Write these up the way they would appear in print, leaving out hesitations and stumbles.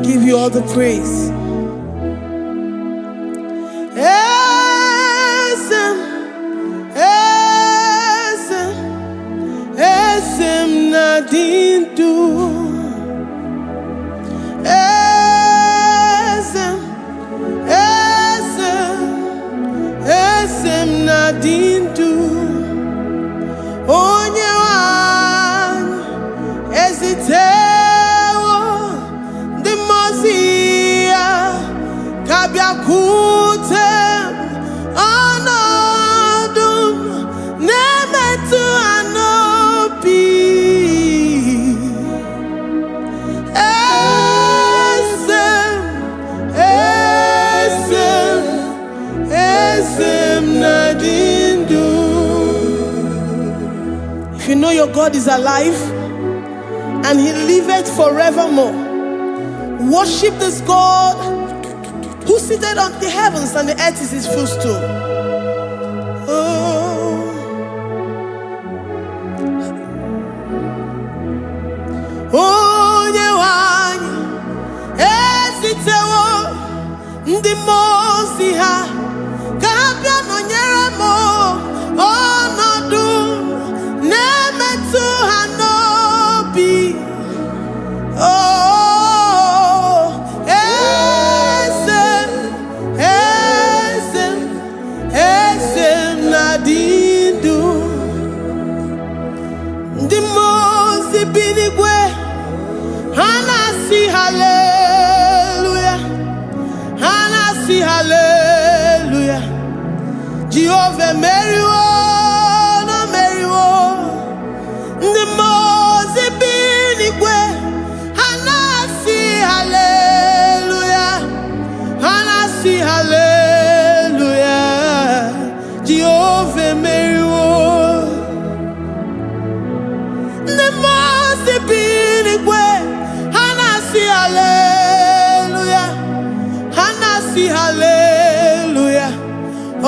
Give you all the praise. Eze m, eze m, eze m na-adị ndụ. Eze m, eze m, eze m na-adị ndụ. Onye nwe anyị ezitewo ndị mmụọ ozi ya ka bịakwute m. Ọnọdụ m na-emetụ ha n'obi. Eze m, eze m, eze m na-adị ndụ. If you know your God is alive and he liveth forevermore, worship this God who seated on the heavens and the earth is his footstool. Oh. Onye nwe anyị ezitewo ndị mmụọ ozi ha ka ha bịa nọnyere m. Ọnọdụ na-emetụ ha n'obi. Oh, eze m, eze m, eze m na-adị ndụ. Ndị mmụọ ozi bi n'igwe, ha na-asị haleluya, ha na-asị haleluya. Jehova emeriwo na meriwo. Ndị mmụọ ozi bi n'igwe, ha na-asị haleluya, ha na-asị haleluya. Jehova emeriwo. Ndị mmụọ ozi bi n'igwe, ha na-asị haleluya, ha na-asị haleluya.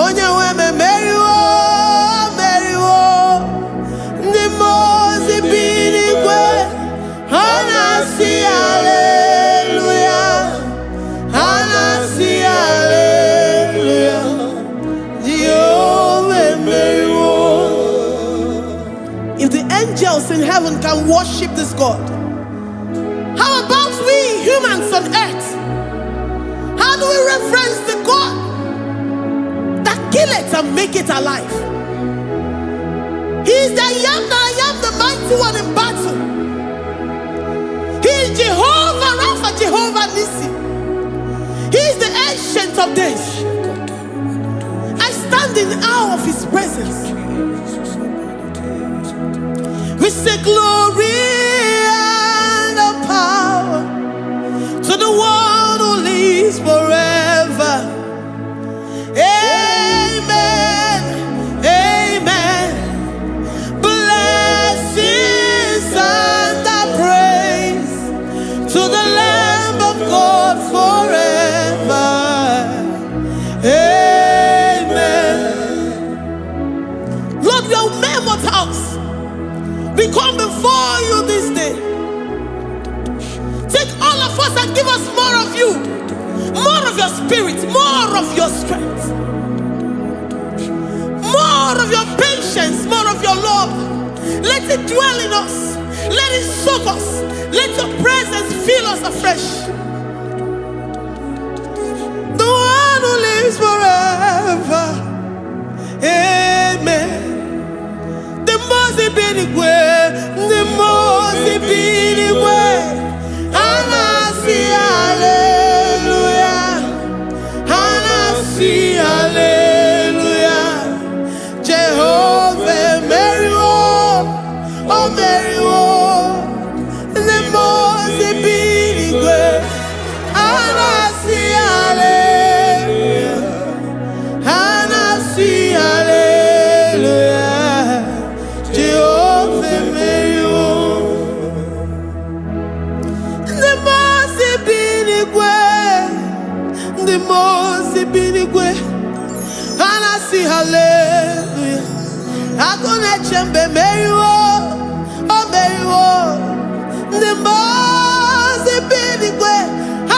Onye nwe m emeriwo, meriwo. Ndị mmụọ ozi bi n'igwe, ha na-asị haleluya, ha na-asị haleluya. Jehova emeriwo. If the angels in heaven can worship this God, how about we humans on earth? How do we reverence the God that kill it and make it alive? He is the I Am that I Am, the mighty one in battle. He is Jehovah Rapha, Jehovah Nissi. He is the Ancient of Days. I stand in awe of his presence. We say glory and the power to the one who lives forever. Amen. Amen. Blessings and the praise to the Lamb of God forever. Amen. Lord, we are mere mortals. We come before you this day. Take all of us and give us more of you, more of your spirit, more of your strength, more of your patience, more of your love. Let it dwell in us. Let it soak us. Let your presence fill us afresh. The one who lives forever. Amen. The most n'igwe, ndị mmụọ ozi bi n'igwe, ha na-asị haleluya, ha na-asị haleluya. Jehova emeriwo, o meriwo. Ndị mmụọ ozi bi n'igwe, ha na-asị haleluya, ha na-asị haleluya. Jehova emeriwo. Ndị mmụọ ozi bi n'igwe, ndị mmụọ ozi bi n'igwe, ha na-asị haleluya. Agụ na-eche mba emeriwo, o meriwo. Ndị mmụọ ozi bi n'igwe, ha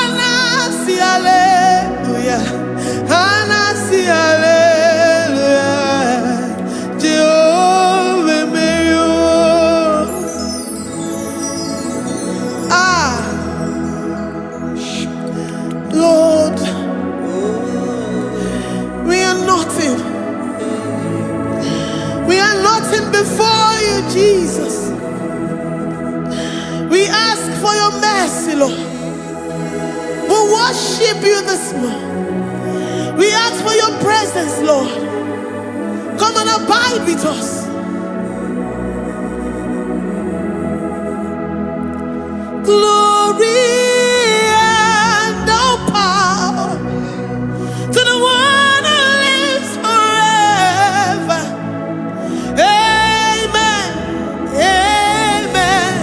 for your mercy, Lord. We worship you this morning. We ask for your presence, Lord. Come and abide with us. Glory and all power to the one who lives forever. Amen. Amen.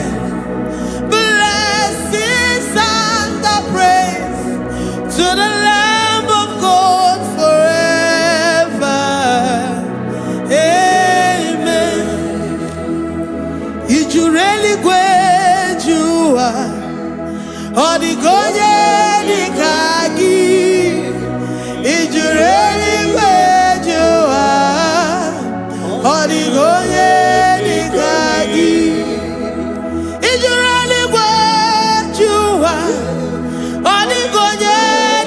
Blessings and the praise to the Lamb of God forever. Amen. I juru eluigwe ju ụwa, ọ dịghị onye dị ka gị. I juru eluigwe ju ụwa, ọ dịghị onye dị ka gị. I juru eluigwe ju ụwa, ọ dịghị onye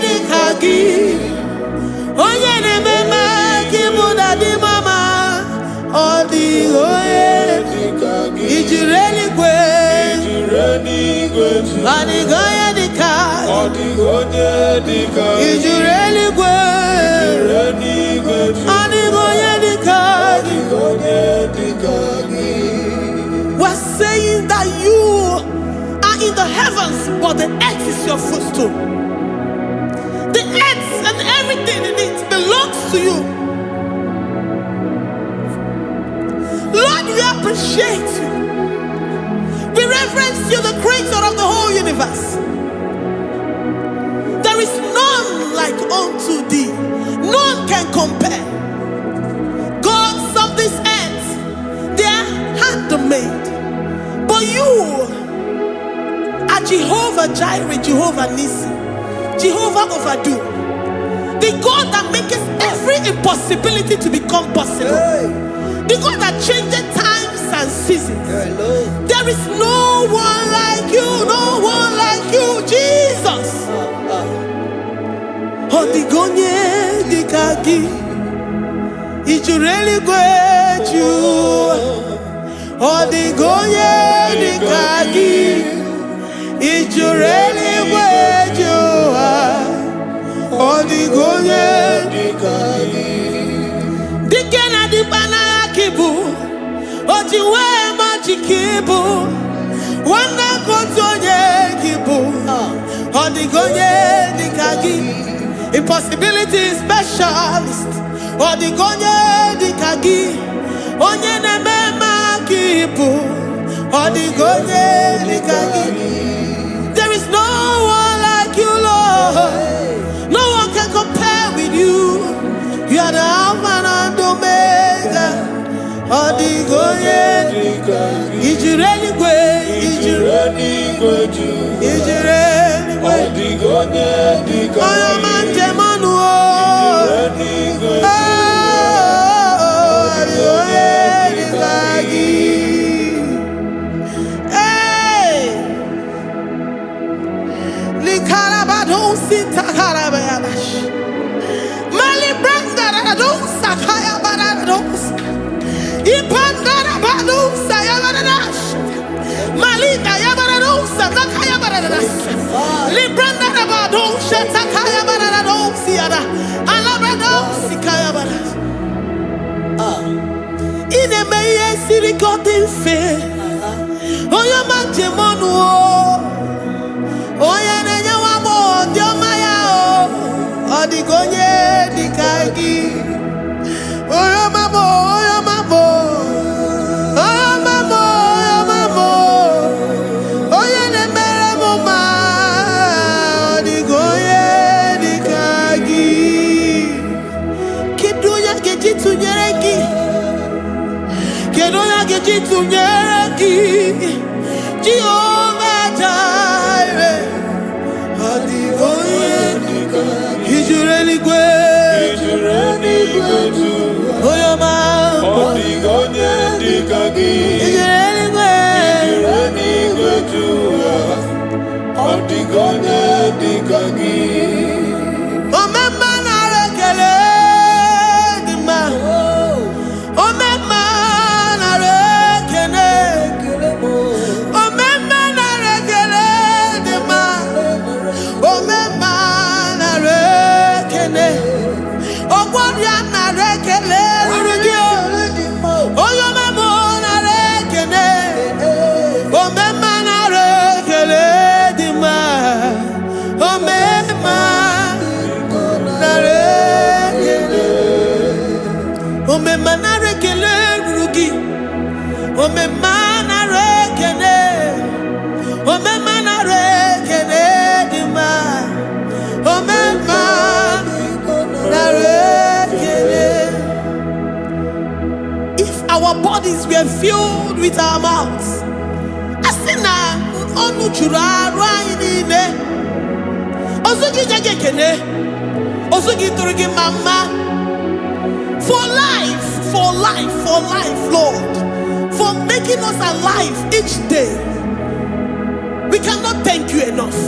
dị ka gị. Onye na-eme mma ka ịbụ na dị mama, ọ dịghị onye. I juru eluigwe, ọ dịghị onye dị ka. Ọ dịghị onye dị ka I juru eluigwe, eluigwe. Ọ dịghị onye dị ka. Ọ dịghị onye dị ka gị. We're saying that you are in the heavens, but the earth is your footstool. The earth and everything in it belongs to you. Lord, we appreciate you. We reverence you, the creator of the whole universe. There is none like unto thee. None can compare. Gods of this earth, they are handmade. But you are Jehovah Jireh, Jehovah Nissi, Jehovah Overdo, the God that makes every impossibility to become possible, the God that changes times and seasons. There is no one like you, no one like you, Jesus. Ọ dịghị onye dị ka gị, i juru eluigwe ju ụwa. Ọ dịghị onye dị ka gị, i juru eluigwe ju ụwa. Ọ dịghị onye. Dị ka gị. Dike na dịkpa n'agha ka ị bụ, o ji wee ma ji ka ị bụ, nwanne ka otu onye ka ị bụ. Ọ dịghị onye dị ka gị, impossibility specialist. Ọ dịghị onye dị ka gị, onye na-eme mma ka ị bụ. Ọ dịghị onye dị ka gị. There is no one like you, Lord. No one can compare with you. You are the Alpha and Omega. Ọ dịghị onye. Dị ka gị. I juru eluigwe, i juru Eluigwe ju. I juru Ọ eluigwe. Dịghị onye dị ka Onye ọma gị. Njem ọnụ o. Eluigwe. Oh, ọ dịghị onye dị ka gị. Hey! Likarabadosi takarabayabash. Mali brandaradosa kayabarados. Ipandarabadosa yabaradas. Malika yabaradosa takayabaradas. Librandarabadosa takayabaradosi yada. Alabradosi kayabaras. Ị na-eme ihe siri ka ọ dị mfe. Onye ọma njem ọnụ o. Onye na-enye nwa agbọghọ dị ọma ya o. Ọ dịghị onye dị ka gị. Onye ọma m, onye ọma m, onye ọma m, onye ọma m, onye na-emere m mma, ọ dịghị onye dị ka gị. Kedu onye a ga-eji tụnyere gị? Kedu onye a ga-eji tụnyere gị? Jehova Jireh, ọ dịghị onye. Dị ka gị. I juru eluigwe, Ijuru eluigwe ju. Onye ọma. Ọ dịghị onye dị ka gị. I juru eluigwe. Ijuru eluigwe ju. Ọ dịghị onye dị ka gị. Omemma, nara ekele dị mma. Omemma, nara ekele. Omemma, nara ekele. bodies were filled with our mouths, a sị na ọnụ juru arụ anyị niile, ozu gị nye gị ekene, ozu gị tụrụ gị mma mma. For life, for life, for life, Lord, for making us alive each day. We cannot thank you enough.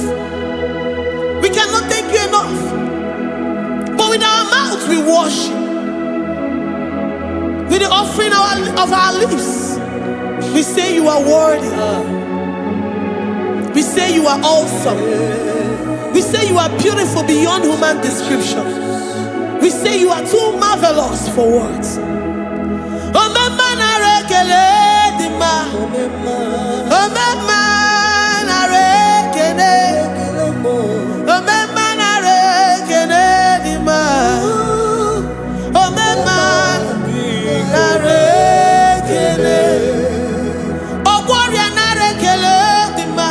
We cannot thank you enough. But with our mouths we worship. With the offering of our lips, we say you are worthy. We say you are awesome. We say you are beautiful beyond human description. We say you are too marvelous for words. Omemma, nara ekele dị mma. Omemma, nara ekele. Omemma, nara ekele dị mma. Omemma, nara ekele. Ọgwọ ọrịa, nara ekele dị mma.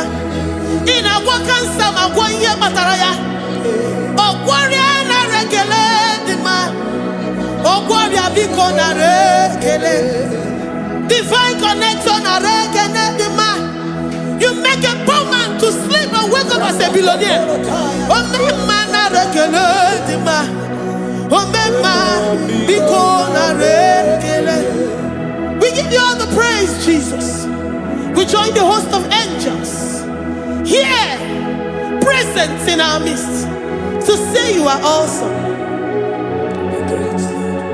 Ị na-agwọ kansa ma gwọ ihe kpatara ya. Ọgwọ ọrịa, nara ekele dị mma. Ọgwọ ọrịa, biko nara ekele. Divine connector, nara ekele dị mma. You make a poor man to sleep and wake up as a billionaire. Omemma, nara ekele dị mma. Omemma, biko nara ekele. We give you all the praise, Jesus. We join the host of angels here present in our midst to say you are awesome.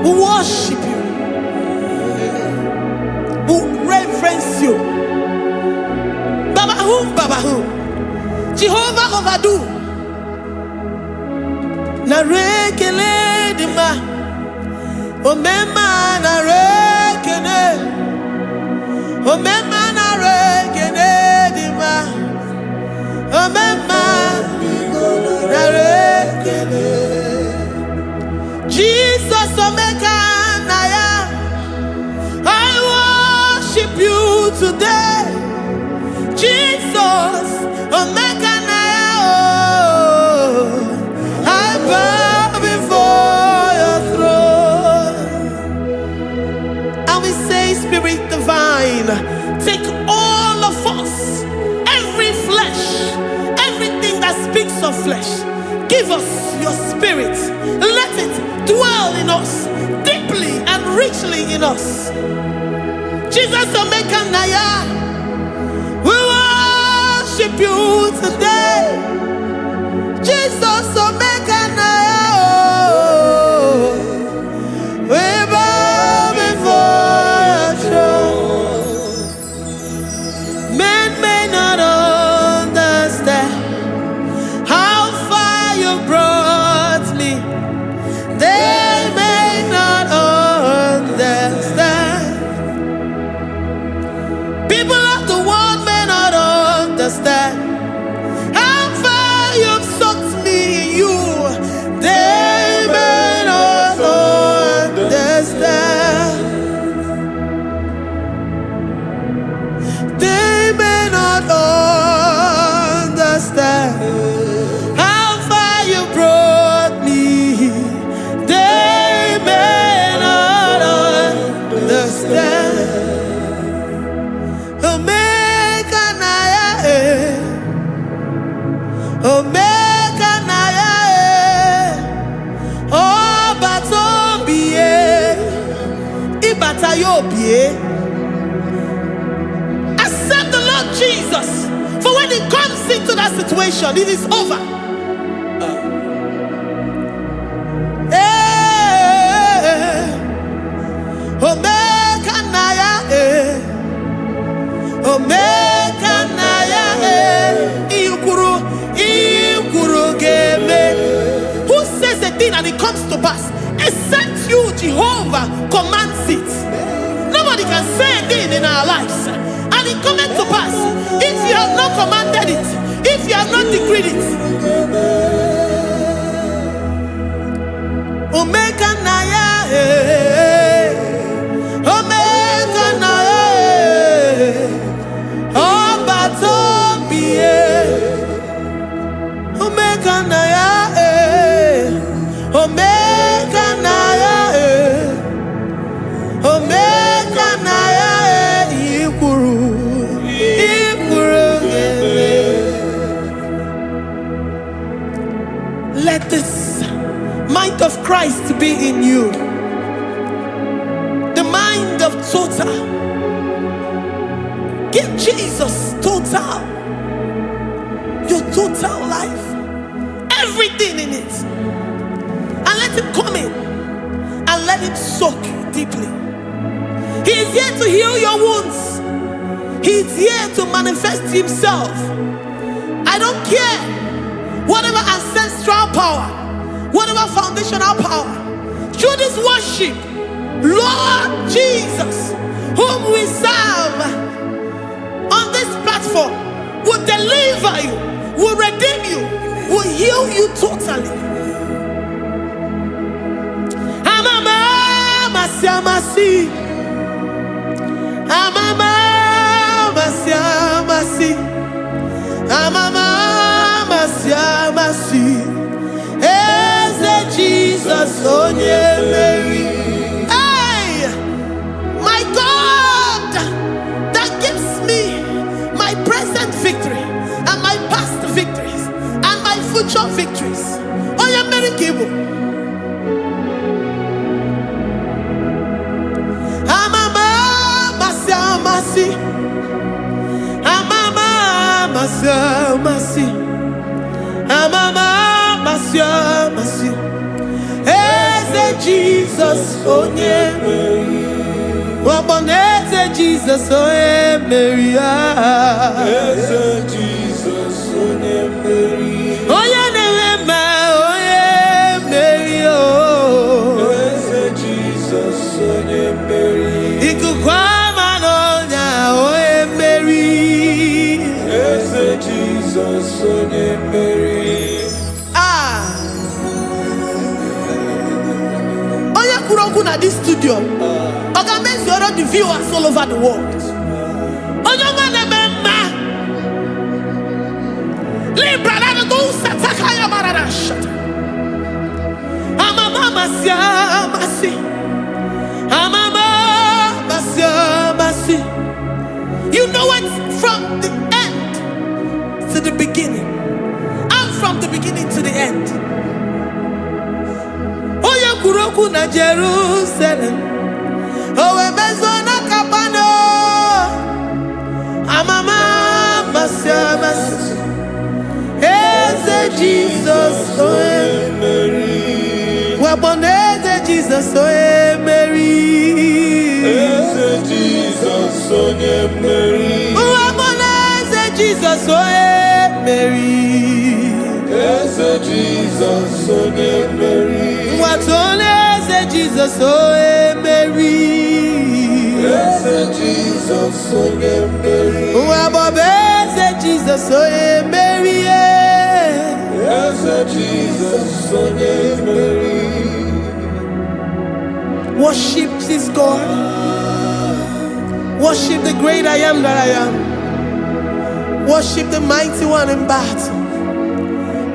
We worship you. We reverence you. Baba whom, Baba whom. Jehovah overdo. Nara ekele dị mma. Omemma, nara ekele. Omemma, nara ekele dị mma. Omemma, nara ekele. Jesus Omeka Naya, I worship you today. Jesus Omeka Naya, oh, I bow before your throne. And we say, Spirit divine, take all of us, every flesh, everything that speaks of flesh. Give us your spirit. Let it dwell in us deeply and richly in us. Jesus Omeka Naya, we worship you today. Jesus Omeka Naya, oh, we bow before your throne. Men may not understand how far you brought me. They may not understand. People of the world may not understand how far you've sought me in you. They may not understand. They may not understand how far you brought me. They may not understand. Omega Naya, eh. Omega Naya, eh. Ọba tó bìí, ìbàtà yóò bìí. Accept the Lord Jesus. For when he comes into that situation, it is over. Eh, Omega Naya, eh. Omega Naya, eh. Ikwuru, ikwuru ga-eme. Who says a thing and it comes to pass? Except you, Jehovah, commands it. Nobody can say a thing in our lives and it cometh to pass if you have not commanded it, if you have not decreed it. Omega Naya, eh. Omega Naya, eh. Ọba tó bí e. Omega Naya, eh. Omega Naya, eh. Omega Naya. Christ be in you. The mind of total. Give Jesus total. Your total life. Everything in it. And let him come in and let him soak you deeply. He is here to heal your wounds. He is here to manifest himself. I don't care whatever ancestral power, whatever foundational power. Through this worship, Lord Jesus, whom we serve on this platform, will deliver you, will redeem you, will heal you totally. Amama, masi, amasi. Amama, masi, amasi. Amama, masi, amasi. Eze Jesus, onye mmeri. Hey, my God, that gives me my present victory and my past victories and my future victories. Onye mmeri ka ị bụ. Amama, masi, amasi. Amama, masi, amasi. Amama, masi, amasi. Eze Jesus, onye mmeri. Ọgbọnọ eze Jesus, onye mmeri. Ah. Eze Jizọs onye mmeri. Onye na-enwe mma, onye mmeri. Oh. Eze Jizọs onye mmeri. Ikuku ama n'ọnya, onye mmeri. Eze Jizọs onye mmeri. Ah. Onye kwuru okwu na this studio, ọ ga-emezuoro the viewers all over the world. Onye ọma na-eme mma. Libra na go satakaya barara shata. Amama masi amasi. Amama masi amasi. You know it from the end to the beginning. And from the beginning to the end. Onye kwuru okwu na Jerusalem, o wee mezuo na Kapanọm. Amama amasị amasị. Eze Jizọs onye Mmeri. Wakpo eze Jizọs onye mmeri. Eze Jizọs onye mmeri. Wakpo eze Jizọs onye mmeri. Eze Jizọs onye mmeri. Nwatụ eze Jizọs onye mmeri. Eze Jizọs onye mmeri. Nwa eze Jizọs onye mmeri. Eze Jizọs onye mmeri. Worship this God. Worship the great I am that I am. Worship the mighty one in battle.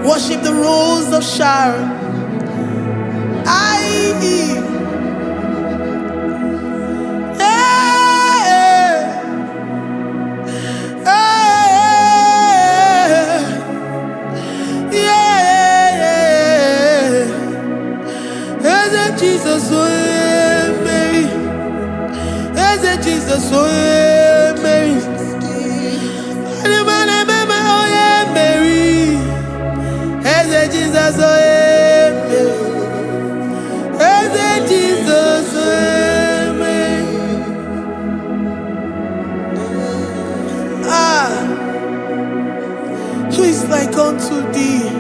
Worship the Rose of Sharon. I. Hey, hey, yeah. Eze Jesus, onye mmeri. Eze Jesus, onye mmeri. Onye onye mmeri. Eze Jesus, onye mmeri. Eze Jesus, onye mmeri. Ah, who is like unto thee?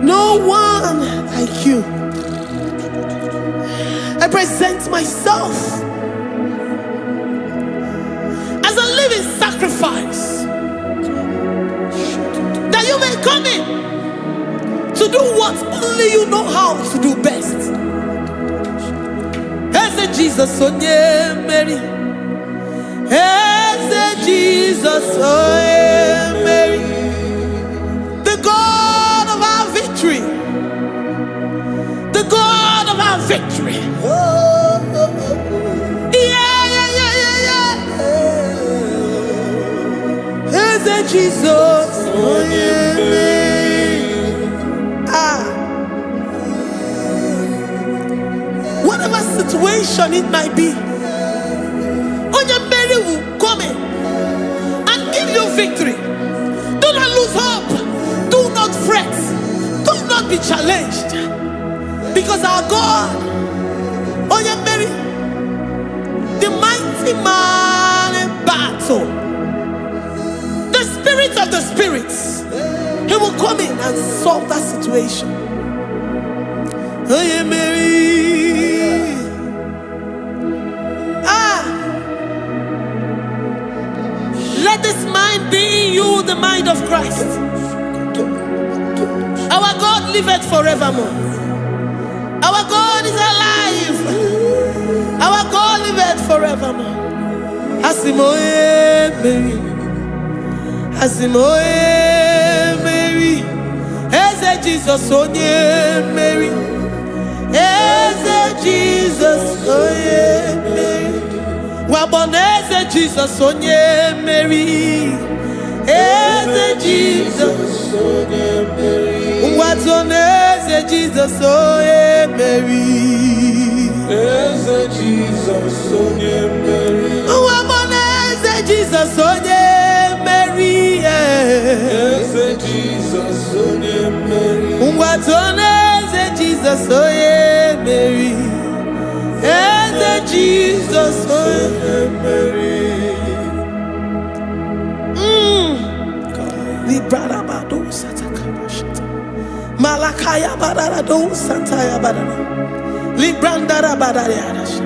No one like you. I present myself as a living sacrifice that you may come in to do what only you know how to do best. Eze Jesus onye mmeri. Eze Jesus onye mmeri. The God of our victory. The God of our victory. Yeah. Eze Jesus onye mmeri. Ah. situation it might be, Onye mmeri will come in and give you victory. Do not lose hope. Do not fret. Do not be challenged. Because our God, Onye mmeri, the mighty man in battle, the spirit of the spirits, he will come in and solve that situation. Onye mmeri. Ah, let this mind be in you, the mind of Christ. Our God liveth forevermore. Our God is alive. Our God liveth forevermore. Asị m onye mmeri. Asị m onye mmeri. Eze Jizọs onye mmeri. Eze Jizọs onye mmeri. Wakpo na Eze Jizọs onye mmeri. Eze Jizọs. Onye mmeri. Ngwa na Eze Jizọs onye mmeri. Eze Jizọs onye mmeri. Wakpo na Eze Jizọs onye mmeri. Eze Jizọs onye mmeri. Ngwa na Eze Jizọs onye mmeri. Eze Jizọs onye Onye mmeri. Librarabado satakabashata. Malakaya bararado santaya barara. Librandara barariarash.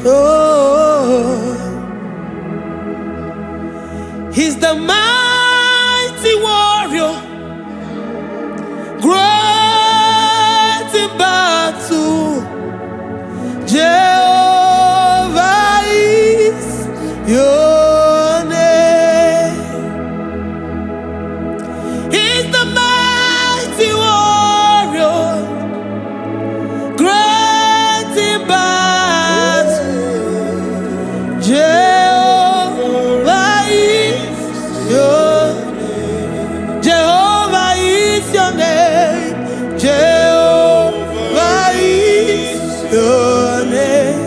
Oh, he's the mighty warrior, great in battle. Jehovah is your name. He's the mighty warrior, great in battle. Jehovah is your Jehovah is your name. Jehovah is your name.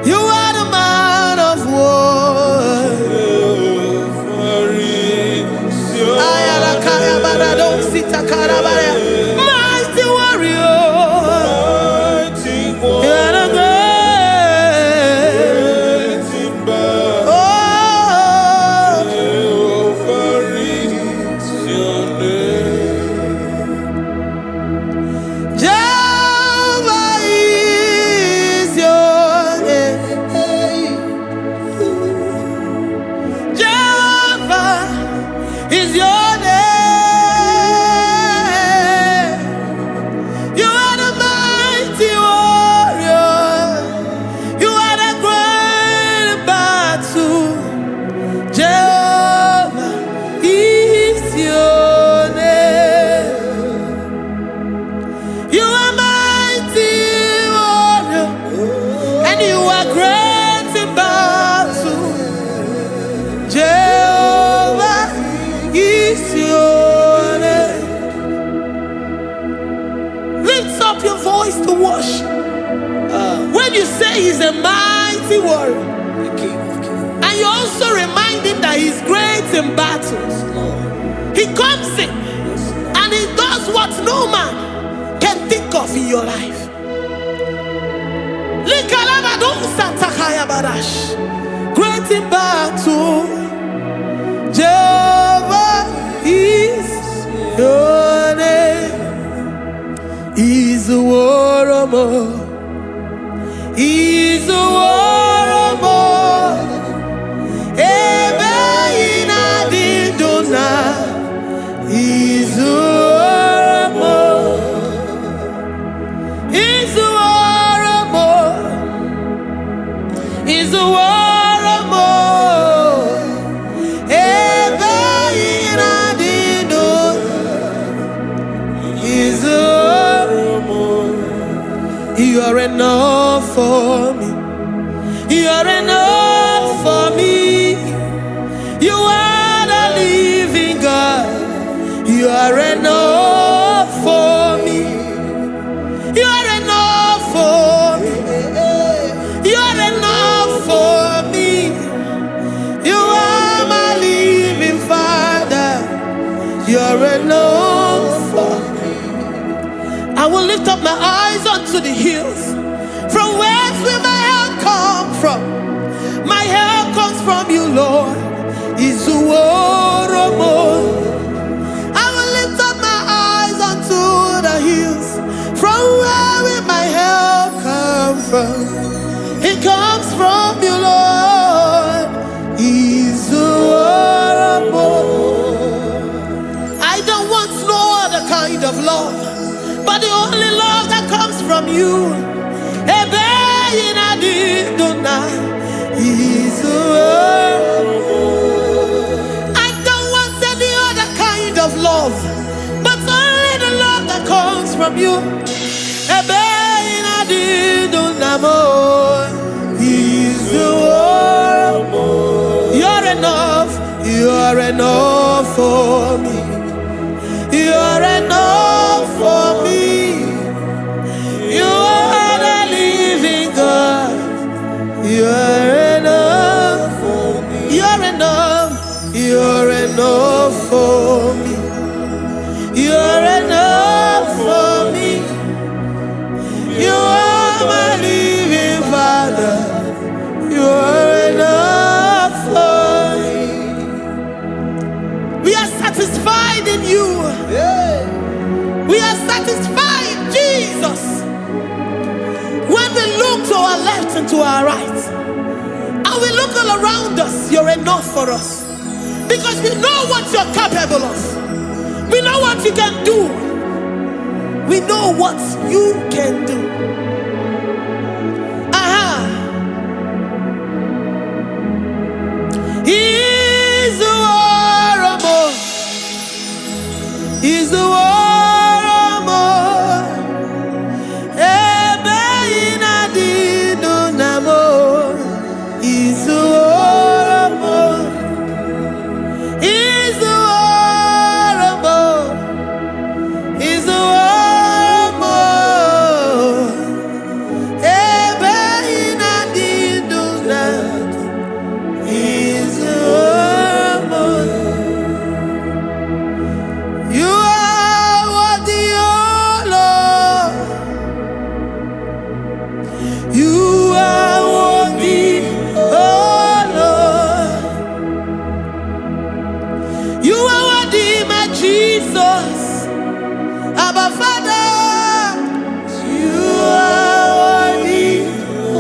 You are the man of war. Jehovah is your Ayalakaya barado sitakarabaya. Mighty warrior. Mighty You are the warrior. great. Great in battle. Oh, Jehovah is your name. Jehovah is your name. Jehovah is your name. You are the mighty warrior. You are the great battle. Jehovah is your name. You are mighty warrior, and you are great in battle. Jehovah is your name. Lift up your voice to worship. When you say he's a mighty warrior, The King of Kings. and you also remind him that he's great in battles, Lord. he comes in and he does what no man can think of in your life. Likalabadosatakayabash. Great in battle, Jehovah is your name. Is a war more. Is a war more. Ebe ị na-adị ndụ na izuoromo. Izuoromo. Izuoromo. Ebe ị na-adị ndụ izuoromo. You are enough for me. You are enough for me. You are the living God. You are enough for me. You You're enough for me. I will lift up my eyes unto the hills. From whence will my help come from? My help comes from you, Lord. Izuworomo. I will lift up my eyes unto the hills. From where will my help come from? It comes from you, Lord. Izuworomo. I don't want no other kind of love, but the only love that comes from you. Ebe ị na-adị ndụ na Izuworomo. I don't want any other kind of love, but only the love that comes from you. Ebe ị na-adị ndụ na mo, Izuworomo. You're enough, you're enough for me. You're enough for me. You are the living God. You're enough for me. You're enough. You're enough for me. You're enough for me. You are my living Father. You are enough for me. We are satisfied in you. We are satisfied, Jesus. When we look to our left and to our right, and we look all around us, you're enough for us. Because we know what you're capable of. We know what you can do. We know what you can do. Aha. Izuworomo. Izuworomo. Ebe ị na-adị ndụ na mo. Izuworomo. Izuworomo. Izuworomo. Ebe ị na-adị ndụ na Izuworomo. You are worthy, O Lord. You are worthy, O Lord. You are worthy, my Jesus. Abba Father. You are worthy, O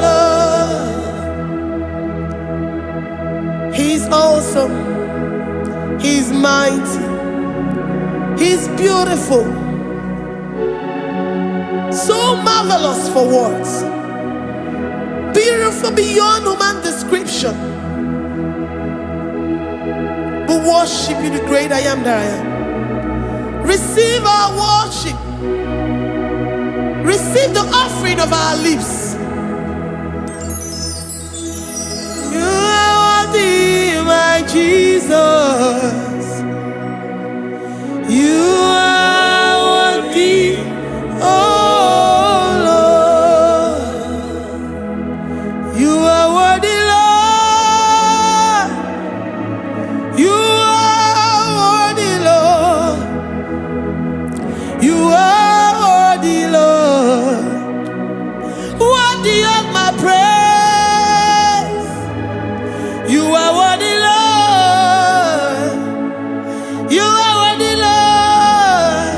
Lord. He's awesome. He's mighty. He's beautiful. So marvelous for words. Beautiful beyond human description. We worship you, the great I am that I am. Receive our worship. Receive the offering of our lips. You are worthy, my Jesus. You are worthy, oh Lord. You are worthy, Lord. You are worthy, Lord. You are worthy, Lord. Worthy of my praise. You are worthy, Lord. You are worthy, Lord.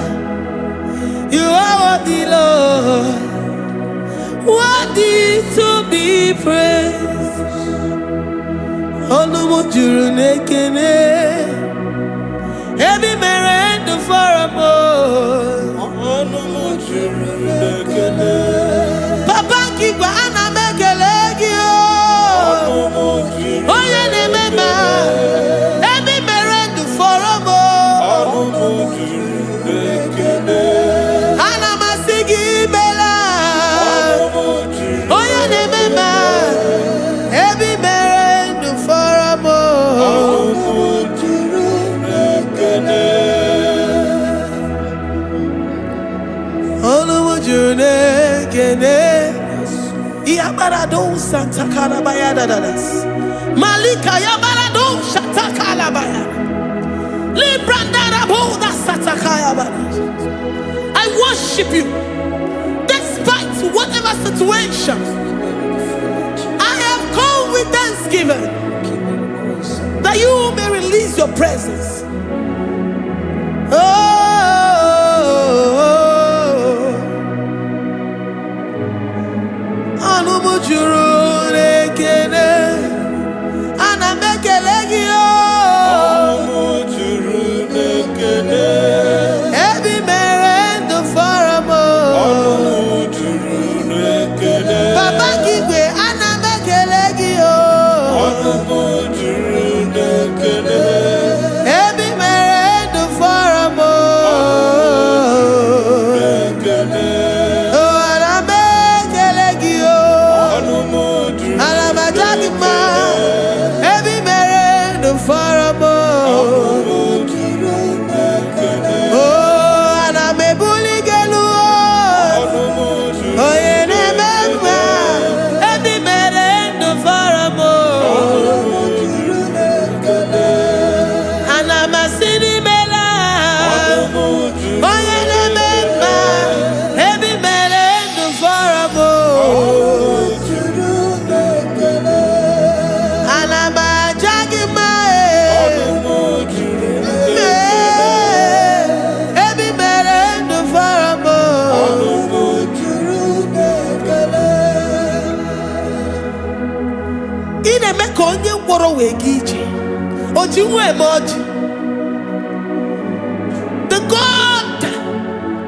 You are worthy, Lord. Worthy to be praised. Ọnụ m juru n'ekele. Ebe i mere ndụ fọrọ m. Ọnụ m juru n'ekele. Papa nke igwe, ana m ekele gị o. Ọnụ m juru. Onye na-eme mma, ebe i mere ndụ fọrọ m. Ọnụ m juru n'ekele. Ana m asị gị imela. Ọnụ m juru. Onye na-eme mma, ebe i mere ndụ fọrọ m. Ọnụ m juru n'ekele. Ọnụ m juru n'ekele. Yabarado santakarabaya dadadas. Malika yabarado shatakalabaya. Shakaya. I worship you despite whatever situation. I have come with thanksgiving that you may release your presence. Oh, ọnụ m juru n'ekele, ana m ekele gị o. Ọnụ juru n'ekele. Ebe i mere ndụ fọrọ m o. Ọnụ juru n'ekele. Papa gị igwe, ana m ekele gị o. Ọnụ juru n'ekele. Ebe i mere ndụ fọrọ m o. N'ekele. Oh, ana m ekele gị o. Ọnụ juru Ana m aja gị mma. Ebe i mere ndụ fọrọ m o. Ọnụ juru n'ekele. Oh, ana m ebuli gị elu o. Ọnụ juru Onye na-eme mma, ebe i mere ndụ fọrọ m o. Ọnụ juru n'ekele. Ana m asị n'imela. Ọnụ juru Onye na-eme mma, ebe i mere ndụ fọrọ m o. Juru n'ekele. Ana m aja gị mma e. Ọnụ juru Ee, ebe i mere ndụ fọrọ m o. Ọnụ juru n'ekele. Ị na-eme ka onye ngwọrọ wee gaa ije, o ji nwa eme ọjị. The God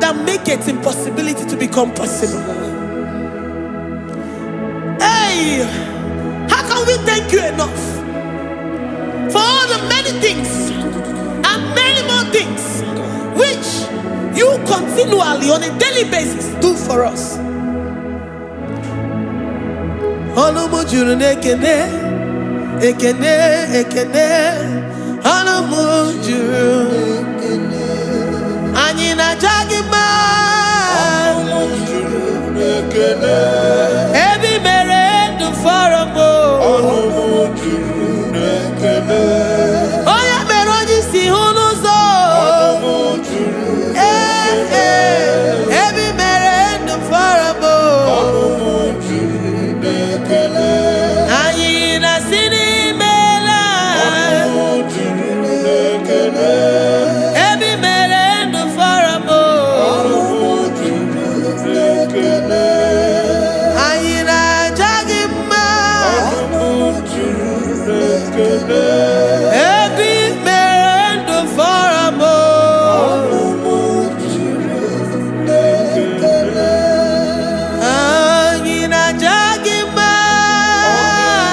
that maketh impossibility to become possible. Hey, how can we thank you enough for all the many things and many more things which you continually on a daily basis do for us? Ọnụ m juru n'ekene, ekene, ekene. Ọnụ m juru. Anyị na-aja gị mma. Ọnụ juru n'ekele. Ebe i mere ndụ fọrọ m o. Ọnụ juru n'ekele. Onye mere onye isi hụ n'ụzọ. Ọnụ juru Ee, ee, ebe i mere ndụ fọrọ m o. Ọnụ juru n'ekele. Anyị na-asị n'imela. Ọnụ juru n'ekele. Ebe i mere ndụ fọrọ m o. Ọnụ juru n'ekele. Anyị na-aja gị mma. Ọnụ juru n'ekele. Ebe i mere ndụ fọrọ m o. Ọnụ juru n'ekele. Anyị na-aja gị mma.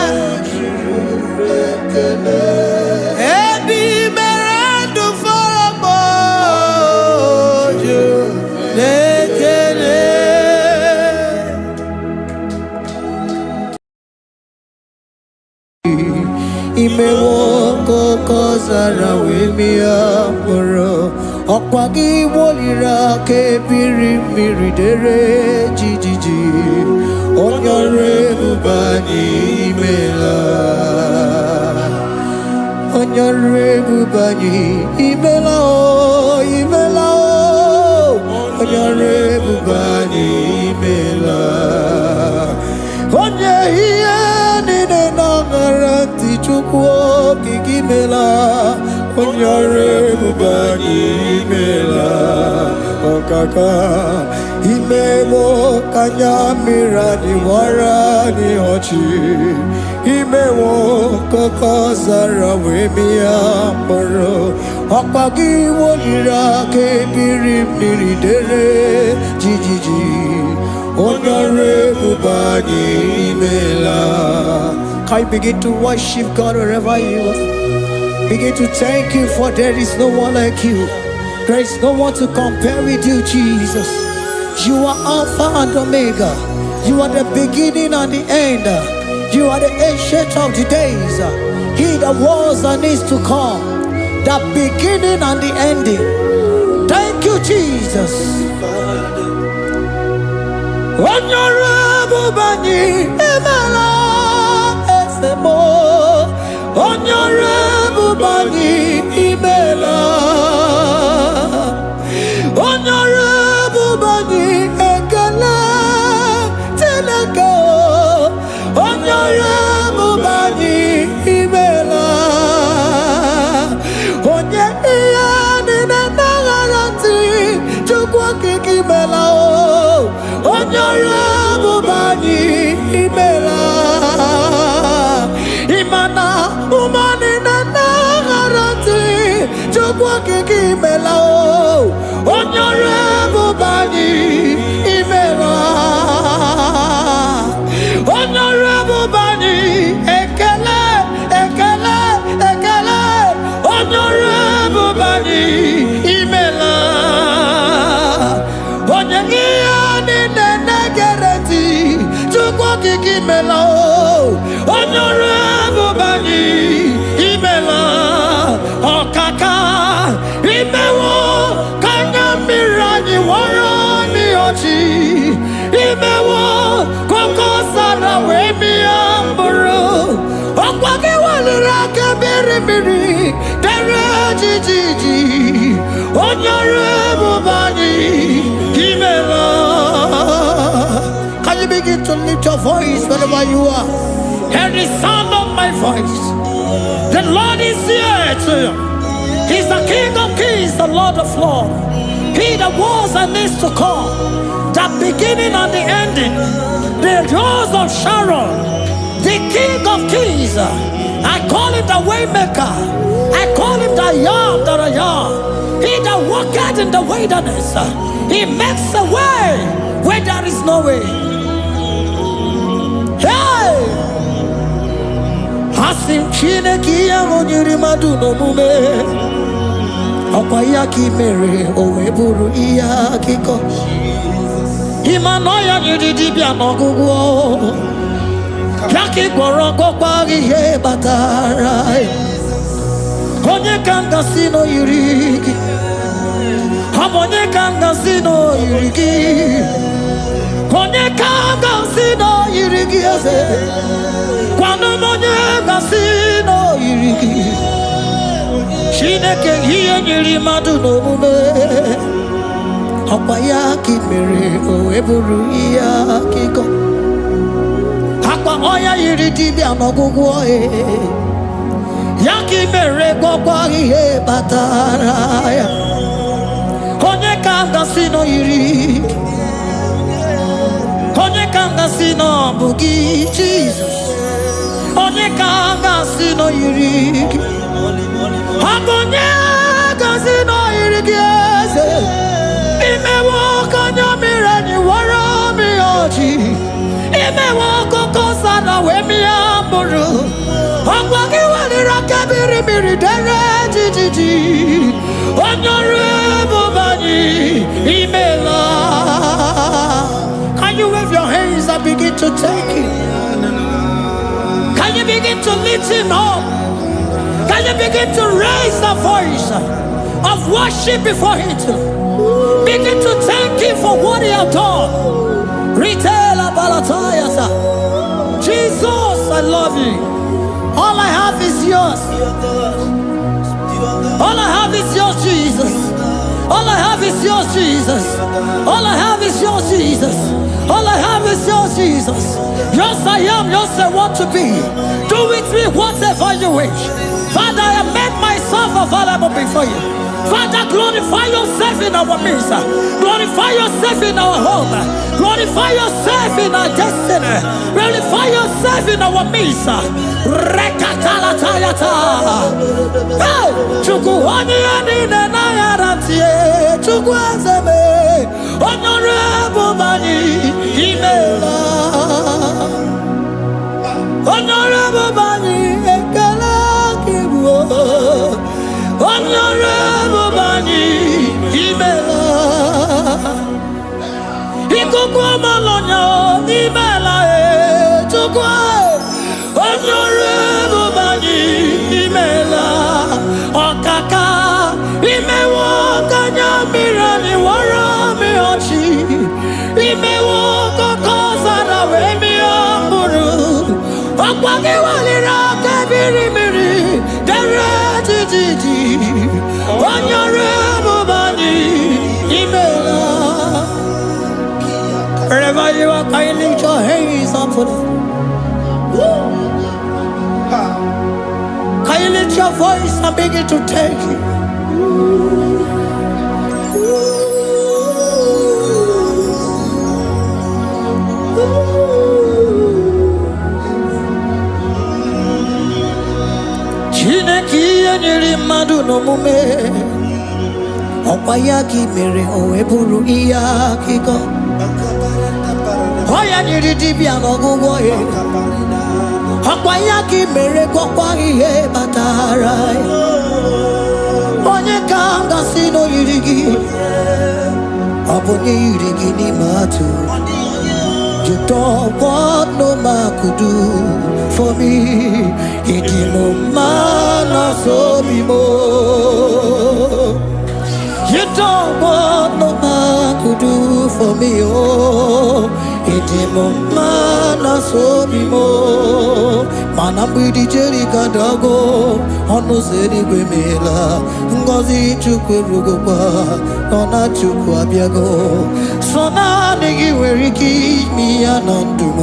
Ọnụ juru n'ekele. Ebe i mere ndụ fọrọ m o. Juru n'ekele. Imewo ka oke ọzara wee mịa mkpụrụ, ọkwa gị woliri aka ebiri mmiri dere jijiji. Onye ọrụ ebube anyị, imela. Onye ọrụ ebube anyị, imela o, imela o. Onye ọrụ ebube anyị, imela. Onye ihe niile na-aṅara ntị, Chukwu okike, imela. Onye ọrụ ebube anyị, imela. Ọkaka imewo ka anya mmiri anyị wara anyị ọchị, imewo ka oke ọzara wee mịa mkpụrụ, ọkwa gị woliri aka ebiri mmiri dere jijiji. Onye ọrụ ebube anyị, imela. Can you begin to worship God wherever you are? Begin to thank you, for there is no one like you. There is no one to compare with you, Jesus. You are Alpha and Omega. You are the beginning and the end. You are the Ancient of the Days. He that was and is to come. The beginning and the ending. Thank you, Jesus. Onye ọrụ ebube anyị, imela. Eze m, onye ọrụ ebube anyị, imela. Chukwu Okike, imela o. Onye ọrụ ebube anyị, imela. Onye ọrụ ebube anyị, ekele, ekele, ekele. Onye ọrụ ebube anyị, imela. Onye ihe niile na-egere ntị, Chukwu Okike, imela o. Onye ọrụ ebube anyị, imela. Ọkaka, imewo ka anya mmiri anyị wọrọ n'ọchị. Imewo koko sara wee mịa mkpụrụ. Ọkwa gị weliri aka mmiri mmiri dere jijiji. Onye ọrụ ebube anyị, imela. Can you begin to lift your voice wherever you are? Hear the sound of my voice. The Lord is here to you. He's the King of Kings, the Lord of Lords. He that was and is to come, the beginning and the ending, the Rose of Sharon, the King of Kings. I call him the Waymaker. I call him the I Am that I Am. He that walketh in the wilderness. He makes a way where there is no way. Hey! Asị m Chineke, ihe ahụ nyere mmadụ n'omume, ọkwa ya ka ị mere o wee bụrụ ihe akụkọ. Ịma na ọya nyere dibịa n'ọgwụgwọ ya ka ị gwọrọ, gwọkwa ihe kpatara ya. Onye ka m gasị na o yiri gị? Ọ bụ onye ka m gasị na o yiri gị? Onye ka m gasị na o yiri gị, eze? Gwanụ m onye gasị na o yiri gị. Chineke, ihe nyere mmadụ n'omume, ọkwa ya ka ị mere o wee bụrụ ihe akụkọ. Akwa ọya yiri dibịa n'ọgwụgwọ ya ka ị mere gwọkwa ihe kpatara ya. Onye ka m gasị na o yiri gị? Onye ka m gasị na ọ bụ gị, Jizọs? Onye ka m gasị na o yiri gị? Ọ bụ onye gasị na o yiri gị, eze? Imewo ka anya mmiri anyị wara mmiri ọchị. Imewo akụkọ sara wee mịa mkpụrụ. Ọgwa gị weliri aka mmiri mmiri dere jijiji. Onye ọrụ ebube anyị, imela. Can you wave your hands and begin to thank him? Can you begin to lift him up? Can you begin to raise the voice of worship before him? Begin to thank him for what he has done. Retailer Balatayasa. Jesus, I love you. All I have is yours. All I have is yours, Jesus. All I have is yours, Jesus. All I have is yours, Jesus. All I have is yours, Jesus. Yours I am, yours I want to be. Do with me whatever you wish. Father, I have made myself available before you. Father, glorify yourself in our midst. Glorify yourself in our home. Glorify yourself in our destiny. Glorify yourself in our midst. Rekatalatayata. Hey! Chukwu, onye ya niile na-aghara ntị, Chukwu eze m, onye ọrụ ebube anyị, imeela. Onye ọrụ ebube anyị, ekele gị bụ. Onye ọrụ ebube anyị, imeela. Ikuku ọmalọnya, imeela e. Chukwu, onye ọrụ ebube anyị, imeela. Ọkaka, imewo ka anya mmiri anyị wara mmiri ọchị. Imewo kọkọ zara wee mịa mkpụrụ. Ọkwa gị weliri aka biri mmiri dere jijiji. Onye ọrụ ebube anyị, imeela. Wherever you are, can you lift your hands up for them? Can you lift your voice and begin to thank him? Chineke, ihe nyere mmadụ n'omume. Ọkwa ya ka i mere o wee bụrụ ihe akụkọ. Ọ ya nyere dibịa n'ọgwụgwọ ya. Ọkwa ya ka i mere gwọkwa ihe kpatara ya. Onye ka m gasị na o yiri gị? Ọ bụ onye yiri gị n'ime atụ. You don't want no man could do for me. Ịdị m mma na sobi m. You don't want no man could do for me. Oh, ịdị m mma na sobi m. Mana mgbidi Jeriko adago, ọnụ ụzọ eluigwe meela. Ngọzi Chukwu erugokwa, nọ na Chukwu abịago. Sọ naanị gị nwere ike ime ya na ndụ m.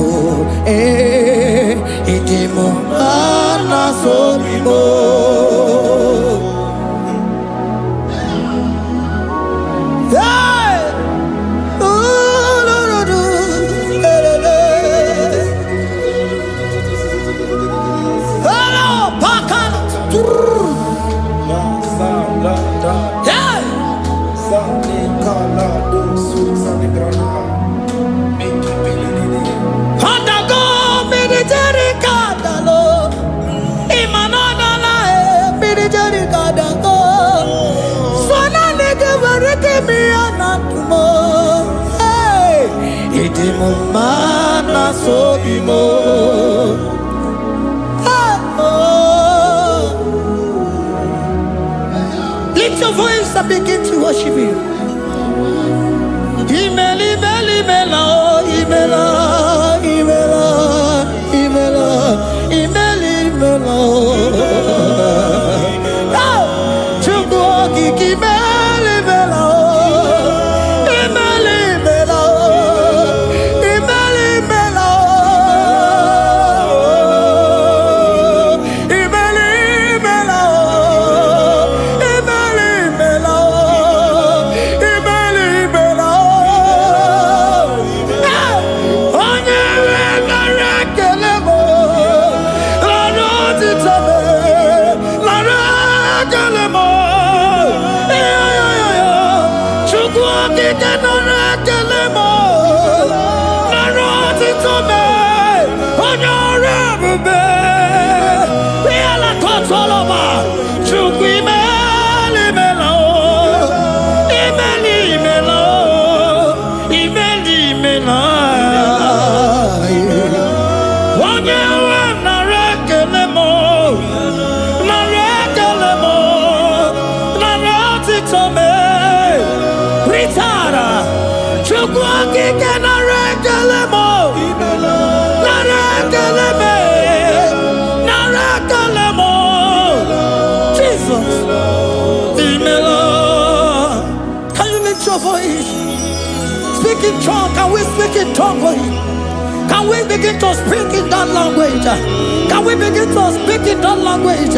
Ee, ịdị m mma na sobi m. Hey! Ooh, do, do, do. Eh, eh, eh. Hello, Pakan. La sa la da Hey! sa ni ka la do su sa ni grana mi ki pi li li li. Ọdago mmiri Jeriko adalo. Ịma na ọ dala e, mmiri Jeriko adago. So naanị gị nwere ike ime ya na ndụ m. Hey! Ịdị m mma na sobi m. Hey! Oh. Lift your voice and begin to worship Him. Imela, imela, imela, oh, imela, imela, imela, imela, imela, oh. Oh, Chukwu okike imela, imela, oh. Imela, imela, oh. Imela, imela, oh. Imela, imela, oh. Imela, imela, oh. Imela, imela, oh. Hey! Onye nwe nara ekele m, nara otito m, nara ekele m. Iyo, Chukwu okike nara ekele m, nara otito m, onye ọrụ ebube. Ihe kọtọlọba, Chukwu imela, imela, o. Imela, imela, o. Imela, imela. Onye nwe m nara ekele m, nara ekele m, nara otito m. Ritara, Chukwu okike nara ekele m, nara ekele m, nara ekele m. Jesus, imela. Can you lift your voice? Speak in tongue. Can we speak in tongue for him? Can we begin to speak in that language? Can we begin to speak in that language?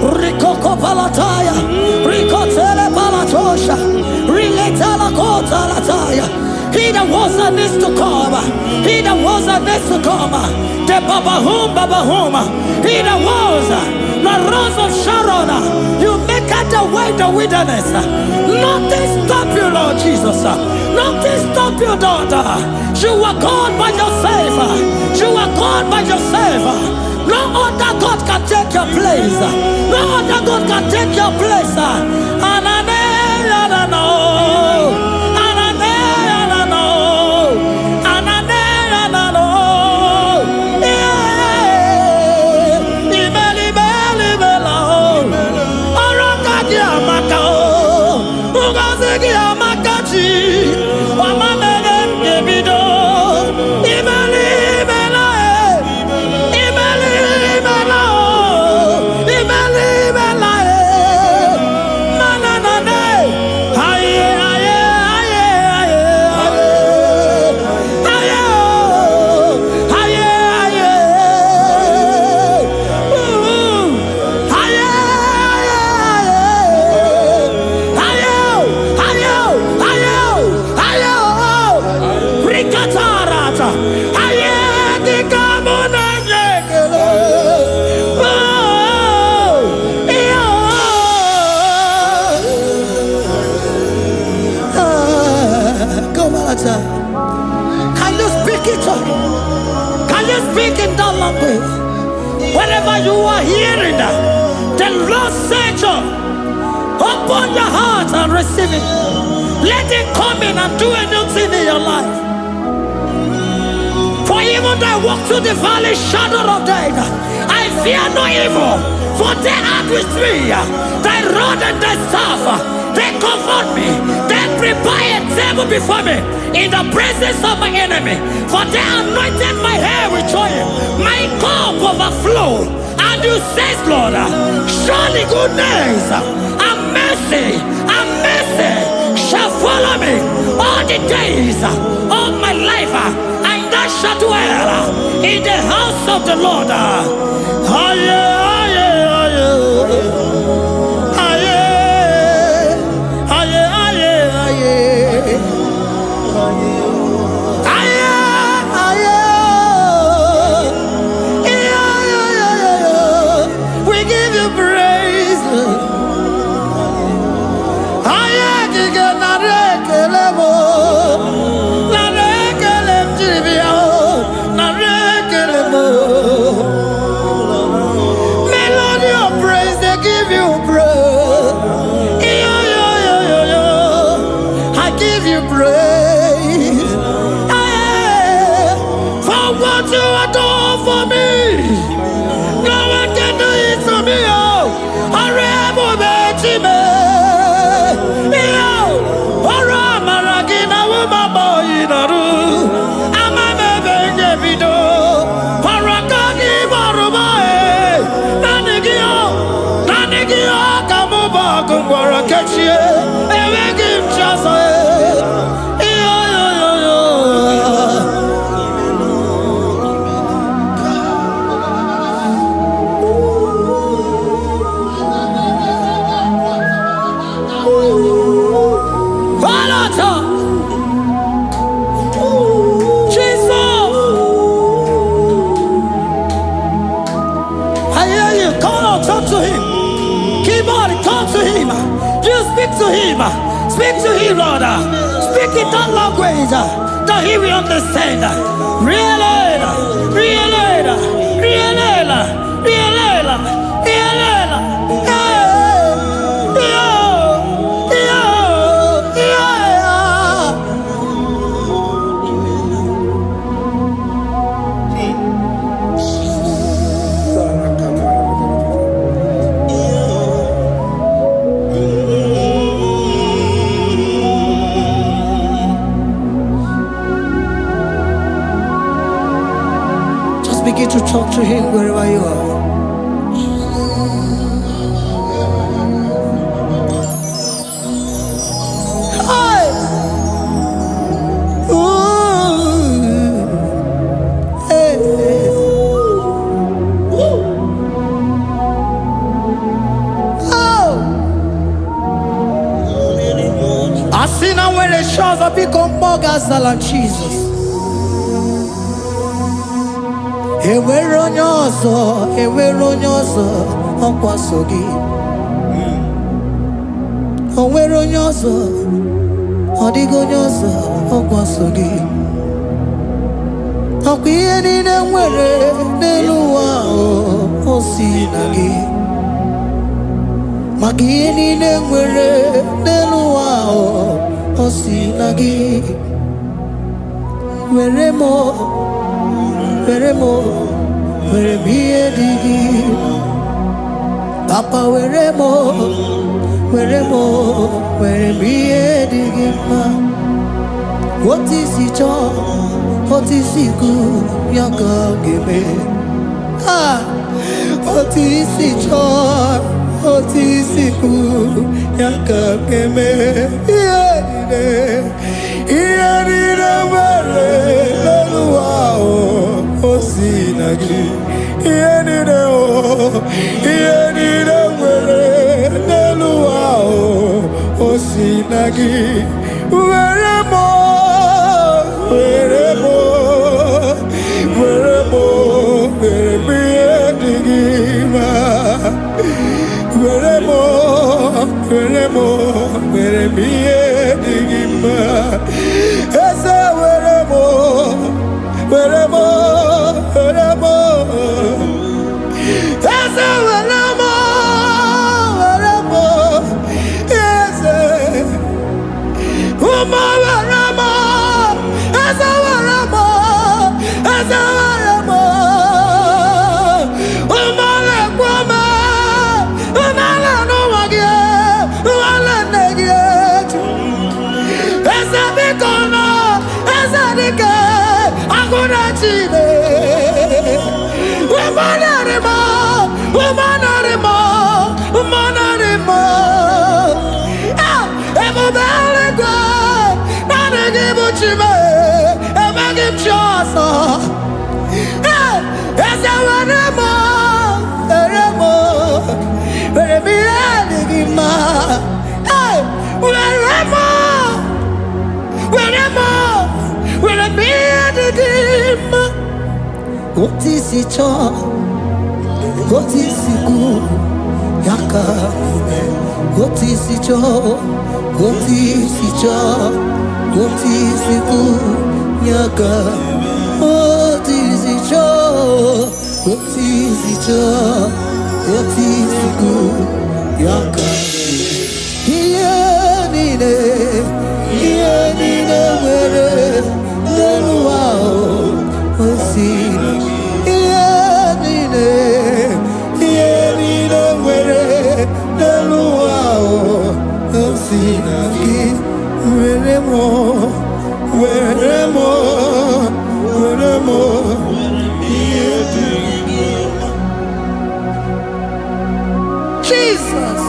Rikoko palataya, rikotele palatosha, riletela kotalataya. He that was and is to come, he that was and is to come, the Babahum Babahum, he that was, the Rose of Sharon, you make out the way the wilderness. Nothing stop you, Lord Jesus. Nothing stop you, daughter. You are God by yourself. You are God by yourself. No other God can take your place. No other God can take your place. Anane, anano. Anane, anano. Anane, anano. Yeah. Imeli, imeli, imela, oh. Ọrụ aka gị amaka o. Ngọzi gị amaka chi. Ọma mere m ga-ebido. Imeli, imela, e. Imeli, imela, o. Imeli, imela, e. Mana na na. Aye, aye, aye, aye, aye. Aye, o. Aye, aye. Ooh. Aye, aye, aye. Aye, o. Aye, o. Aye, o. The Lord said, open your heart and receive it. Let it come in and do a new thing in your life. For even though I walk through the valley shadow of death, I fear no evil, for they are with me. Thy rod and thy staff, they comfort me. They prepare a table before me in the presence of my enemy. For they anointed my head with oil, my cup overflow. And you say, Lord, surely goodness and mercy shall follow me all the days of my life, and I shall dwell in the house of the Lord. Aye, aye, aye. Aye, aye, aye, aye. Aye, aye. Yeah, yeah, yeah, yeah. We give you praise, Lord. Aye, kike nara ekele m o. Nara ekele m jiri bịa o. Nara ekele m o. Melody of praise, they give you praise. Yo, yo, yo, yo, yo. I give you praise. Hey, for what you have done for me. No one can do it for me. Oh, ọrụ ebube Chime. Yo, ọrụ amara gị na wụmama oyi nọrụ. Ama m ebe m ga-ebido. Ọrụ aka gị gbọrọ m ee. Naanị gị o, naanị gị o ka mụ bụ ọgụ ngwọrọ kechie. Enweghị m chi ọzọ ee. Yo, yo, yo, yo. Falata! Jesus! I hear you. Come on, talk to him. Keep on, talk to him. You speak to him. Speak to him, Lord. Speak in that language that he will understand. Really, really, really, really, really. Hey, yo, yo, yeah. Just begin to talk to him wherever you are. Hi! Ooh. Hey. Oh! Asị na nwere chi ọzọ, biko mmụọ ga-azala Jizọs. Enwere onye ọzọ, enwere onye ọzọ, ọkwa so gị. O nwere onye ọzọ, ọ dịghị onye ọzọ, ọkwa so gị. Ọkwa ihe niile nwere n'elu ụwa ahụ, o si na gị. Maka ihe niile nwere n'elu ụwa ahụ, o si na gị. Were m, were m, were m ihe dị gị. Papa, were m, were m, were m ihe dị gị mma. Otu isi chọọ, otu isi kwu, ya ka ọ ga-eme. Ah, otu isi chọọ, otu isi kwu, ya ka ọ ga-eme. Ihe niile, ihe niile nwere n'elu ụwa ahụ, o si na gị. Ihe niile o, ihe niile nwere n'elu ụwa ahụ, o si na gị. Were m, were m, were m, were m ihe dị gị mma. Were m, were m, were m ihe dị gị mma. Eze, were m, were m, were m. Eze, were m. Otu isi chọọ, otu isi kwu, ya ka eme. Otu isi chọọ, otu isi chọọ, otu isi kwu, ya ka. Otu isi chọọ, otu isi chọọ, otu isi kwu, ya ka. Ihe niile, ihe niile nwere n'elu ụwa o si. Ihe niile, ihe niile nwere n'elu ụwa o si na gị. Were m, were m, were m. Ihe dị gị mma. Jesus.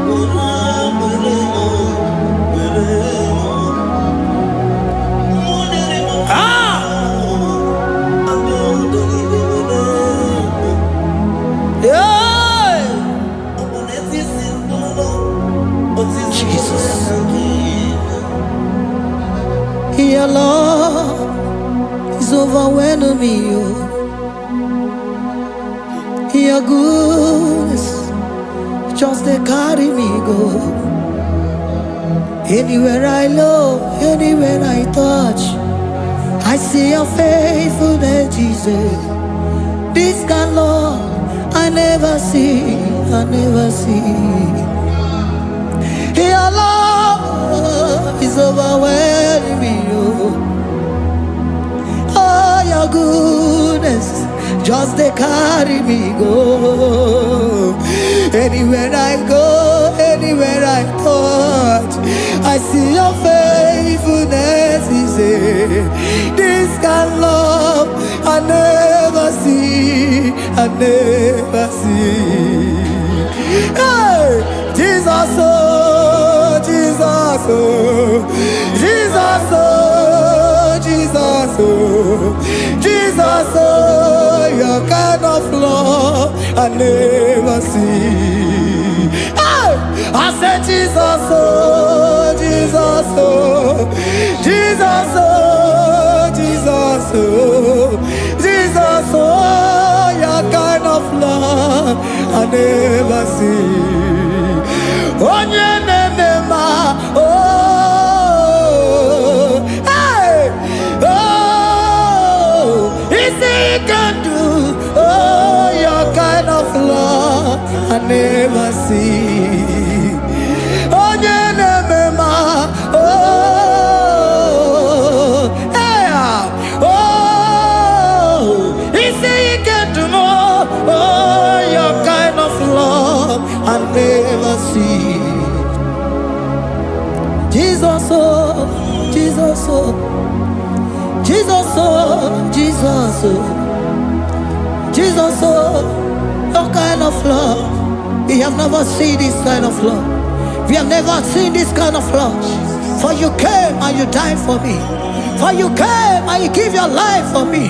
Were, were m, were m. Ah! Yeah. Jesus. Your love is overwhelming me, oh. Your goodness just dey carry me go. Anywhere I look, anywhere I touch, I see your faithfulness, Jesus. This kind of love I never see, I never see. Your love is overwhelming me, oh. Oh, your goodness just dey carry me go. Anywhere I go, anywhere I touch, I see your faithfulness. Is this kind of love I never see, I never see. Hey, Jesus, oh, Jesus, oh, Jesus, oh, Jesus, oh, Jesus, oh, your kind of love I never see. Hey, I said, Jesus, oh, Jesus, oh, Jesus, oh, Jesus, oh, Jesus, oh, your kind of love I never see. Onye na-eme mma, oh, hey, oh, isi ike ndụ, oh, your kind of love I never see. Onye na-eme mma, oh, hey, oh, isi ike ndụ m, oh, your kind of love I never see. Jesus, oh, Jesus, oh, Jesus, oh, Jesus, oh, Jesus, oh, your kind of love. We have never seen this kind of love. We have never seen this kind of love. For you came and you died for me. For you came and you give your life for me.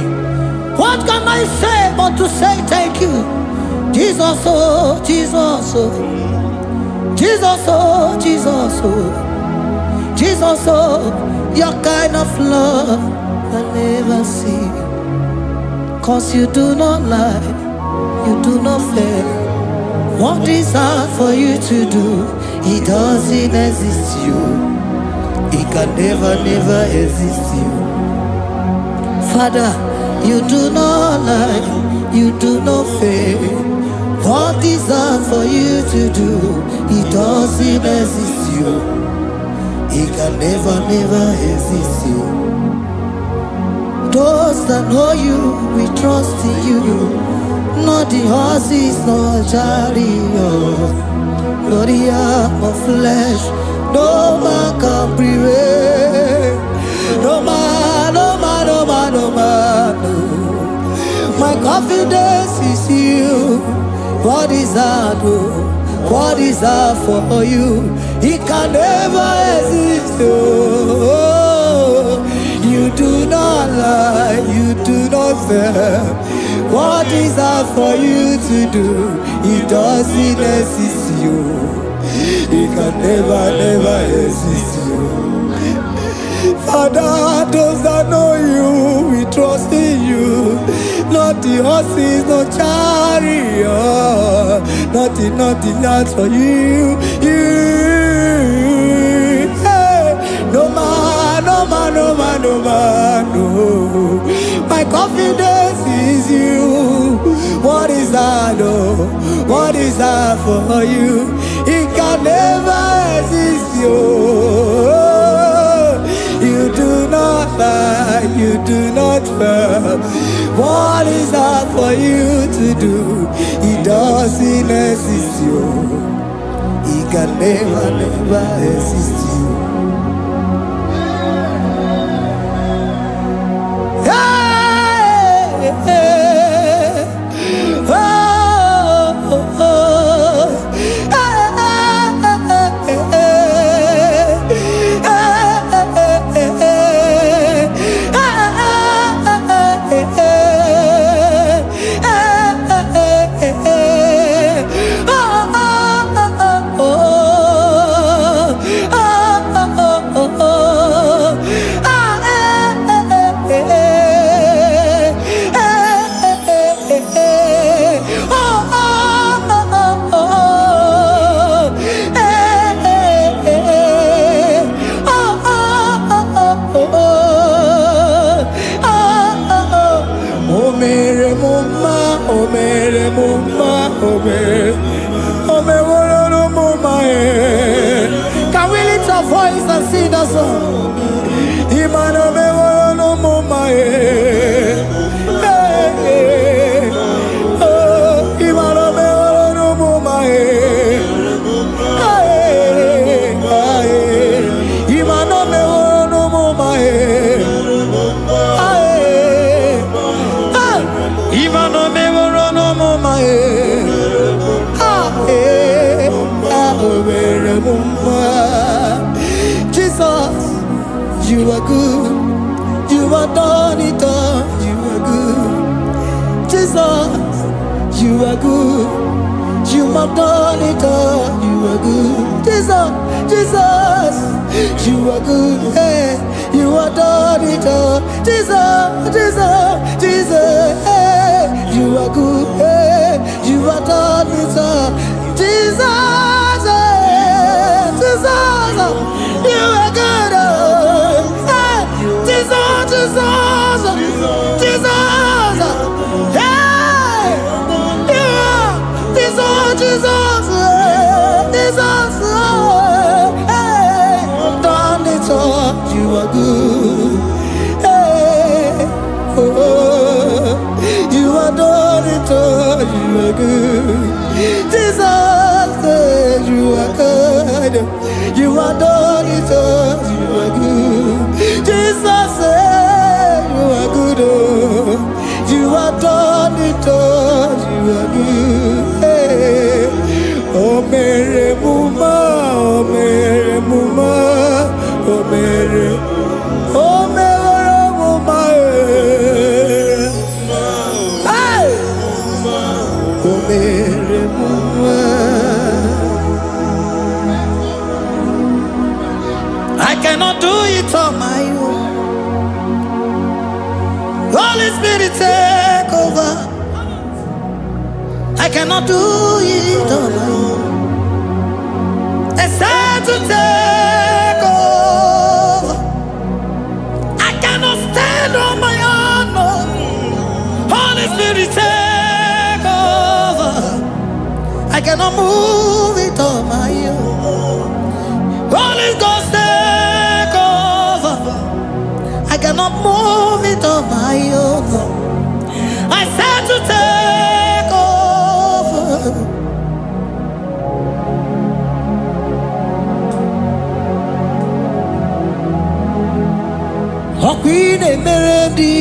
What can I say but to say thank you? Jesus, oh, Jesus, oh, Jesus, oh, Jesus, oh, Jesus, oh, your kind of love I never see. 'Cause you do not lie, you do not fail. What is hard for you to do, it doesn't exist you. It can never, never exist you. Father, you do not lie, you do not fail. What is hard for you to do, it doesn't exist you. It can never, never exist you. Those that know you, we trust in you. Not the horses, nor chariot, nor the arm of flesh. No man can prevail. No man, no man, no man, no man. No. My confidence is you. What is that? Oh? What is that for you? It can never exist. Oh, you do not lie, you do not fail. What is that for you to do? It doesn't exist you. It can never, never exist you. Father, those that know you, we trust in you. Not the horses, no chariot. Nothing, nothing, not for you. You. Hey. No man, no man, no man, no man, no. My confidence is you. What is that, oh? What is that for you? It can never exist, you. You do not lie, you do not fail. What is that for you to do? It doesn't exist, you. It can never, never exist, you. Hey, hey, oh, oh, oh. Hey, hey, hey, hey, oh, oh, oh, oh, oh, oh, oh. Ah, eh, eh, eh, eh, eh, eh. Oh, oh, oh, oh, oh. Eh, eh, eh. Oh, oh, oh, oh, oh. Oh, oh, oh. O mere m mma, o mere m mma, o mere, o meworo m mma, eh. Can we lift our voice and sing that song? Imana meworo m mma, eh. Eh, eh. Oh, Imana meworo m mma, eh. Eh, eh. Imana meworo m mma, eh. Eh, eh. Imana meworo m mma, eh. Ah, eh, ah, o mere m mma. Jesus, you are good. You are done it all. You are good. Jesus, you are good. You have done it all. You are good. Jesus, Jesus, you are good. Hey, you have done it all. Jesus, Jesus, Jesus, hey, you are good. Hey, you have done it all. Jesus, hey, Jesus, you are good. Oh, hey, Jesus, Jesus, Jesus, hey, yeah, Jesus, Jesus, hey, Jesus, hey, done it all. You are good. Hey, oh, you are done it all. You are good. Jesus, hey, you are good. You are done it all. You are good. Jesus, hey, you are good. Oh, you are done it all. You are good. Hey. O mere m mma, o mere m mma, o mere, o mere m mma, eh. Hey! O mere m mma. I cannot do it on my own. Holy Spirit, take over. I cannot do it on my own. Except to take over. I cannot stand on my own. No. Holy Spirit, take over. I cannot move it on my own. Holy Ghost, take over. I cannot move it on my own. I said to take over. Ọkwa ị na-emere ndị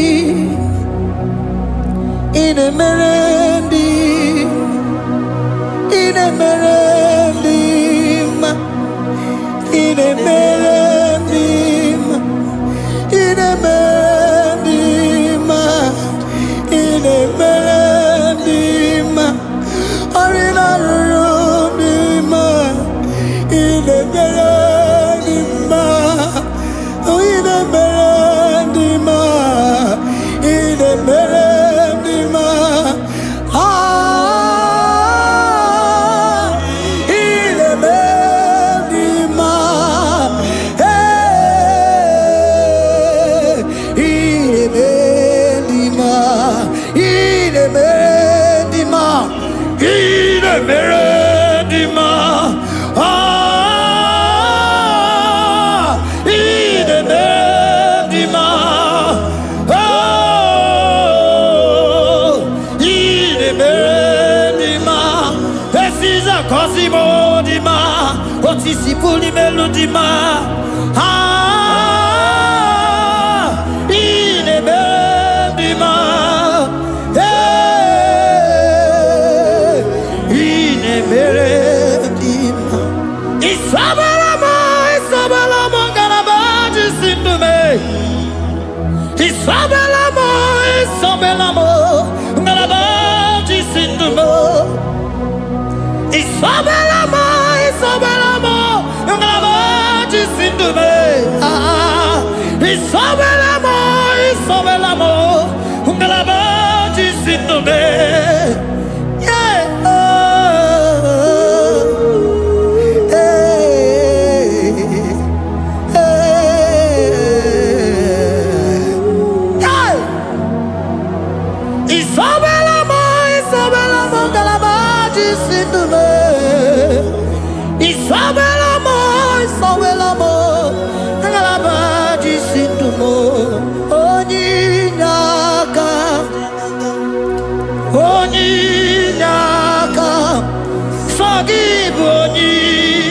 ị na-emere ndị ị na-emere ndị mma ị na-emere ndị mma ị na-emere ndị mma ị na-emere ndị mma ọrụ na-arụrụ ndị mma ị na-emere ndị mma ị na-emere ndị mma ị na-emere ndị dị mma, otu isi pụrụ imelu dị mma. Ah, ị na-eme dị mma. Ee, ị na-emere dị mma. Isabela m, Isabela m, ngalaba ji si ndụ mee. Isabela m, Isabela m, ngalaba ji si ndụ mee. Isabela m, Isabela m, ngalaba ji si ndụ mee. Ah, Isabela m, Isabela m, ngalaba ji si ndụ mee. Yeah. Oh, hey, hey, hey. Isabela m, Isabela m, ngalaba ji si ndụ mee. Isabela m, Isabela m, ngalaba ji si ndụ m. Onye inye aka, onye inye aka, sọ gị bụ onye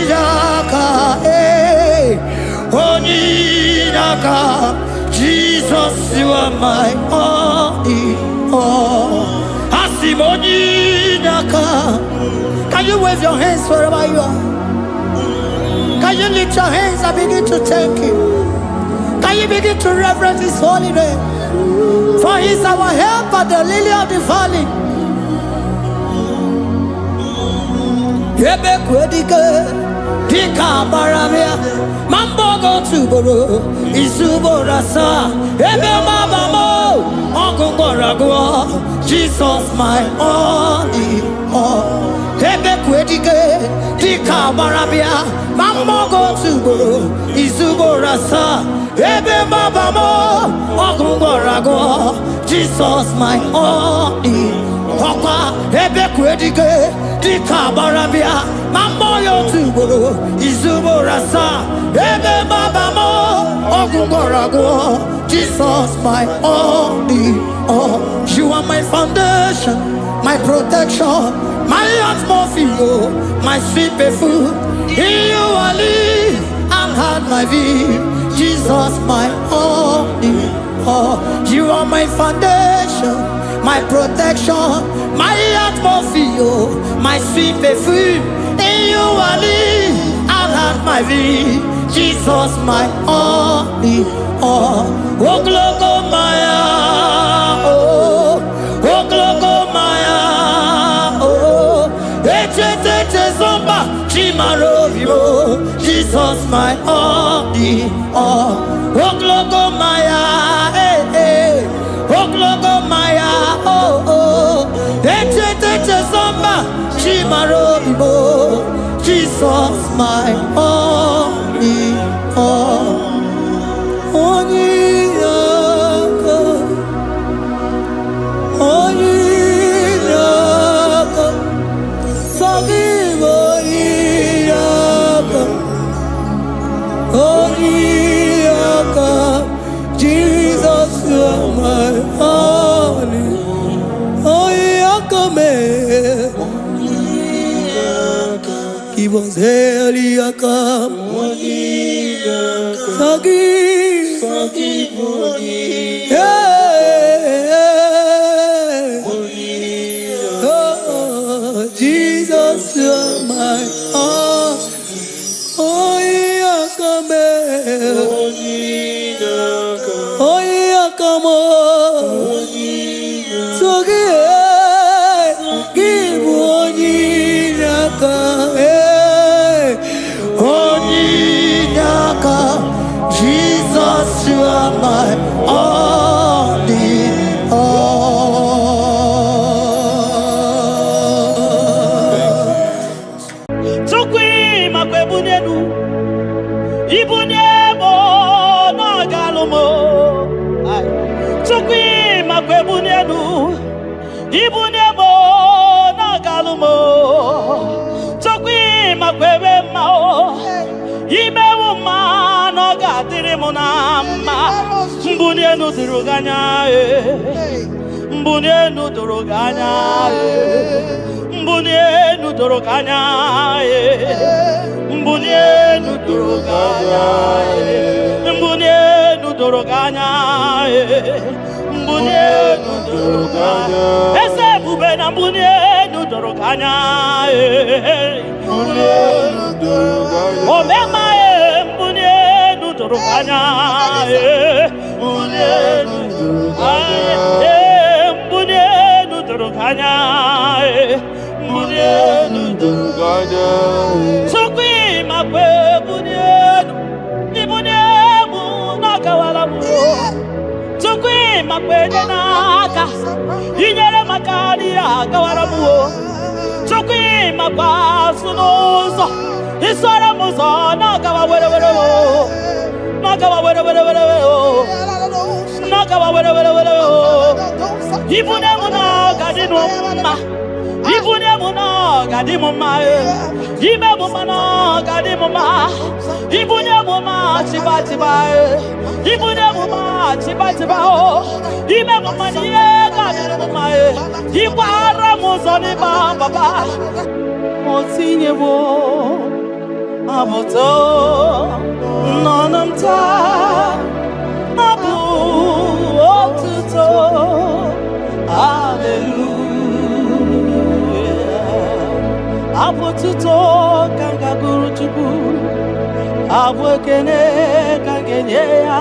inye aka, ee, onye inye aka. Jesus, you are my all in all. Asị m onye inye aka. Can you wave your hands wherever you are? Can you lift your hands and begin to thank Him? Can you begin to reverence His holy name? For He is our helper, the lily of the valley. Ebe kwedike dịka agbara bịa ma mbọ gị otu ugboro, izu ugboro asaa, ebe mgbaba m, ọgụ gwọrọ agwọ. Jesus, my all in all. Ebe kwedike dịka agbara bịa ma mbọ gị otu ugboro, izu ugboro asaa, ebe mgbaba m, ọgụ gwọrọ agwọ. Jesus, my all in ọkwa ebe kwedike dịka agbara bịa ma mmụọ ya otu ugboro, izu ugboro asaa, ebe mgbaba m, ọgwụ gwọrọ agwọ. Jesus, my all in all. You are my foundation, my protection, my atmosphere, my sweet perfume. In you I live and had my being. Jesus, my all in all. You are my foundation, my protection, my atmosphere, my sweet perfume. In you I live and have my being. Jesus, my all in all. Ogologo maya, oh, ogologo maya, oh. Echeteche zomba, chimaro vivo. Jesus, my all in all. Ogologo maya, eh, eh. Ogologo maya, oh, oh. Echeteche zomba, chimaro vivo. Jesus, my all in all. Onye aka, onye aka, sọ gị bụ onye aka, onye aka. Jesus, you are my only, onye aka mee. Give us heli aka, sọ gị. Yeah. Oh, Jesus, you are my all. Onye aka mee. Onye aka m. So gị, gị bụ onye inye aka. Eh, onye inye aka. Jesus, you are my all in all. Chukwu makwa ebunye elu ibunye m na ọ ga-alụ m. Ai. Chukwu makwa ebunye elu ibunye m na ọ ga-alụ m. Chukwu makwa ebe mma o imewu mma na ọ ga-adịrị m na mma. Mbunye elu doro gị anya ee. Mbunye elu doro gị anya ee. Mbunye elu doro gị anya ee. doro gị anya. Mbuli elu doro gị anya. Mbuli elu doro gị anya. Eze ebube na mbuli elu doro gị anya. Mbuli elu doro gị anya. Omema mbuli elu doro gị anya. Mbuli elu doro gị anya. Mbuli elu doro gị anya. Mbuli elu doro gị anya. Chukwu ịmakwa ebuli elu, ibuli elu n'ọkawara m. Chukwu ịmakwa enye n'aka, inyere maka n'ihe agawara m. Chukwu ịmakwa azụ n'ụzọ, isoro m ụzọ n'ọgawa were were o, n'ọgawa were were were o, n'ọgawa were were were o. Ibuli elu n'ọga dị m mma. Ibuli elu n'ọga dị m mma. Ime m mma n'ọga dị m mma. Ibuli elu ma chiba chiba. Ibuli elu ma chiba chiba o. Ime m mma n'ihe ga-adị m mma. Ịkwara m ụzọ n'ịba papa. O tinyewo abụtọ n'ọnụ m taa. Abụ otuto. Hallelujah. Abụ otuto ka m ga-agụrụ Chukwu. Abụ ekene ka m ga-enye ya.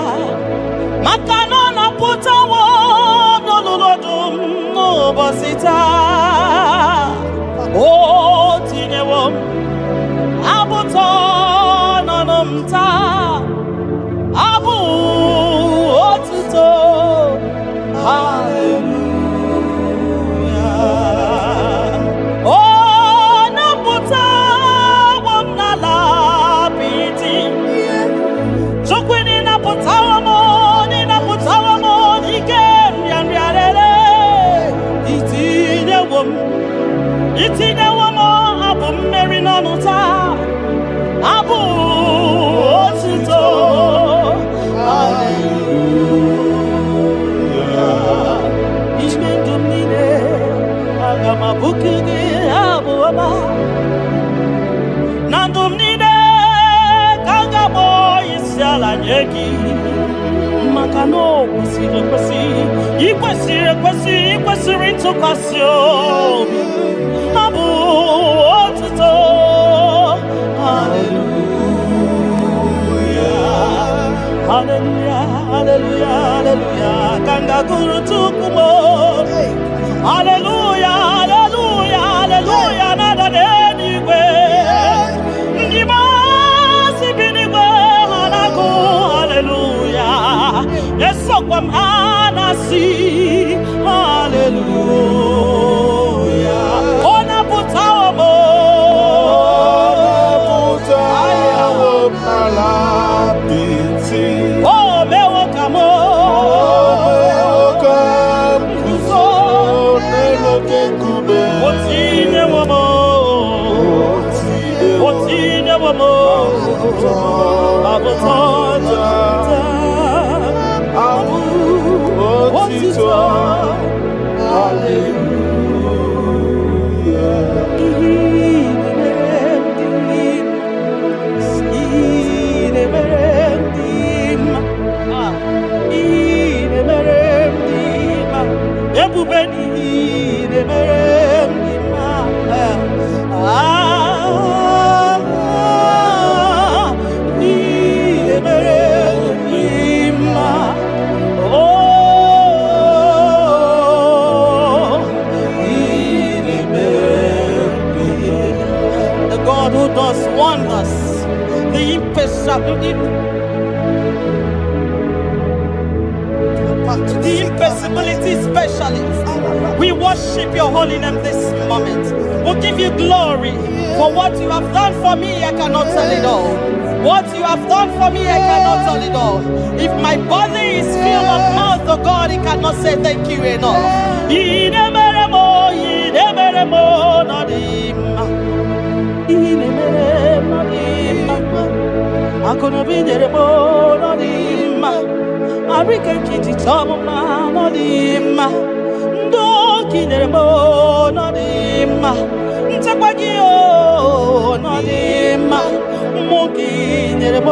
Maka na ọ napụtawo n'olulu ọdụm n'ụbọchị taa. O tinyewo m abụ ụtọ n'ọnụ m taa. Abụ otuto. Hallelujah. Ọ napụtawo m n'ala apịtị. Chukwu ịnapụtawo m, ịnapụtawo m n'ike nrịanrịa rere. Itinyewo m, itinyewo m abụ mmeri n'ọnụ taa. Abụ otuto. Hallelujah. Ime ndụ m niile, aga m abụku gị abụ ọma. Na ndụ m niile ka m ga-akpọ isi ala nye gị. Maka na o kwesịrị ekwesị, ị kwesịrị ekwesị, ị kwesịrị ntụkwasị obi. Abụ otuto. Hallelujah. Hallelujah, hallelujah, hallelujah. Ka m ga-agụrụ Chukwu m. Hallelujah, hallelujah, hallelujah. Na-ada n'eluigwe. Ndị maasị bi n'igwe ha na-agụ hallelujah. Esokwa m ha na-asị hallelujah. Ọ napụtawo m. Ọ napụtawo m n'ala apịtị. O mewo ka m O mewo ka m guzo n'elu oke nkume. O tinyewo m. O tinyewo m. Abụtọ Abụ otito. Hallelujah. Ihe na-emere m dị mma. Ihe na-emere m dị mma. Ebube n'ihe na-emere m dị mma. Ah, ihe na-emere m dị mma. Oh, ihe na-emere m dị mma. The God who does wonders, the impossibility, the impossibility specialist. We worship your holy name this moment. We give you glory for what you have done for me. I cannot tell it all. What you have done for me, I cannot tell it all. If my body is filled of mouth, oh God, it cannot say thank you enough. Inemeremo, inemeremo, nadima. Inemeremo, nadima. Akụnụba nyere m ọ dị mma. Arịka nkịtị chọọ m mma ọ dị mma. Ndị oke nyere m ọ dị mma. Nchekwa gị ọ dị mma. Mmụọ gị nyere m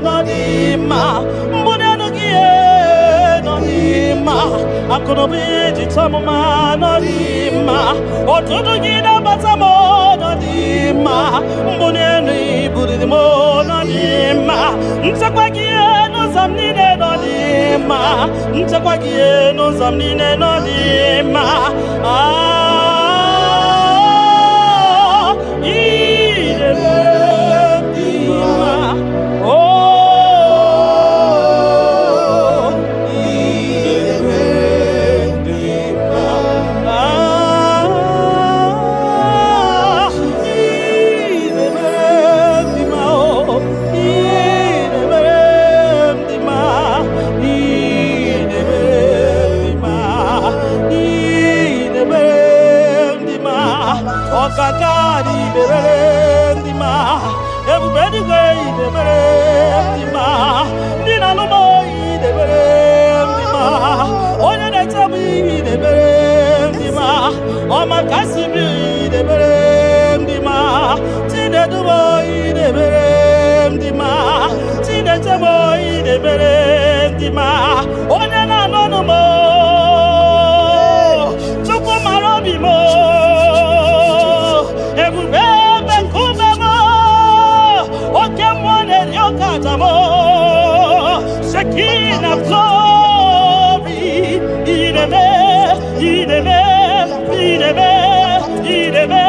nọ dị mma. Mbuli elu gị nọ dị mma. Akụnụba iji chọọ m mma nọ dị mma. Ọtụtụ gị na-abata m nọ dị mma. Mbuli elu ibuliri m nọ dị mma. Nchekwa gị n'ụzọ m niile nọ dị mma. Nchekwa gị n'ụzọ m niile nọ dị mma. Ah, ị na-eme dị mma. Oh, ị na-eme dị mma. Ah, ị na-eme dị mma. Oh, ị na-eme dị mma. Ị na-eme dị mma. Ị na-eme dị mma. Ọkaka dị mere dị mma. Ebube eluigwe ị na-emere dị mma. Ndị na-alụ m ị na-emere dị mma. Onye na-eche m ị na-emere dị mma. Ọma kasị m ị na-emere dị mma. Chinedu m ị na-emere dị mma. Chineche m ị na-emere dị mma. Onye na-anụ ọnụ m, Chukwu mara obi m, ebube ebe nkume m, oke mmụọ na-eri oke aja m, Shekinah glory, ị na-eme, ị na-eme, ị na-eme, ị na-eme,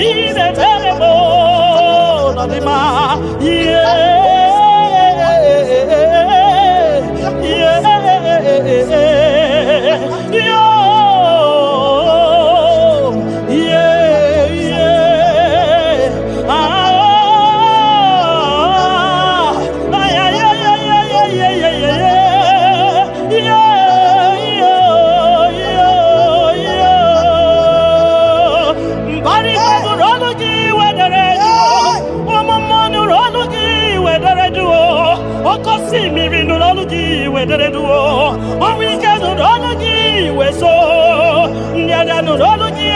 ị na-emere m n'ọdịmma. Yeah, yeah, yeah, yeah. Ah, ay, ay, ay, ay, ay, ay, ay, ay, ay. Yeah, yeah, yeah, yeah. Mbara igwe nụrụ olu gị wedere jụụ. Ụmụ mmụọ nụrụ olu gị wedere jụụ. Oke osimiri nụrụ olu gị wedere jụụ. Ọnwụ ike nụrụ olu gị weso. Ndị agha nụrụ olu gị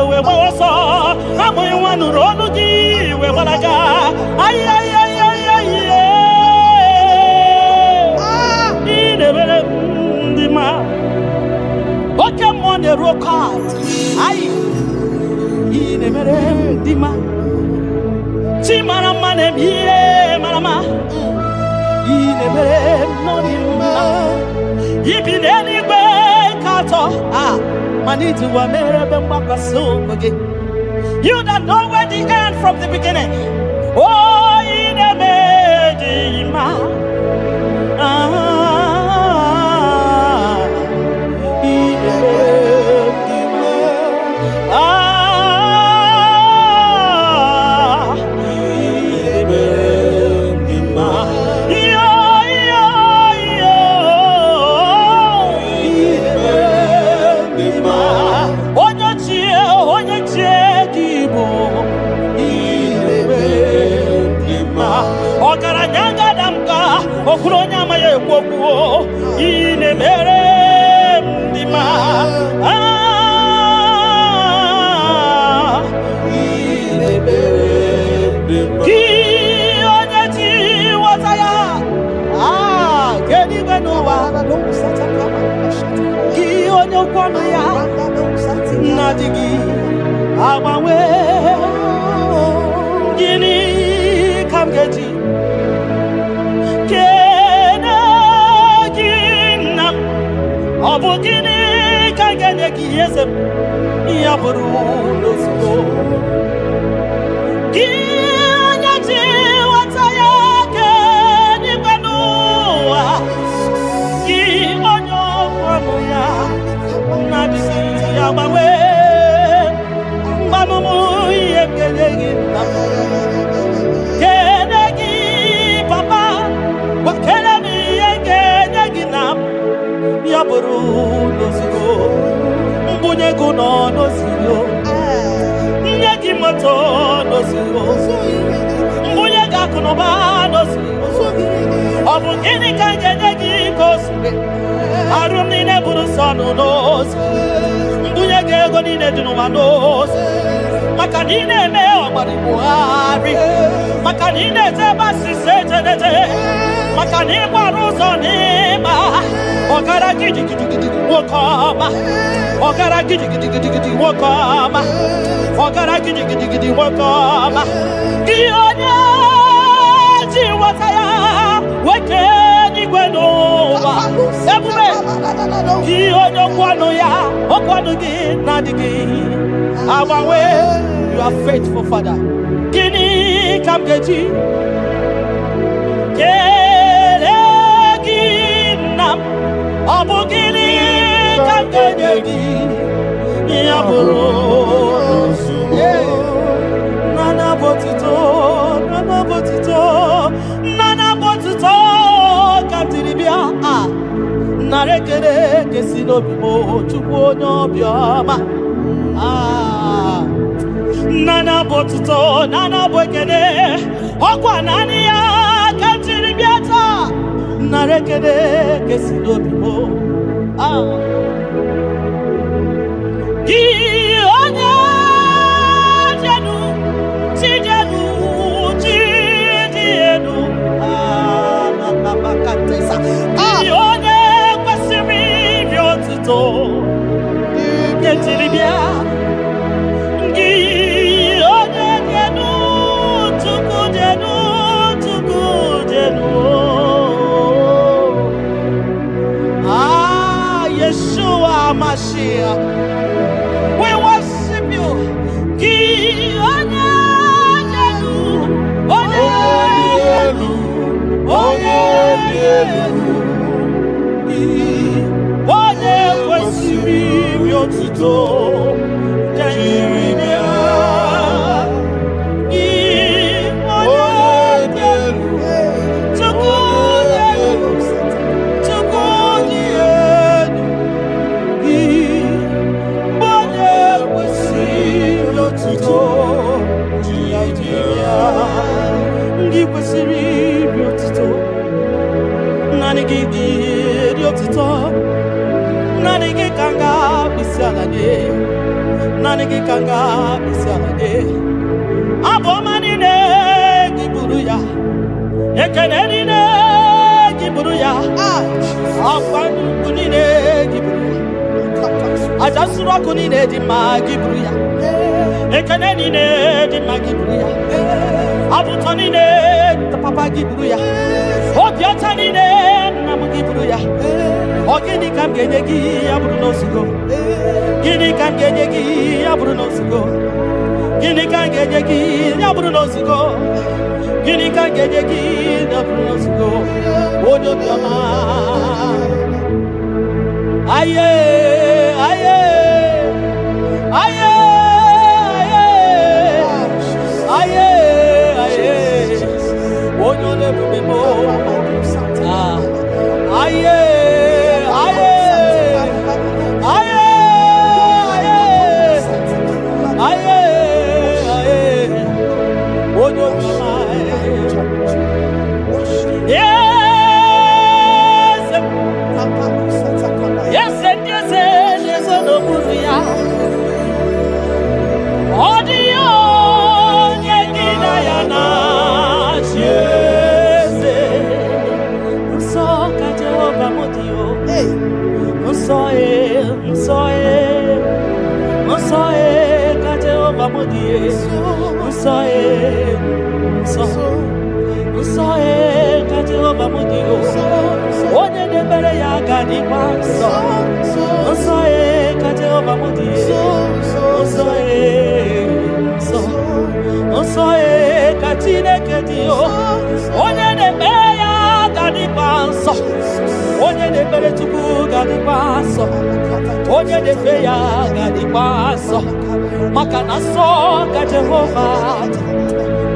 wee gbawa ọsọ. Amụghị nwa nụrụ olu gị wee gbalaga. Ay, ay, ay, ay, ay, ị na-emere m ndị mma. Oke mmụọ na-eru oke ala. Ayi, ị na-emere m ndị mma. Chi mara mma na-eme ihe mara mma. Ị na-emere m n'ọdị mma. Ibi n'eluigwe ka atọ a mana iji ụwa mere ebe mgbakwasị ụkwụ gị. You that know where the end from the beginning. Oh, ị na-eme dị mma. Ah, ị na-eme dị mma. Ah, ị na-eme dị mma. Yo, yo, yo. Ị na-eme dị mma. Onye ochie, onye ochie gị bụ. Ị na-eme dị mma. Ọgaranya gada m ka okwuru onye amaghị ekwu okwu, ị na-emere m dị mma. Ah, ị na-emere gị onye ji nghọta ya ah kedu n'ụwa gị onye okwu ọnụ ya na-adịghị agbanwe. Gịnị ka m ga-eji kene gị, nna m? Ọ bụ gịnị ka m ga-enye gị, eze m? Ya bụrụ n'ozugbo gị onye ji nghọta ya kedigwe n'ụwa, gị onye okwu ọnụ ya na-adịghị agbanwe, mgbanụmụ ihe m ga-enye gị, nna m, kene gị, papa, gwakere m ihe m ga-enye gị na m ya bụrụ n'ozugbo. Mbunye gị nọ n'ozugbo, nye gị moto n'ozugbo, mbunye gị akụnụba n'ozugbo. Ọ bụ gịnị ka m ga-enye gị ka o zuru arụ m niile bụrụ nsọ nụ n'ozu? Mbunye gị ego niile dị n'ụwa n'ozu, maka na ị na-eme ọgbara Buhari. Maka na ị na-eje ebe asịsa ejeneje, maka na ị gbara ụzọ n'ịma ọgara gidigidigidi nwoke ọma, ọgara gidigidigidi nwoke ọma, ọgara gidigidigidi nwoke ọma. Gị onye ji nweta ya weke n'igwe n'ụwa ebube, gị onye okwu ọnụ ya, okwu ọnụ gị na-adịghị agbanwe. You are faithful, Father. Gịnị ka m ga-eji kelee gị, nna m? Ọ bụ gịnị ka m ga-enye gị ya bụrụ nana bụ otuto, nana bụ otuto, nana bụ otuto ka m jiri bịa a nara ekele kesi n'obi m, Chukwu onye obiọma. Ah, nana bụ otuto, nana bụ ekele, ọkwa naanị ya ka m jiri bịa taa nara ekele kesi n'obi m. Ah. Gị onye jenu chijenu chidi enu. Ah, na, na, Makatesa. Gị onye kwesịrị iri otuto nke jiri bịa, gị onye dị elu, Chukwu dị elu, Chukwu dị elu. Ah, Yeshua Mashiach, we worship you. Gị onye dị elu, onye dị elu, onye dị elu, gị onye kwesịrị iri otuto jiri bịa, gị onye dị elu, Chukwu dị elu, Chukwu dị elu, gị onye kwesịrị otuto jiri bịa, ndị kwesịrị iri otuto, naanị gị dị otuto, naanị gị ka m ga-akpịsị ala nye, naanị gị ka m ga-akpịsị ala nye. Abụ ọma niile gị buru ya, ekele niile gị buru ya, ọkwa nnukwu niile gị buru ya, aja nsuru ọkụ niile dị mma gị buru ya, ekele niile dị mma gị buru ya, abụ ụtọ niile papa gị buru ya, obi ọcha niile nna m gị buru ya. Ọ gịnị ka m ga-enye gị ya bụrụ na ozugo? Gịnị ka m ga-enye gị ya bụrụ na ozugo? Gịnị ka m ga-enye gị ya bụrụ na ozugo? Gịnị ka m ga-enye gị ya bụrụ na ozugo? Onye obiọma. Aye, aye, aye, aye, aye, aye, onye ọla ebube m. Ah, aye, aye, aye, aye, aye, aye, onye obiọma. Eze, eze ndị eze na-ezo n'okpuru ya. Ọ dịghị onye gị na ya na-achị eze. Nsọ ka Jehova m dị o. Nsọ e, nsọ e, nsọ e ka Jehova m dị e. Nsọ e, nsọ, nsọ e ka Jehova m dị o. Onye na-ekpere ya ga-adịkwa nsọ. Nsọ e ka Jehova m dị e. Nsọ e, nsọ, nsọ e ka Chineke dị o. Onye na-ekpe ya ga-adịkwa nsọ. Onye na-ekpere Chukwu ga-adịkwa nsọ. Onye na-efe ya ga-adịkwa nsọ. Maka na nsọ ka Jehova dị.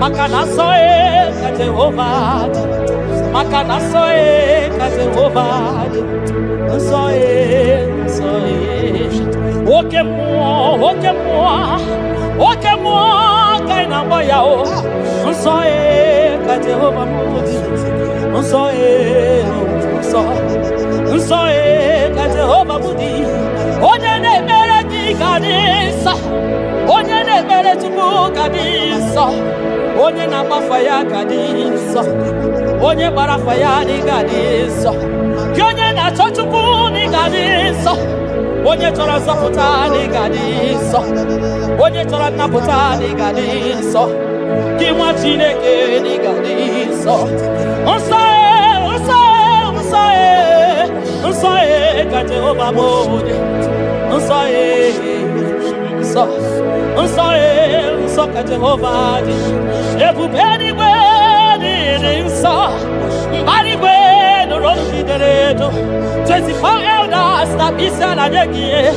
Maka na nsọ e ka Jehova dị. Maka na nsọ e ka Jehova dị. Nsọ e, nsọ e. Oke mmụọ, oke mmụọ, oke mmụọ ka ị na-agba ya o. Nsọ e ka Jehova m dị. Nsọ e, nsọ, nsọ e ka Jehova m dị. Onye na-ekpere gị ga-adị nsọ. Onye na-ekpere Chukwu ga-adị nsọ. Onye na-agbafa ya ga dị nsọ. Onye gbara afa ya na ị ga-adị nsọ. Gị onye na-achọ Chukwu na ị ga-adị nsọ. Onye chọrọ nzọpụta na ị ga-adị nsọ. Onye chọrọ nnapụta na ị ga-adị nsọ. Gị nwa Chineke na ị ga-adị nsọ. Nsọ e, nsọ e, nsọ e, nsọ e ka Jehova bụ onye. Nsọ e, nsọ, nsọ e, nsọ ka Jehova dị. Ebube eluigwe dịrị nsọ. Mbara igwe nụrụ olu gị dere edo. 24 elders na isi ala nye gị ihe.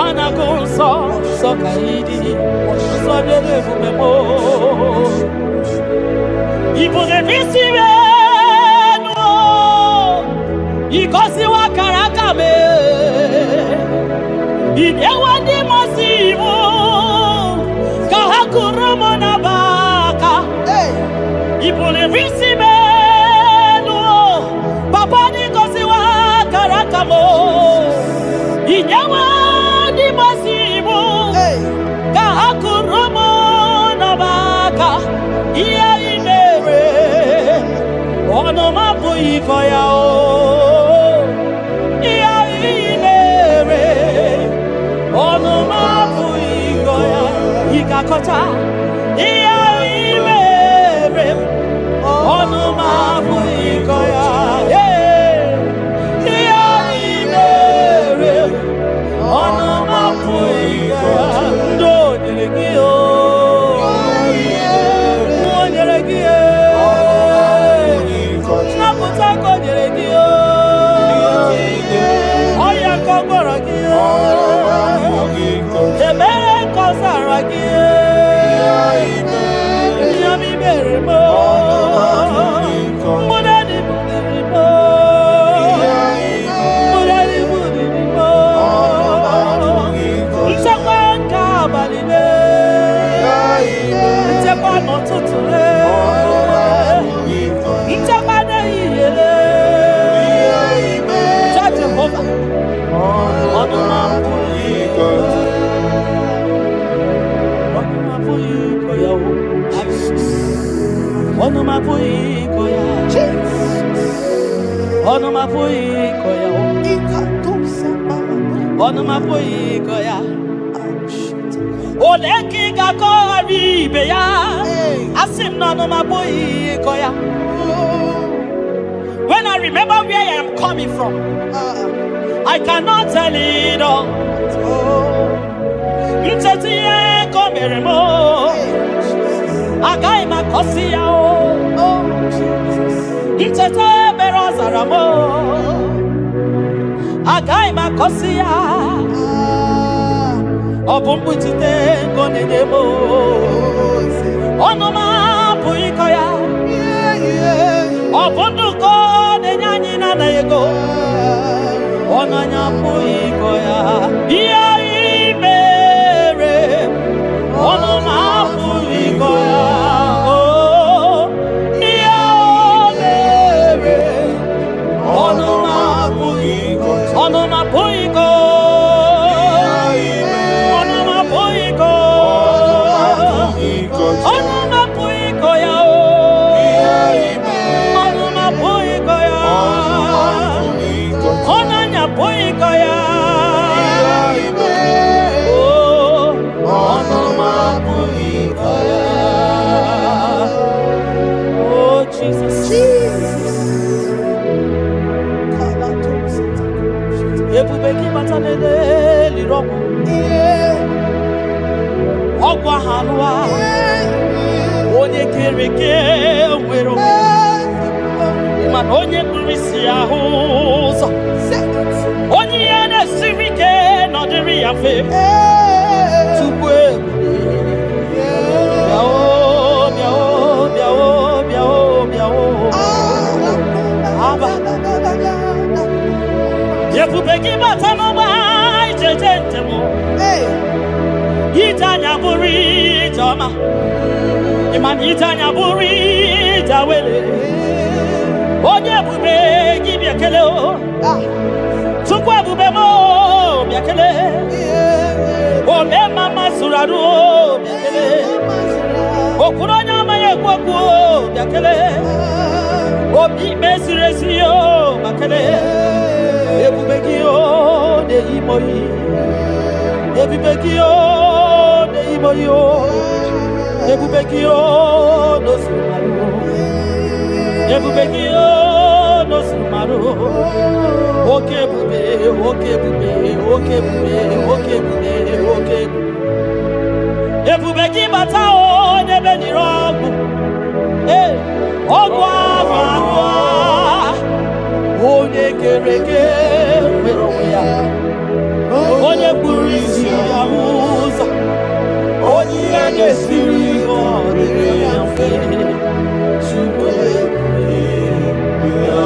A na-agụ nsọ, nsọ ka ị dị. Nsọ nyere ebube m. Ị bụ n'isi m enu, ịgọziwa akara aka m. Ị na-enwe ndị mmasị iwu ka ha kụrụ m n'abaka. Hey. Ị buliri isi m elu, papa, n'ịgọziwa akara aka m. Ị nyewe ndị mmasị iwu Hey. ka ha kụrụ m n'abaka. Ihe ị mere, ọnụ m apụghị ịkọ ya o. Ihe ị mere, ọnụ m apụghị ịkọ ya. Ị ga-akọcha ihe ị mere, ọnụ m apụghị ịkọ ya. Ee, ihe ị mere, ọnụ m apụghị ịkọ ya. Ndị o nyere gị o, o nyere gị e, nnapụta ka o nyere gị o, ọya ka ọ gwọrọ gị o, ebere ka ọ zara gị e, ihe ọma i mere m o, mgbụrụ dị buliri m o, mgbụrụ dị buliri m o, nchekwa nke abalị le, nchekwa n'ụtụtụ le, nchekwa n'ehihie le. Cha Jehova, ọnụ m apụghị ịkọ ya. Ọnụ m apụghị ịkọ ya o. Ọnụ m apụghị ịkọ ya. Ọnụ m apụghị ịkọ ya o. Ọnụ m apụghị ịkọ ya. Ole ka ị ga-akọghara ibe ya? Asị m na ọnụ m apụghị ịkọ ya. When I remember where I am coming from, I cannot tell it all. Ncheta ihe ka o mere m o, agaghị m akọsi ya o. Ncheta ebere ọ zara m o, agaghị m akọsi ya. Ọ bụ mkpuchite nke ọ na-enye m o. Ọnụ m apụghị ịkọ ya. Ọ bụ ndụkọ na-enye anyị na-anaghị ego. Ọnụ anyị apụghị ịkọ ya. Ihe ị mere, ọnụ m apụghị ịkọ ya. Oh, ihe o mere, ọnụ m apụghị ịkọ. Ọnụ m apụghị ịkọ. Ọnụ m apụghị ịkọ. Ọnụ m apụghị ịkọ ya o. Ọnụ m apụghị ịkọ ya. Ọnụ anyị apụghị ịkọ ya. Oh, ọnụ m apụghị ịkọ ya. Oh, Jesus. Ebube gị bata n'eliri ọgwụ. Ọgwụ ahụ alụwa. Onye kere eke nwere onwe. Mana onye kpuru isi ahụ ụzọ. Onye ihe na-esiri ike nọdịrị ya mfe. Tupu ebube. Bịa o, bịa o, bịa o, bịa o, bịa o. Aba. Ebube gị bata n'ụgbọ ijeje njem. Ije anya bụrụ ije ọma. Ịma na ije anya bụrụ ije awele. Onye ebube gị bịa kele o. Chukwu ebube m o, bịa kele. Ome mama zụrụ arụ o, bịa kele. Okwuru onye ọma ya. na-ekwu okwu o, bịa kelee. Obi ikpe ziri ezi o, ma kelee. Ebube gị o na-eyi m oyi. Ebube gị o na-eyi m oyi o. Ebube gị o n'ozuru marụ. Ebube gị o n'ozuru marụ. Oke ebube, oke ebube, oke ebube, oke ebube, oke ebube. Ebube gị bata o n'ebe nire ọgwụ. Ee, ọgwụ ahụ ahụ a. Onye kere eke nwere onwe ya. Onye kpuru isi ya hụ ụzọ. Onye ihe na-esiri ike ọ dịrị ya mfe. Chukwu ebube ya.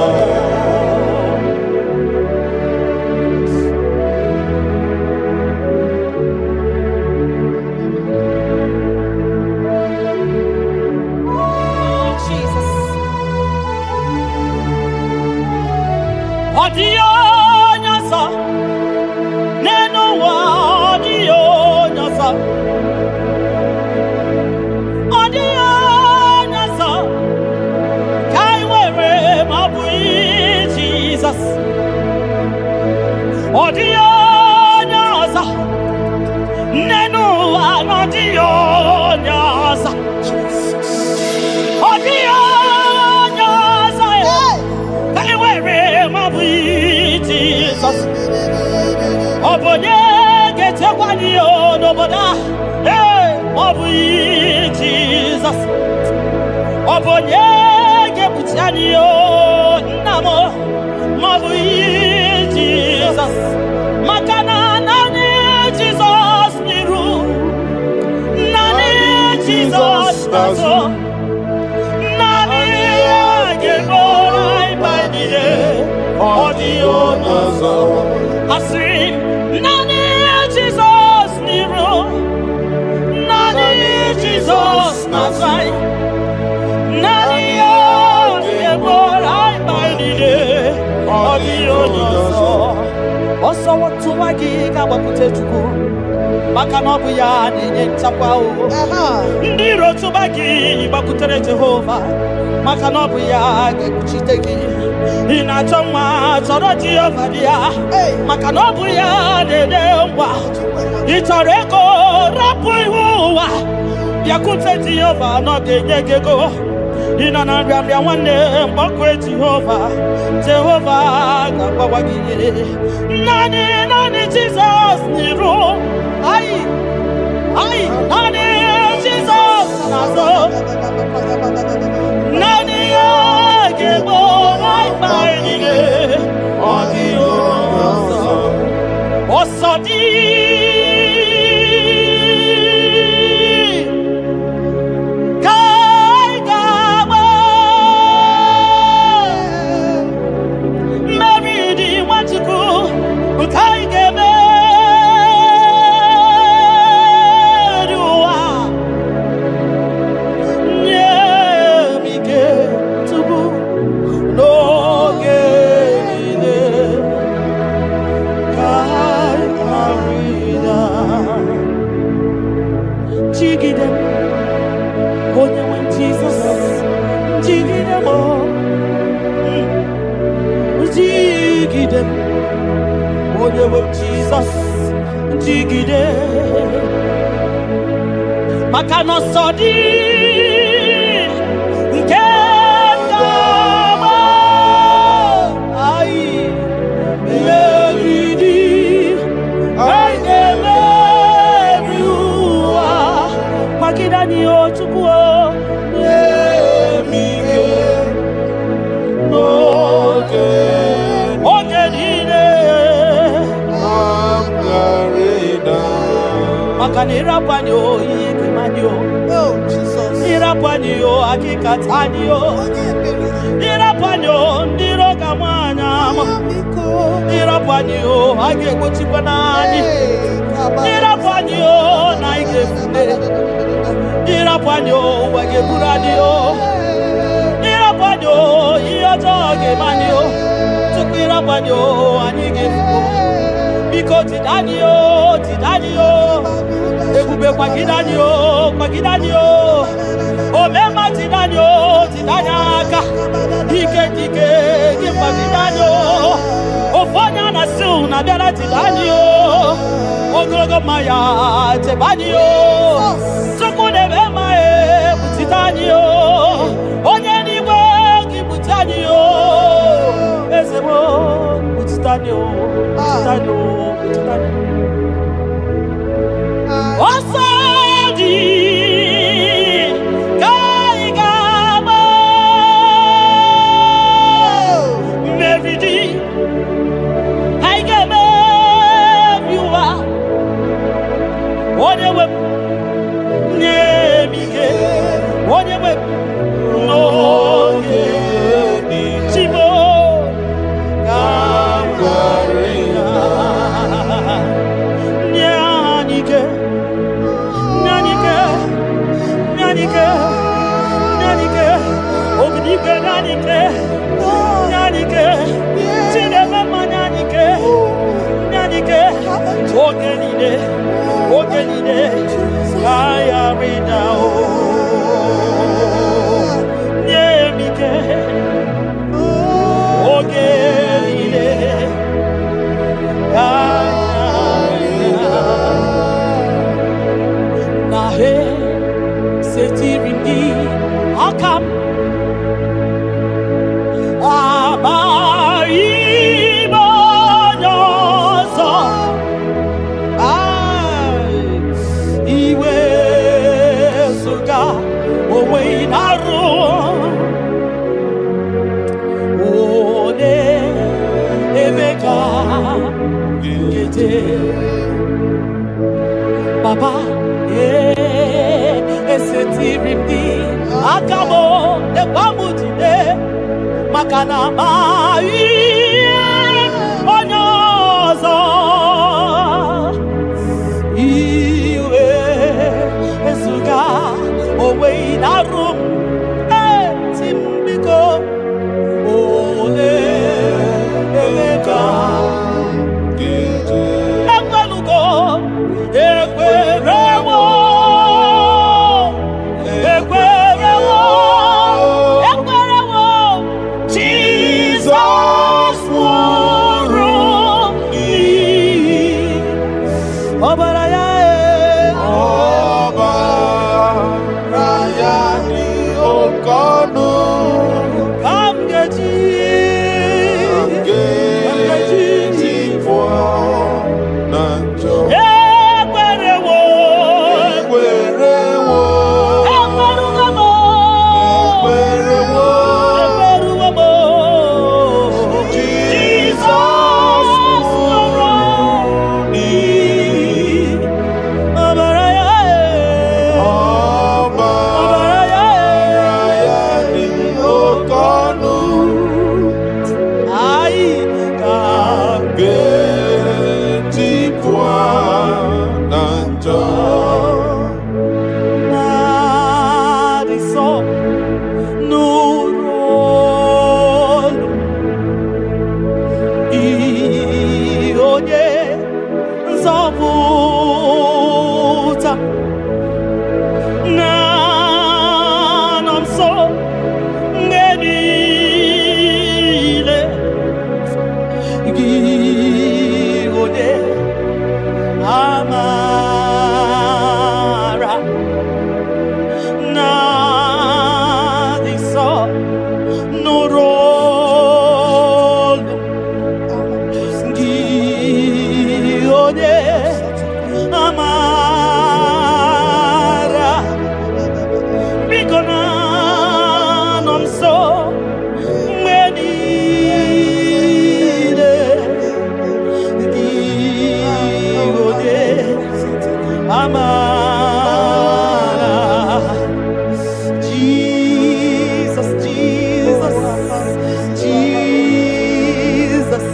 Oh, Jesus. Ọ dịghị onye ọzọ n'elu ụwa, ọ dịghị onye ọzọ. Ọ dịghị onye ọzọ ka anyị nwere ma ọ bụghị Jizọs. Ọ dịghị onye ọzọ n'elu ụwa na ọ dịghị onye ọzọ. Ọ dịghị onye ọzọ ka anyị nwere ma ọ bụghị Jizọs. Ọ bụ onye ga-echekwa anyị o n'obodo a? Ee, ma ọ bụghị Jizọs. Ọ bụ onye ga-ekpuchi anyị o nna m ma ọ bụghị Jizọs? Maka na naanị Jizọs n'iru, naanị Jizọs n'azụ, naanị ya ga-eburu anyị mkpa niile. Ọ dịghị onye ọzọ. Asịrị m, naanị Jizọs n'iru, naanị Jizọs n'azụ anyị, naanị ya ga-eburu anyị mkpa niile. Ọ dịghị onye ọzọ. Ọsọ tụwa gị ga-agbakwute Chukwu, maka na ọ bụ ya na-enye nchekwa o. Ndị iro tụba gị, gbakwutere Jehova, maka na ọ bụ ya ga-ekpuchite gị. Ị na-achọ nwa, chọrọ Jehova dị ya, maka na ọ bụ ya na-enye ngwa. Ị chọrọ ego, rapụ ihu ụwa, bịakwute Jehova na ọ ga-enye gị ego. Ị nọ na nrịanrịa, nwanne, mgbakọ Jehova, Jehova ga-agbawa gị ihe. Naanị, naanị Jizọs n'iru anyị anyị, naanị Jizọs n'azụ, naanị ya ga-egbo anyị mkpa anyị niile. Ọ dịghị onye ọzọ. Ọsọ dị ka anyị ga-agba, mmeri dị Nwachukwu nke anyị ga-emeri ụwa. Nye m ike tupu n'oge niile ka anyị ghara ịda. Jigide m, onye nwe m Jizọs, jigide m o. Jigide m, onye nwe m Jizọs, jigide, maka na ọsọ dị nke ga-agba anyị, mmeri dị, anyị ga-emeri ụwa. Kwagide anyị o Chukwu o, nye m ike n'oge oge niile maka na ịrapụ anyị o, ihe ga-eme anyị o. Oh, Jesus. Ịrapụ anyị o, akịkata anyị o. Onye ebere. Ịrapụ anyị o, ndị iro ga-ama anyị ama. Biko. Ịrapụ anyị o, a ga-egbochikwa n'anyị. Hey, kaba. Ịrapụ anyị o, na anyị ga-efute. Ịrapụ anyị o, ụwa ga-eburu anyị o. Ịrapụ anyị o, ihe ọjọọ ga-eme anyị o. Tupu ịrapụ anyị o, anyị ga-efu. Biko jide anyị o, jide anyị o. Ebube, kwagide anyị o, kwagide anyị o. Omema. na-abịara chebe anyị o. Ogologo mmanya chebe anyị o. Chukwu na-eme mma ekpuchite anyị o. Onye n'igwe gị kpuchi anyị o. Eze m kpuchite anyị o. Kpuchite anyị o. Kpuchite anyị o. Ọsọ dị ka anyị ga-agba. Mmeri dị anyị ga-emebi ụwa. Onye nwe m nye m ike. Onye nwe m n'oge Chimo ka m ghara ịda. Nye anyị ike. Nye anyị ike. Nye anyị ike. Nye anyị ike. Obidigwe nye anyị ike. Nye anyị ike. Chineke mma nye anyị ike. Nye anyị ike. Oge niile. Oge niile. Ka anyị ghara ịda o. Nye m ike. Oge niile. Ka anyị ghara ịda. Na he setiri m gị aka m amaghị m onye ọzọ. Ai, iwezuga onwe ị na-arụ onye ebe ka nkeje Baba, esetiri m gị aka m lekwa m jide maka na amaghị m onye ọzọ. Iwe ezuga onwe ị na-arụ m eti m biko ole ebe ka ekwelugo ekwerewo ekwerewo ekwerewo Jizọs nwụrụ n'ihi ọbara ya e. Ọbara ya dị oke ọnụ Ka m ga-eji ga-eji pụọ na njọ. Ekwerewo Ekwerewo, ekwerugo m ekwerewo, ekwerugo m Jizọs nwụrụ n'ihi ọbara ya e. ọbara ọbara ya e. ya dị oke ọnụ Anyị ka ga-eji pụọ na njọ. Na-adị nsọ nụrụ olu ị onye nzọpụta na-anọ nso mgbe niile gị onye amara na-adị nsọ nụrụ olu gị onye amara biko na-anọ nso mgbe niile gị onye amara. Jesus, Jesus, Jesus,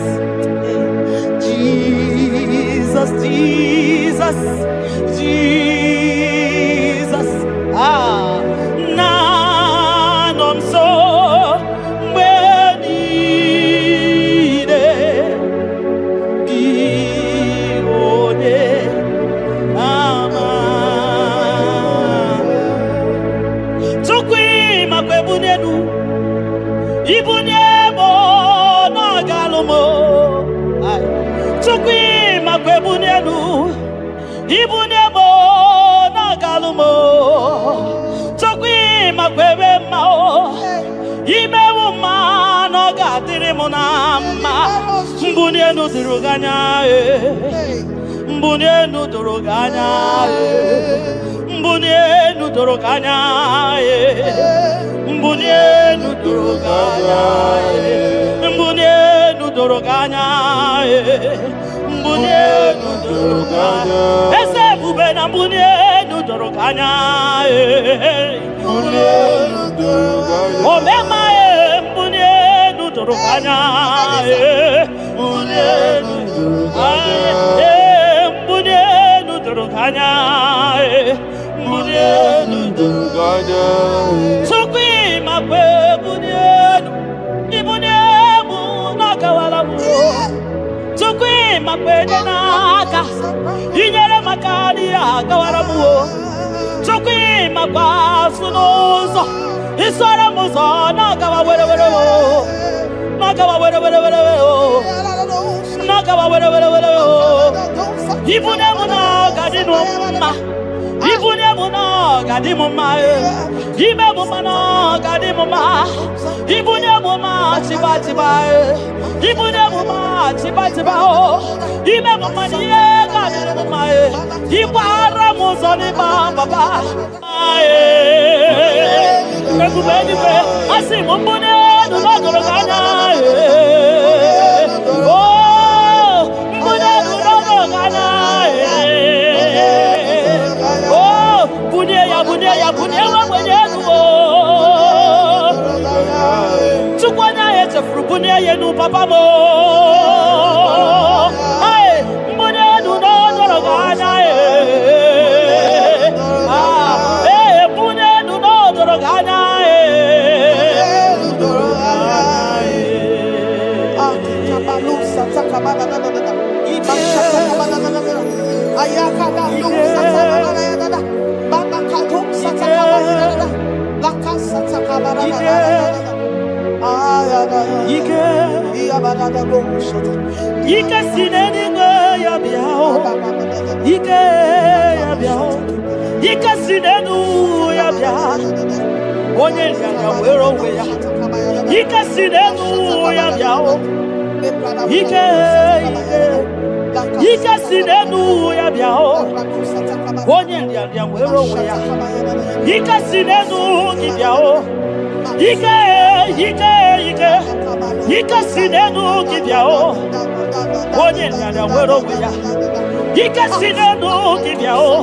Jesus, Jesus, Jesus. Ah, na-anọ nso mgbe niile gị onye ama. Chukwu ịmakwa ebunye elu ibunye m na ọ ga-alụ m. Ai. Ibunye m na-agalụ m. Chukwu, ịmakwa ebe mma o. Imewu mma na ọ ga-adịrị m na mma. Mbuli elu doro gị anya e. Mbuli elu doro gị anya e. Mbuli elu doro gị anya e. Mbuli elu doro gị anya e. Mbuli elu doro gị anya e. Mbuli elu doro gị anya. Eze ebube, na mbuli elu doro gị anya e. Mbuli elu doro gị anya. Omema e, mbuli elu doro gị anya e. Mbuli elu Doro gị anya. e, mbuli elu doro gị anya e. Mbuli elu Doro gị anya. Chukwu, ịmakwa ebuli elu, ibuli elu na-agawala m. Chukwu, ịmakwa enye n'aka, inyere maka n'ihe agawara m o. Chukwu, ịmakwa asụ n'ụzọ, isoro m ụzọ na-agawa were were o, na-agawa were were were o, na-agawa were were were o. Ibunye m na ọ ga-adị m mma, ibunye m na ọ ga-adị m mma e. Ime m mma na ọ ga-adị m mma. Ibunye m mma chiba chiba e. Ibunye m mma chiba chiba o. Ime m mma na ihe ga-adịrị m mma e. Ịgbara m ụzọ n'ịgba papa e. Ebube eluigwe, asị m mbunye elu n'ọgọrọ gị anya e. O mbunye elu n'ọgọrọ gị anya e. O bunye ya, bunye ya, bunye nwa ogbenye elu o. Chukwu, onye ahụ echefuru, bunye ya elu papa m o. Ee, mbunye elu n'ọdọrọ gị anya e. Ah, ee, bunye elu n'ọdọrọ gị anya e. Doro Ike, ike si n'eluigwe ya bịa o. Ike ya bịa o. Ike si n'elu ya bịa. Onye nrịanrịa were onwe ya. Ike si n'elu ya bịa o. Ike, ike, ike si n'elu ya bịa o. Onye nrịanrịa were onwe ya. Ike si n'elu gị bịa o. Ike, ike, ike, ike si n'elu gị bịa o. Onye nrịanrịa were onwe ya. Ike si n'elu gị bịa o.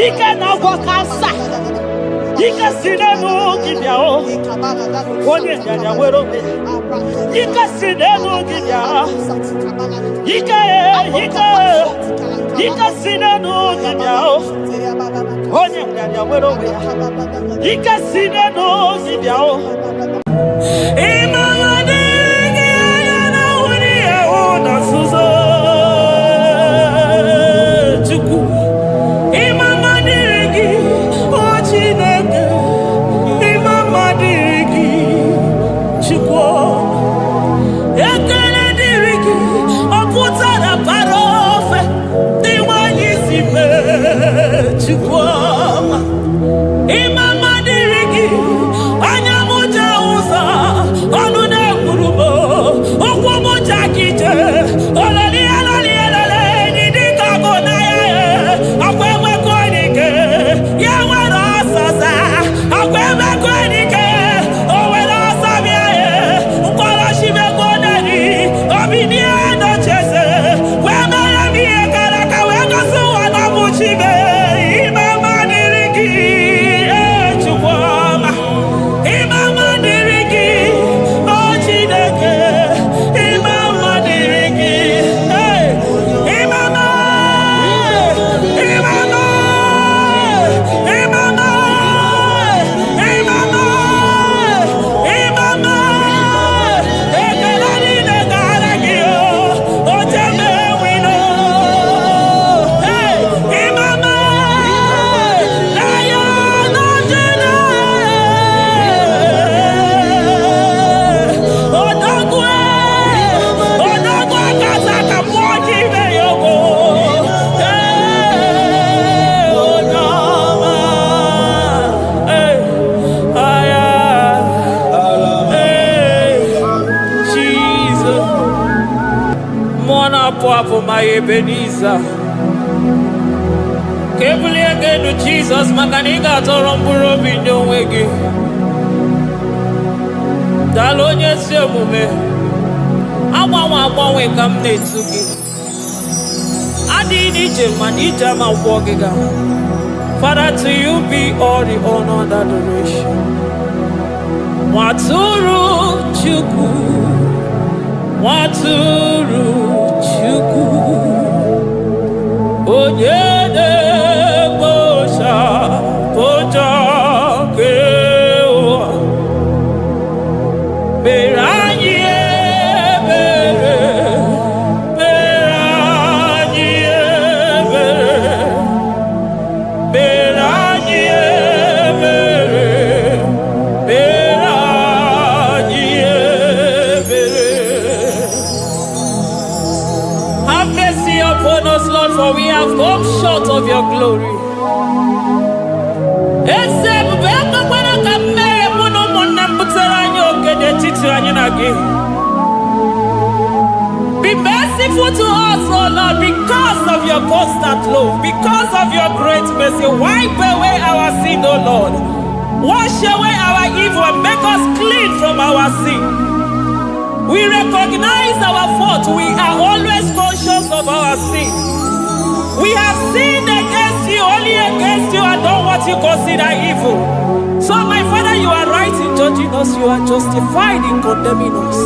Ike na-agwọ cancer. Ike si n'elu gị bịa o. Onye nrịanrịa were onwe ya. Ike si n'elu gị bịa. Ike, ike, ike si n'elu gị bịa o. Onye nrịanrịa were onwe ya. Ike si n'elu gị bịa o. Ịmara dịghị anya na nwere ahụ na nzuzo. Chukwu, ịma mma dịrị gị, o Chineke, ịma mma dịrị gị, Chukwu. Ekele dịrị gị, ọ pụtara bara ofe dị nwanyị si mee, Chukwu ọma. Ịma mma dịrị gị, anya m. na-apụ apụ, ma ya Ebenezer. Ka ebulie gị elu, Jizọs, maka na ị ga-atọrọ mkpụrụ obi nye onwe gị. Daalụ, onye ezi omume. Agbanwe agbanwe ka m na-etu gị. Adịghị n'ije mana ije ama gwọ gị ga. Father, to you be all the honor and adoration. Nwatụrụ Chukwu, Nwatụrụ Chukwu, onye na-ekpochapụ njọ nke ụwa, mere anyị ebere, mere anyị ebere, mere anyị ebere, mere anyị ebere. Have mercy upon us, Lord, for we have come short of your glory. Eze ebube, ekwekwara ka mmehie mụ na ụmụnne m butere anyị oke n'etiti anyị na gị. Be merciful to us, O Lord, because of your constant love, because of your great mercy. Wipe away our sin, O Lord. Wash away our evil and make us clean from our sin. We recognize our fault. We are always conscious of our sin. We have sinned against you, only against you, and done what you consider evil. So, my Father, you are right in judging us, you are justified in condemning us.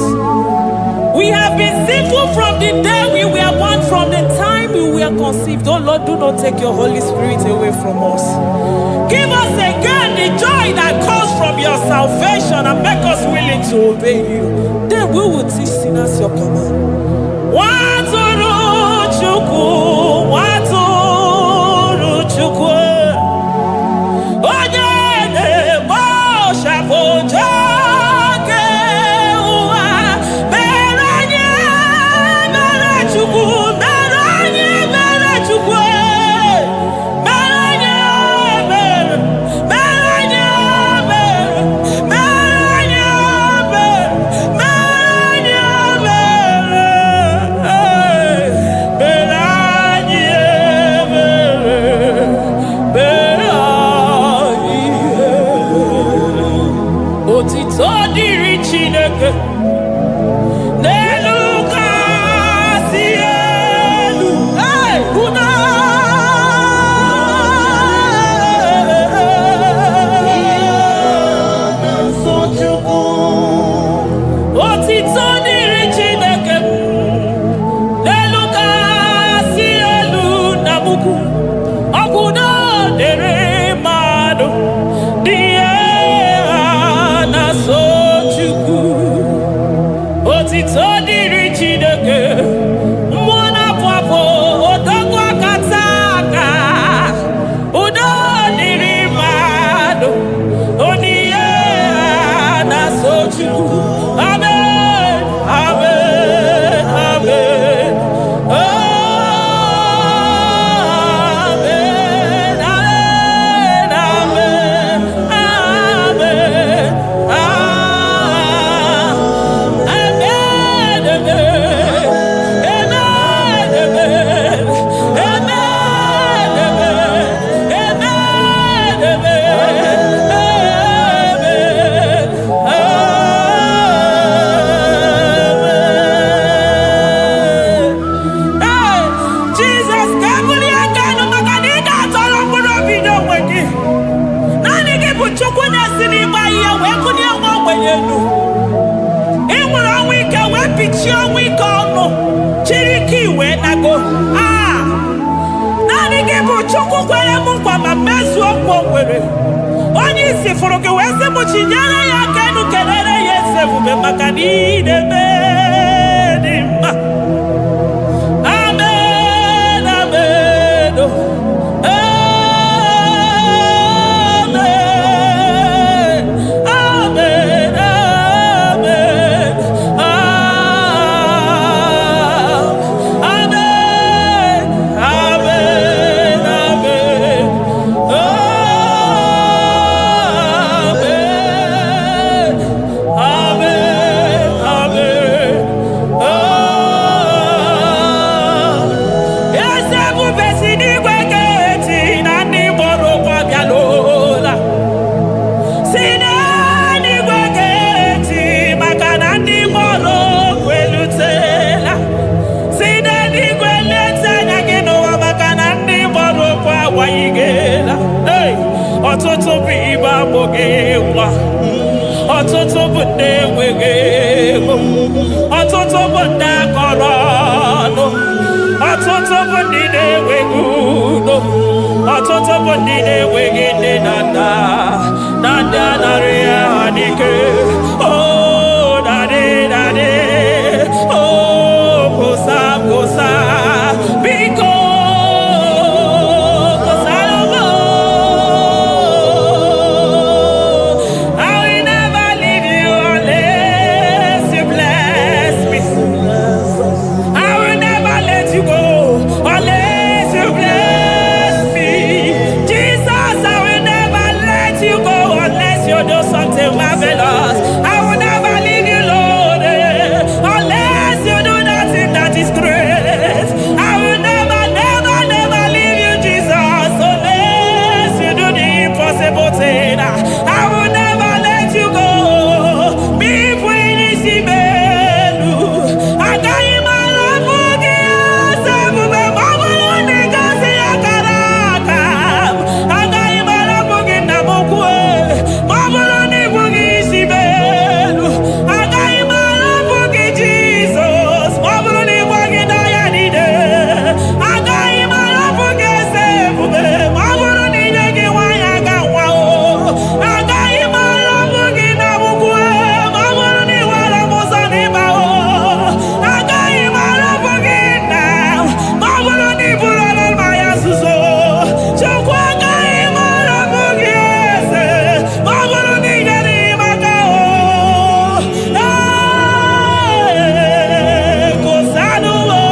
We have been sinful from the day we were born, from the time we were conceived. Oh Lord, do not take your Holy Spirit away from us. Give us again the joy that comes from your salvation and make us willing to obey you. Then we will teach sinners your command. Nwatụrụ Chukwu, Nwatụrụ Chukwu, onye na-ekpochapụ njọ nke ụwa, mere anyị mere Chukwu, mere anyị mere Chukwu, mere anyị mere, mere anyị mere, mere anyị mere, mere anyị mere, mere anyị mere, mere anyị ebere. Otito dịrị Chineke n'elu kasị elu. Hey, udo. Nsọ Chukwu. Otito dịrị Chineke n'elu kasị elu na mukwu. Ọkwụdo dịrị mmadụ dị ihe ha na-asọ Chukwu. Otito dịrị Chineke, mmụọ na-apụ apụ, odogwu akata aka. Udo dịrị mmadụ, onye ihe ha na-asọ Chukwu. Amen, amen, amen. Amen, amen, amen, amen, amen, amen, amen, amen, amen, amen, amen, amen. Ee, Jizọs, ka ebulie aka elu maka na ị ga-atọrọ mkpụrụ obi n'onwe gị. Naanị gị bụ Chukwu na-esi n'ịgba ihe wee bulie nwa ogbenye elu. Ị nwere ọnwụ ike wee pichie ọnwụ ike ọnụ, chiri ike wee nago. Aa, naanị gị bụ Chukwu kwere m nkwa ma mezuo nkwa o kwere. Onye isi fụrụ gị wee sị m chinyere ya aka elu, kelere ya eze ebube maka na ị na-eme dị mma. Amen, amen, oh. Amen, amen, amen, amen, amen, amen, amen, amen, amen. bụ ndị enweghị ego, ọtụtụ bụ ndị akọrọ ọnụ, ọtụtụ bụ ndị na-enweghị udo, ọtụtụ bụ ndị na-enweghị nne na nna na ndị anarị ha n'ike. Oh, daddy, daddy, oh, kwụsa, kwụsa, biko kwụsara m. I will never leave you unless you bless me. I will never let you go unless you bless me. Jesus, I will never let you go unless you do something marvelous. I will never leave you, Lord, unless you do that thing that is great. I will never, never, never leave you, Jesus, unless you do the impossible thing. I will never let you go. Me n'isi m elu. Agaghị m arapụ gị, eze ebube, ma ọ bụrụ na ị gosi akara aka m. Agaghị m arapụ gị, nna m ukwu, ma ọ bụrụ na ị bụghị isi m elu. Agaghị m arapụ gị, Jizọs, ma ọ bụrụ na ị gwaghị n'ọya niile. Agaghị m arapụ gị, eze ebube, ma ọ bụrụ na ị nye gị nwaanyị aga nwa o. Agaghị m arapụ gị na ukwu, ma ọ bụrụ na ị were m ụzọ n'ịba o. Agaghị m arapụ gị, nna, ma ọ bụrụ na ị bụrụ mmanya nzuzo. Chukwu, agaghị m arapụ gị, eze, ma ọ bụrụ na ị nyere m aka o. Ee, kwụsanụ m o.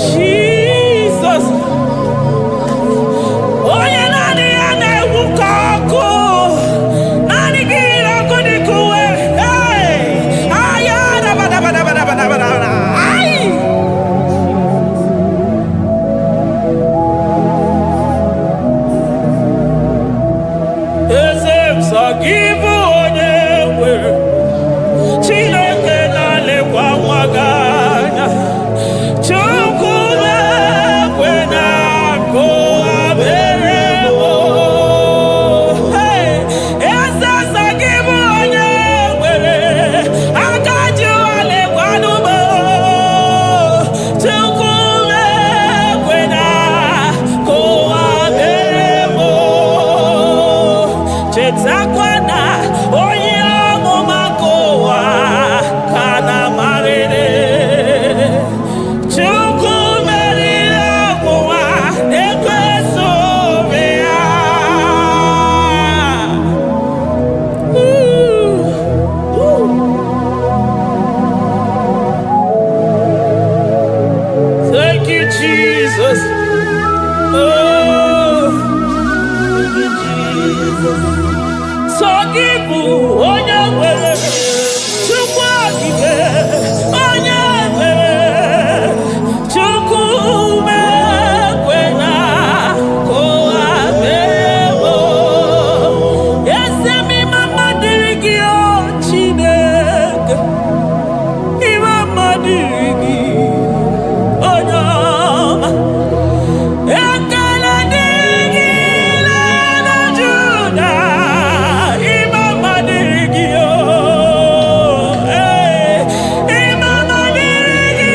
Jesus, onye naanị ya na-egwu ka ọkụ, naanị gị yiri ọkụ dị ka uwe. Hey! Aya, dabadabadabadabadabada. Ai! Eze m, sọ gị bụ onye nwere Chineke na-alekwa nwa gị anya. Chukwu na-ekwe na akụ abere m. Hey! Eze, sọ gị bụ onye nwere aka ji ụwa lekwanụ m. Chukwu na-ekwe na akụ abere m. Chetakwa na onye amụma nke ụwa ka na-amarịrị. Chukwu meriri ọgwụnwa na-ekweso obi ya. Thank you, Jesus. Oh, thank you, Jesus. Sọ gị bụ onye nwere Chukwu okike, onye nwere Chukwu mekwena ka ụwa mere m. Eze m, ịma mma dịrị gị, o Chineke, ịma mma dịrị gị, onye ọma. Ekele dịrị gị na Juda, ịma mma dịrị gị o. Ee, ịma mma dịrị gị,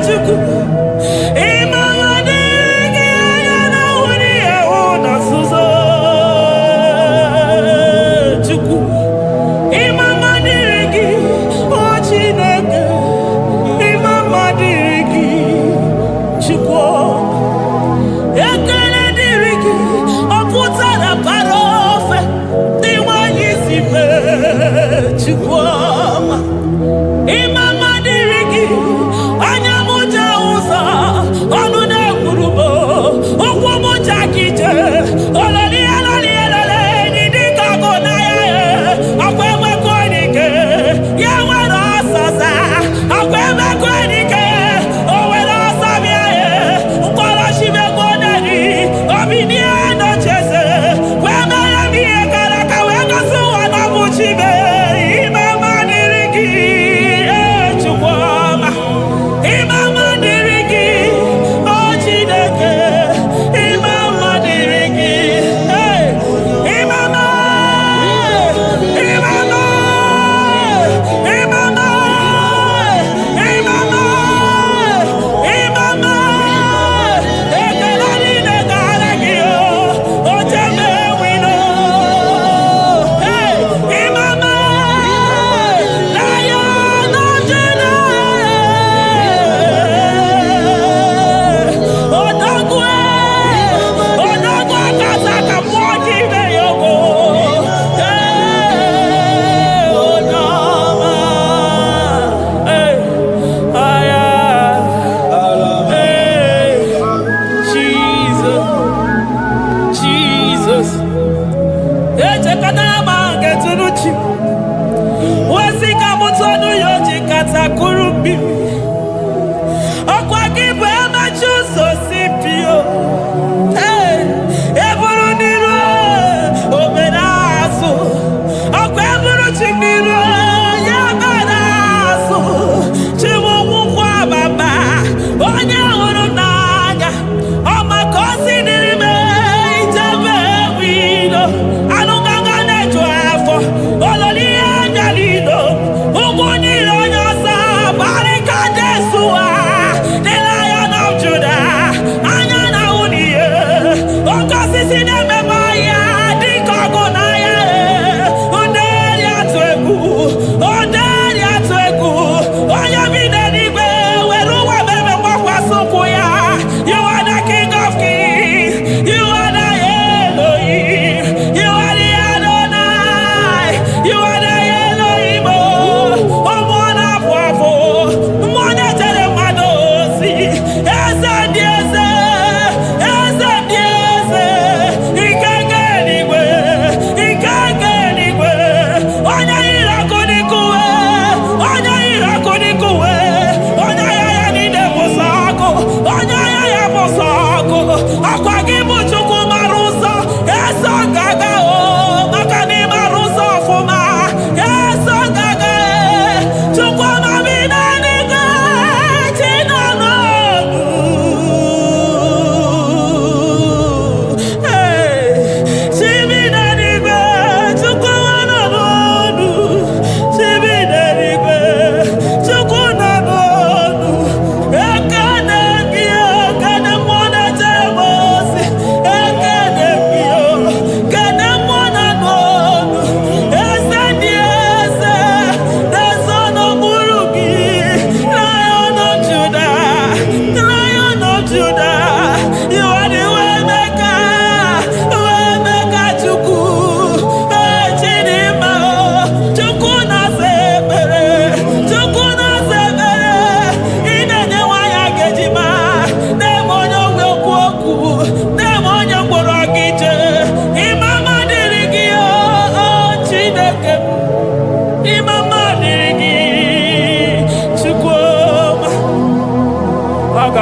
Chukwu. Ịma mma dịrị gị, anya na-ahụ n'ihe hụ na nzuzo, Chukwu. Ịma mma dịrị gị, o Chineke. Ịma mma dịrị gị, Chukwu. Ekele dịrị gị, ọ pụtara bara ofe dị nwanyị si mee, Chukwu ọma. Ịma mma dịrị gị, anya m ji ahụ.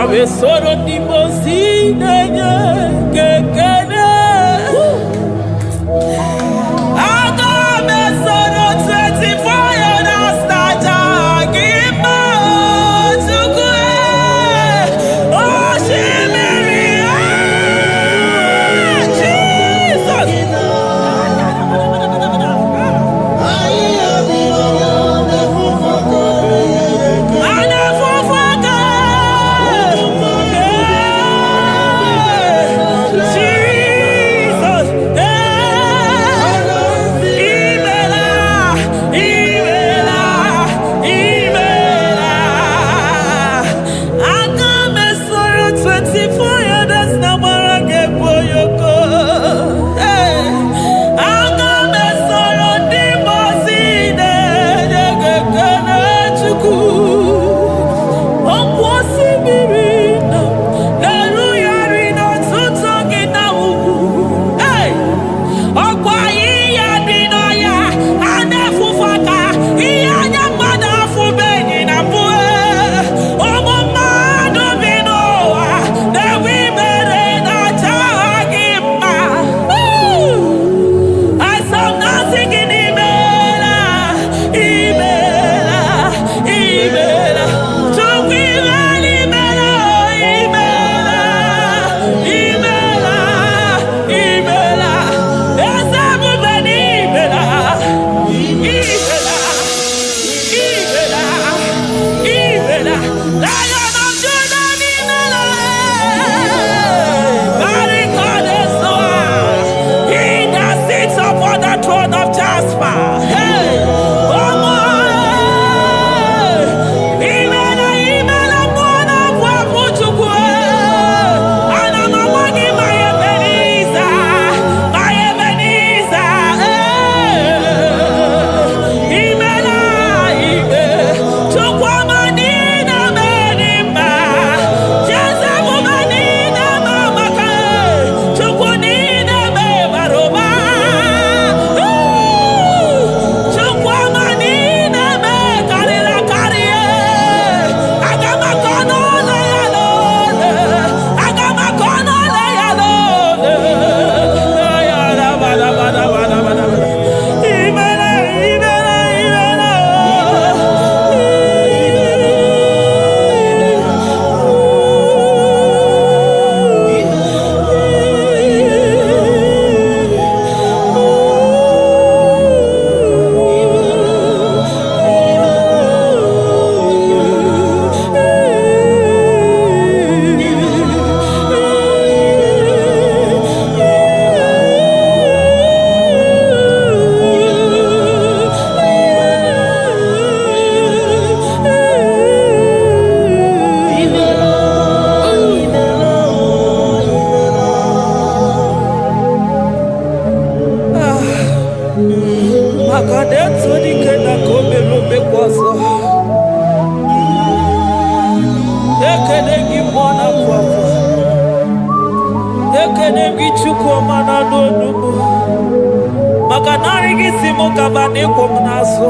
Aga m esoro ndị mmụọ ozi na-enye gị ekele. Aga m esoro 24 elders na-aja gị mma, Chukwu. Osimiri, ah, Jesus! Anafufuka! Jesus! Imela, imela, imela. Aga m esoro 24 elders na gbara gị egwu oyoko. Aga m esoro ndị mmụọ ozi na-enye gị ekele, Chukwu. Ọkwa osimiri nọ na-erugharị n'ọtụtụ gị na ugwu. Hey! Ọkwa ihe dị n'ọhịa a na-efufe aka, ihe anya mmadụ afụbeghị na mbụ. Ụmụ mmadụ bi n'ụwa na-enwe ibere na-acha gị mma. Woo! Asam na-asị gị n'imela, imela, imela. Chukwu, imela, imela, imela, imela, imela. Eze ebube, n'imela, imela, imela, imela. Lion of Judah, n'imela. Barikade-soa. He that sits upon the throne of Jasper. Hey, Omo, imela, imela, mwana wa Chukwu. Ana m agwa gị, my Ebenezer, my Ebenezer. Imela, ime, Chukwu ọma niile mere mma. Jeze ebube niile ma maka, Chukwu niile bara ụba. Chukwu ọma niile karịrị akarị. Aga m akọ n'ụlọ ya n'ole. Aga m akọ n'ụlọ ya n'ole. Imela, imela, imela. Maka na etu dike na ka o mere omekwa ọzọ. Ekene gị, mmụọ na-apụ apụ. Ekene gị, Chukwu ọma na anụ onugbu, maka narị gị si m kaba na ịkwụ m n'azụ.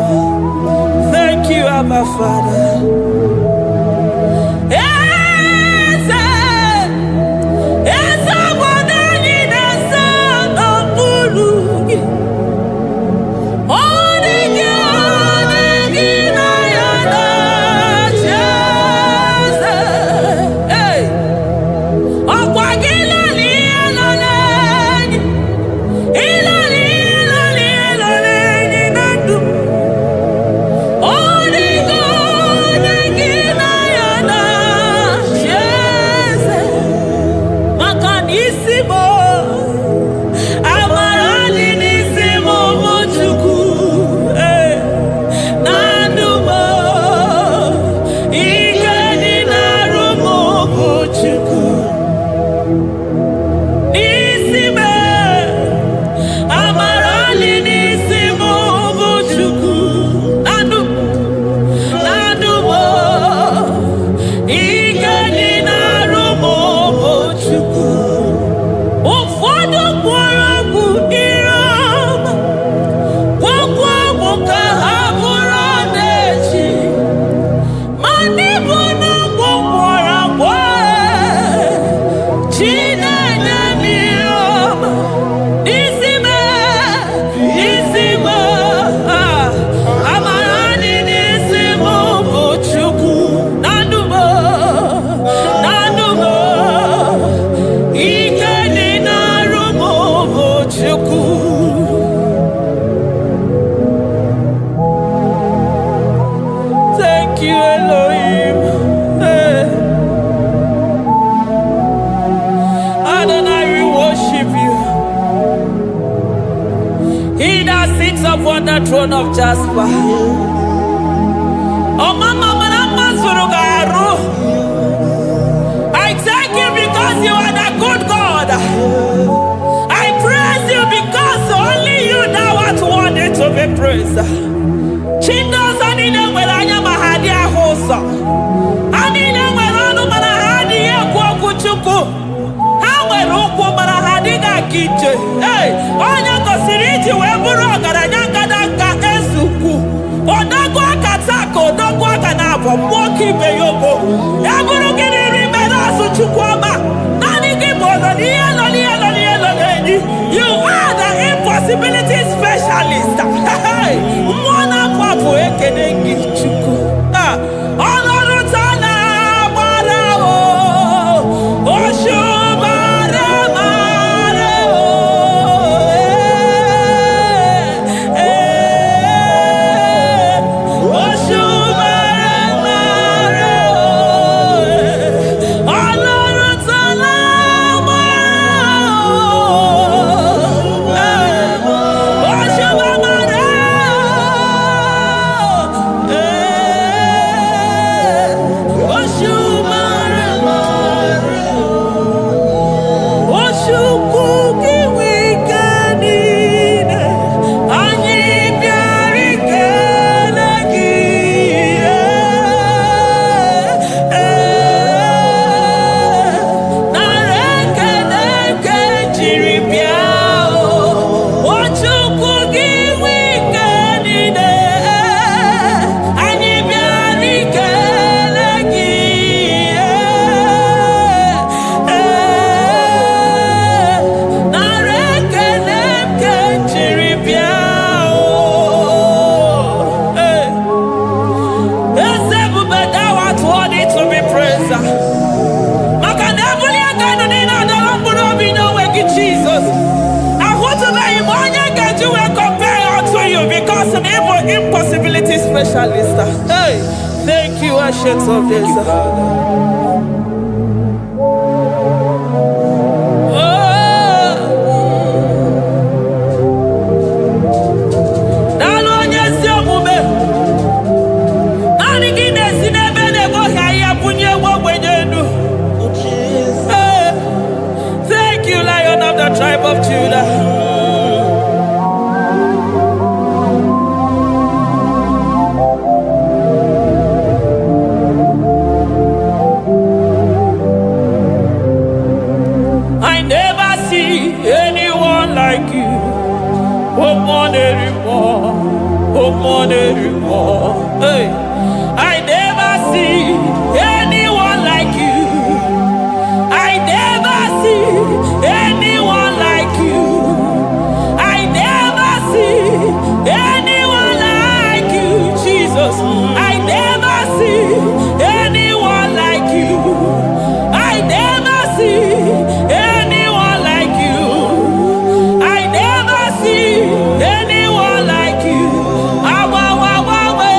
Thank you, Abba Father. Eze, eze obodo anyị na-eze n'okpuru gị. Ọ dị gị, ọ dị gị na ya na-achị eze. Hey! Ọkwa gị lọrọ ihe lọrọ enyi, ịlọrọ ihe lọrọ ihe lọrọ enyi na ndụ. Ọ dị gị, ọ dị gị. throne of Jasper. Ọmama mara mma zuru gị arụ. I thank you because you are the good God. I praise you because only you thou art worthy to be praised. Chi ndị ọzọ niile nwere anya ma ha adịghị ahụ ụzọ. Ha niile nwere ọnụ mana ha adịghị ekwu okwu Chukwu. Ha nwere ụkwụ mana ha adịghị aga ije. Ee, onye gosiri iji wee bụrụ ọgaranya ngadanga eze ukwu. Odogwu aka taa ka odogwu aka na-abụ mmụọ ka ibe ya ogo. Ya bụrụ gị n'iri mere azụ Chukwu ọma. Naanị gị bụ ọnọ n'ihe nọ n'ihe nọ n'ihe nọ n'enyi. You are the impossibility specialist. Hey, mmụọ na-apụ apụ, ekene gị, Chukwu. Ah, ọlọ́run tó lágbára o, òṣùbàrẹ̀ màrẹ̀ o, eh, òṣùbàrẹ̀ màrẹ̀ o, ọlọ́run tó lágbára o, òṣùbàrẹ̀ màrẹ̀ o, òṣùbàrẹ̀ màrẹ̀ o. Chukwu gị nwe ike niile, anyị bịara ikele gị. Ee, nara ekele nke jiri bịa o. O Chukwu gị nwe ike niile, anyị bịara ikele gị. Ee, nara ekele nke jiri bịa o. Ee. Eze ebube, thou art worthy to be praised. Maka na ebuli aka elu niile adọrọ mkpụrụ obi n'onwe gị, Jizọs. Ahụtụbeghị m onye ga-eji wee compare unto you because na ịbụ impossibility specialist. Hey, thank you, Ancient of Thank Days. you, Father. Oh, daalụ onye ezi omume. Naanị gị na-esi n'ebe na-egoghị ahịhịa bunye nwa ogbenye elu. Oh, Jesus. Hey, thank you, Lion of the tribe of Judah. I never see anyone like you. Oh, more, oh, more, hey. I never see anyone like you. I never see anyone like you. I never see anyone like you, Jesus. I never see anyone like you. I never see anyone like you. I never see anyone like you. Awa, wa, wa, we.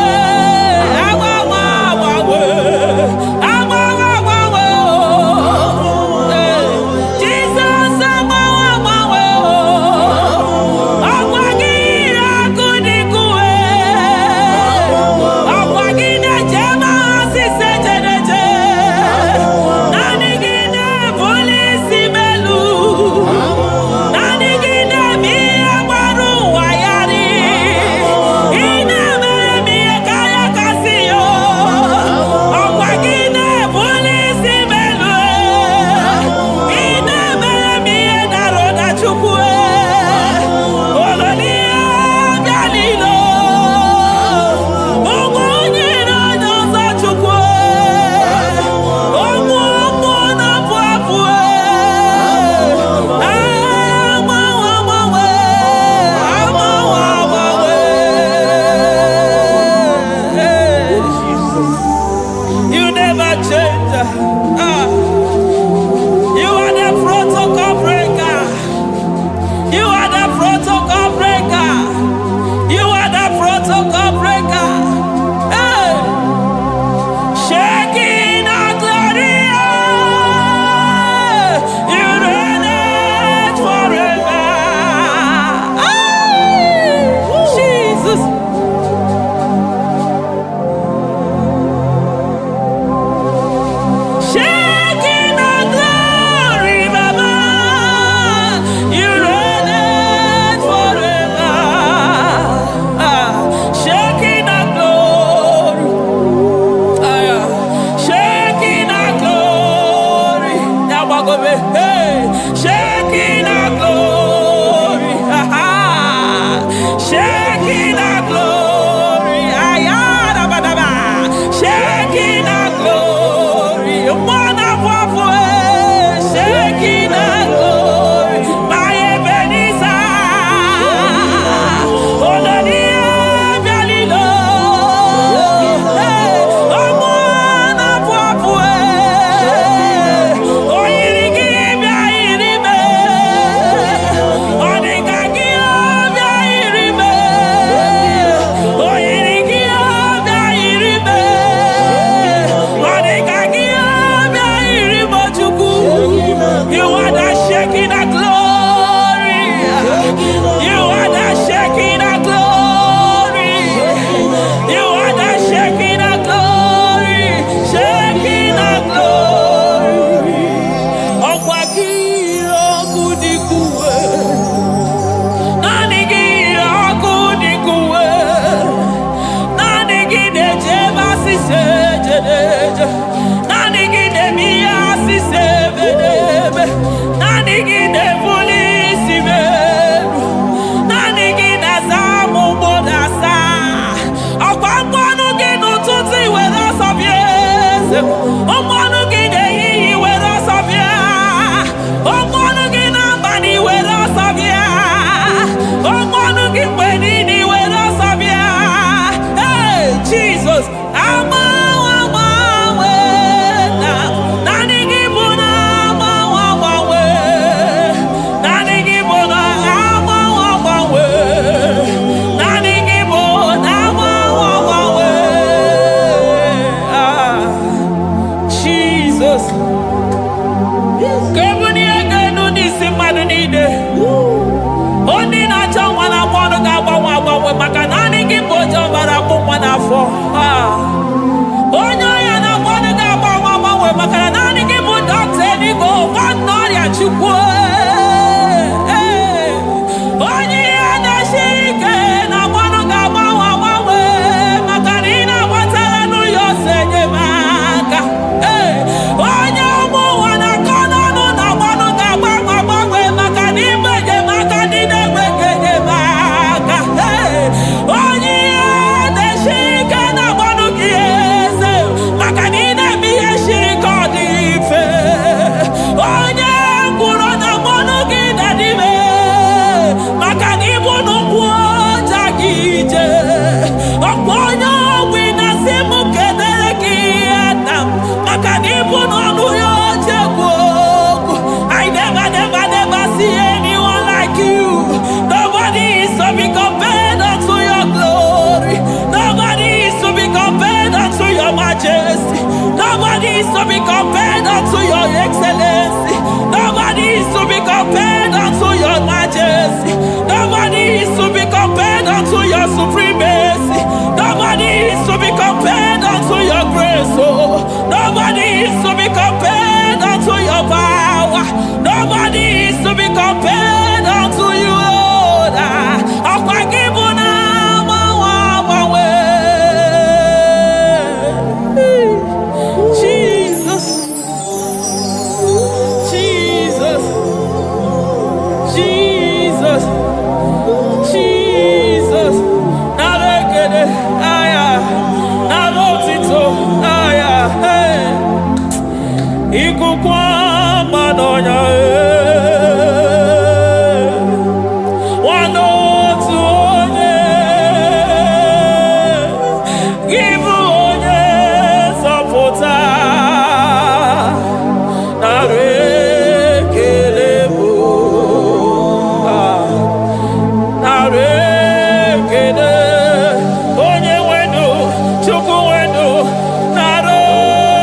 Ka ebulie gị elu n'isi mmadụ niile. Onye na-achọ nwa na-agba ọnụ ga-agbanwe agbanwe, maka naanị gị bụ oche ọbara akpụ nwa n'afọ. Ah. Onye ọrịa na-agba ọnụ ga-agbanwe agbanwe, maka na naanị gị bụ dọkịta eluigwe, ọgwọ ọrịa Chukwu. Ee. Onye ihe na-esi ike na-agba ọnụ ga-agbanwe agbanwe, maka na ị na-agbatara n'ụlọ ọsọ enyemaka. Ee. Onye ụmụ ụwa na-akọ n'ọnụ na-agba ọnụ ga-agbanwe agbanwe, maka na ịbụ enyemaka ndị na-enweghị enyemaka. Ee. Onye ihe na-esi ike na-agba ọnụ gị eze, maka na ị na-eme ihe siri ka ọ dị mfe. Onye ngwụrọ na-agba ọnụ gị na-adịme, maka na ịbụ n'ụkwụ ọja gị ije. Ọkwa onye ogbi na-asị m kedere gị nna m, maka na ịbụ n'ọnụ ya oche ekwu okwu. I never, never, never see anyone like you. Nobody is to be compared unto your glory. Nobody is to be compared unto your majesty. Nobody is to be compared unto your excellency. Nobody is to be compared unto your majesty. Nobody is to be compared unto your supremacy. Nobody is to be compared unto your grace. Oh, nobody is to be compared unto your power. Nobody is to be compared unto you, Lord. Ọkwa gị bụ na agbanwe agbanwe. Jesus, Jesus, Jesus, Jesus. Nara ekele, aya, nara otito, aya, hey. Ikuku ọma n'ọnya, eh. Nwanne otu onye, gị bụ onye nzọpụta. Nara ekele bụ, ah. Nara ekele, onye nwenu, Chukwu nwenu, nara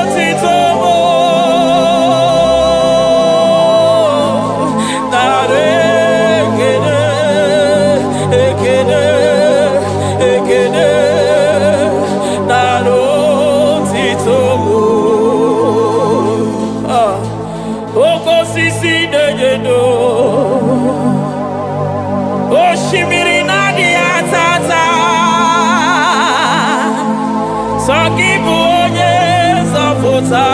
otito bụ. Nara ekele, ekele, ekele, nara otito bụ. Ah. Oke osisi na-enye ndụ, osimiri na-adịghị ata ata, sọ gị bụ onye nzọpụta.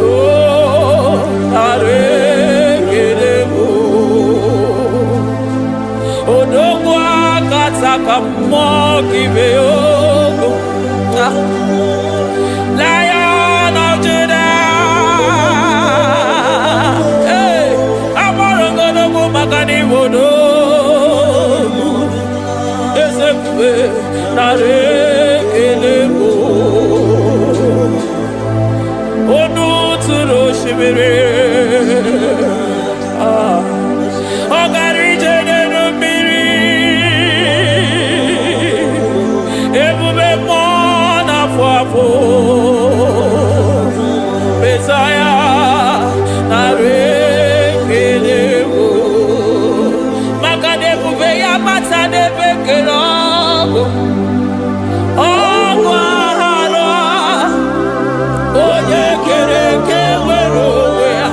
O, nara ekele bụ. Odogwu akataka mmụọ gị mee ogo. Ah. Lion of Judah. Hey, agbọrọgodogwu maka na Igbo n'ogwu. Eze ebube, nara ekele bụ. Onu tụrụ osimiri. Ah. Ọ gara ije n'elu mmiri. Ebube mmụọ na-afụ afụ. Mesaya, nara ekele bụ. Maka na ebube ya bata n'ebe kere ọgụ. Ọgụ aghara, onye kere eke nwere onwe ya.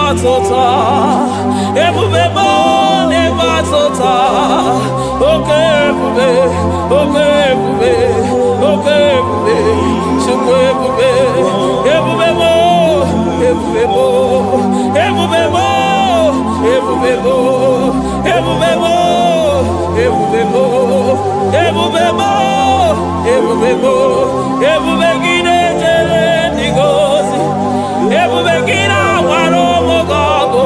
ọtụtụ, ebube m na-eme ọtụtụ. Oke ebube, oke ebube, oke ebube, Chukwu ebube, ebube m, ebube m, ebube m, ebube m, ebube m, ebube m, ebube m, ebube m, ebube gị na-ejere ndị gị ozi, ebube gị na-agbara ụmụ gị ọgụ,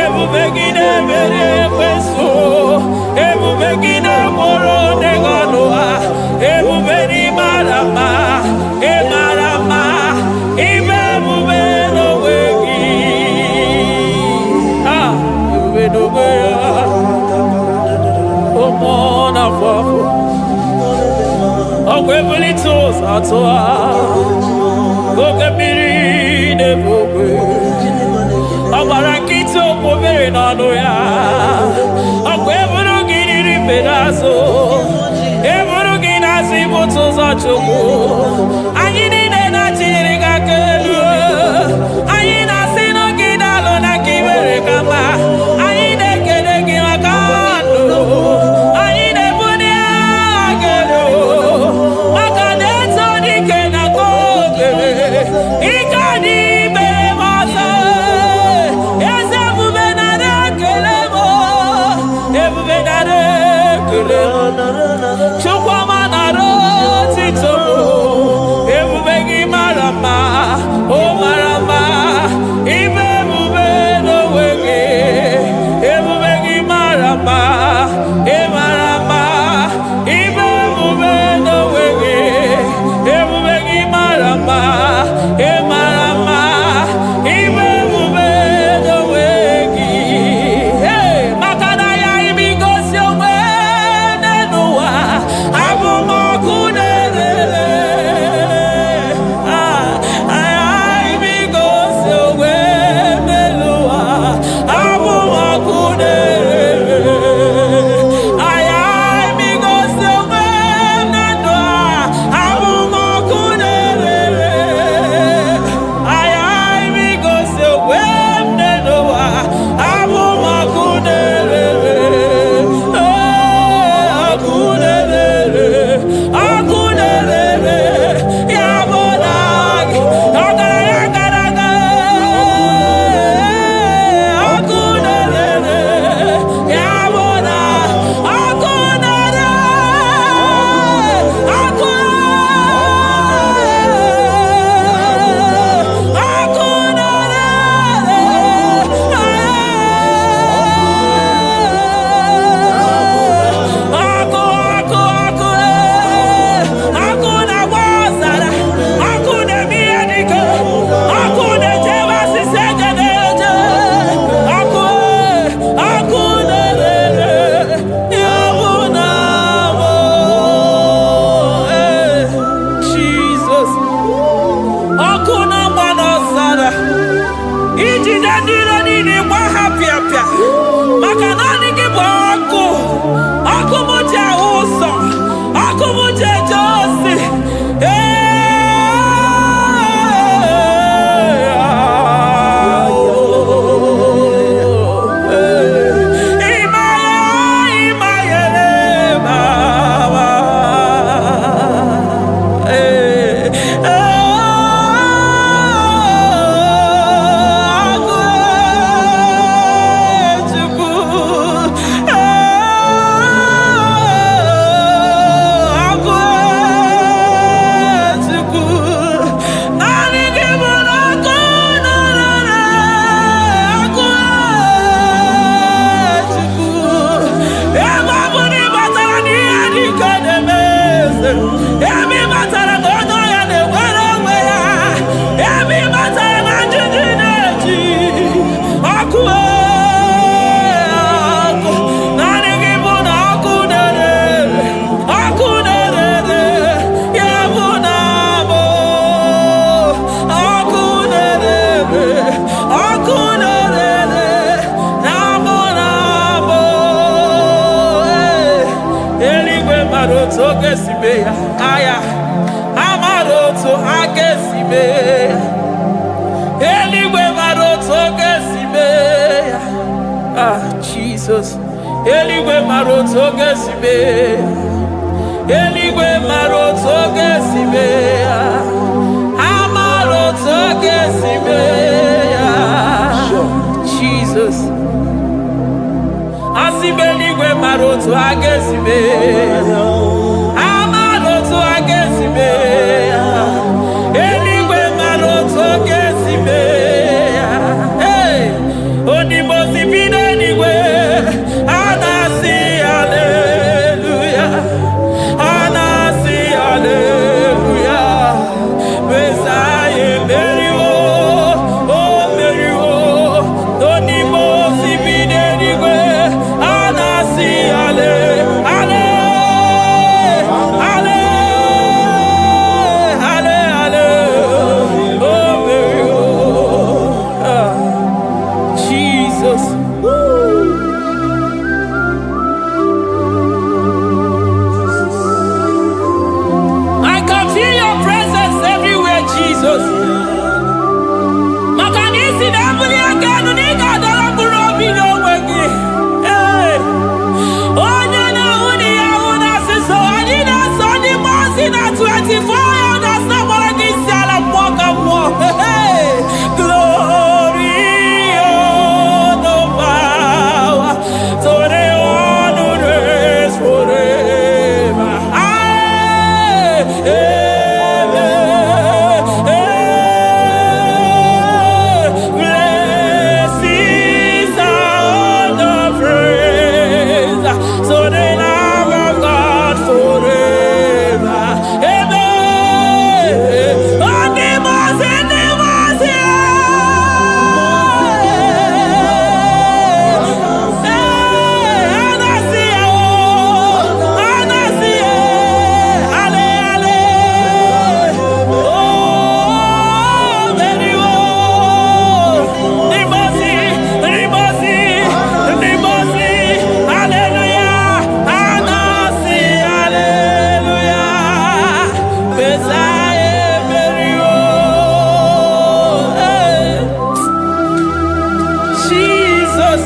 ebube gị na-emeri ekwensu, ebube gị na-akpọrọ ndị gị ọnụ ha, ebube n'ịmara mma, ịmara mma, ibe ebube n'onwe gị. Ah, ebube n'onwe ya, ụmụ na-afọ afọ, ọkwa ebulite ụzọ atụ ha, oke mmiri na-ebu ogwe, ọ gbara nkịtị okwu mmiri n'ọnụ ya, ọkwa eburu gị riri mbe n'azụ, eburu gị n'azụ ibute ụzọ Chukwu. Anyị niile na-achịnyere gị aka elu, anyị na-asị na gị daalụ na ka i mere ka mma, anyị na-ekele gị maka ndụ, anyị na-ebuli aha gị elu maka na eto dike na ka okere ike dị imere m ọzọ. Eze ebube nara ekele m, ebube nara ekele m, Chukwuma nara otito m, ebube gị mara mma, o mara mma, ibe ebube n'onwe gị, ebube gị mara mma, ị mara mma, ibe ebube n'onwe gị, ebube gị mara mma, ị mara mma, ibe ebube n'onwe gị. Hey, maka na ya imi gosi onwe n'ụwa, abụ m ọkụ na-erere. Ah, imi gosi onwe n'ụwa, abụ m ọkụ na-erere. Aya imi gosi onwe na ndụ a, abụ m ọkụ na-erere. Aya imi gosi onwe m n'ụwa, abụ m ọkụ na-erere. Ee, ọkụ na-erere, ọkụ na-erere, ya bụ na gị, ọgaranya gara aga. Ee, ọkụ na-erere, ya bụ na ọkụ na-ere, ọkụ ọkụ na-ere, ọkụ ọkụ ọkụ, ọkụ na-agba ọzara, ọkụ na-eme ihe dike, ọkụ na-echebe asịsị eje na-eje, ọkụ ọkụ na-ere, ya bụ na mụ. Jizọs, ọkụ na-agba n'ọzara, ijide ndị iro niile gba ha pịapịa, maka naanị gị bụ ọkụ, ọkụ m ji ahụ ụzọ, ọkụ m ji eje ozi. Ee, ịmaya ịmayere mama. Ee, agụ Chukwu, agụ Chukwu, naanị gị bụ na ọkụ na-ere, agụ Chukwu, ebe ọ bụ na ị batara n'ihe dị ka na-eme eze, ebe ị batara na onye ọya na-enwere onwe ya, ebe ị batara na njiji na-eji ọkụ, ọkụ, naanị gị bụ na ọkụ na-ere, ọkụ na-ere, ya bụ na mụ ọkụ na-ere, ọkụ na-ere, na mụ na mụ. Eluigwe mara otu oge si mee ya, aya amara otu ha ga-esi mee ya. Eluigwe mara otu oge si Eluigwe mara otu oge si mee ya. Eluigwe mara otu oge si mee ya. Ha mara otu oge si mee ya. Jesus. Asị m eluigwe mara otu a ga-esi mee ya. Ha mara otu a ga-esi mee ya. Eluigwe mara otu ọ ga-esi mee ya. Hey! Onimosi bi n'eluigwe, a na-asị haleluya. A na-asị haleluya. Mesaya emeriwo, o meriwo. Onimosi bi n'eluigwe, a na-asị hale, hale, hale, hale, hale, o meriwo. Ah, Jesus. Woo. I can feel your presence everywhere, Jesus. Maka na isi na-ebuli aka elu na ị ga-adọrọ mkpụrụ obi n'onwe gị. Ee. Onye na-ahụ na ya ahụ na asịsọ, anyị na-eso ndị mmụọ ozi na 24 elders na-agbara gị isi ala mmụọ ka mmụọ. Hey! Glory, honor, power to the one who reigns forever. Amen. Amen. Blessings and honor, praise to the Lamb of God forever. Amen. Ndị mmụọ ozi, ndị mmụọ ozi, ee, a na-asị ya, o, a na-asị ya, ale, ale, o meriwo. Ndị mmụọ ozi, ndị mmụọ ozi, ndị mmụọ ozi, haleluya, a na-asị haleluya, Mesaya emeriwo. Hey. Jesus.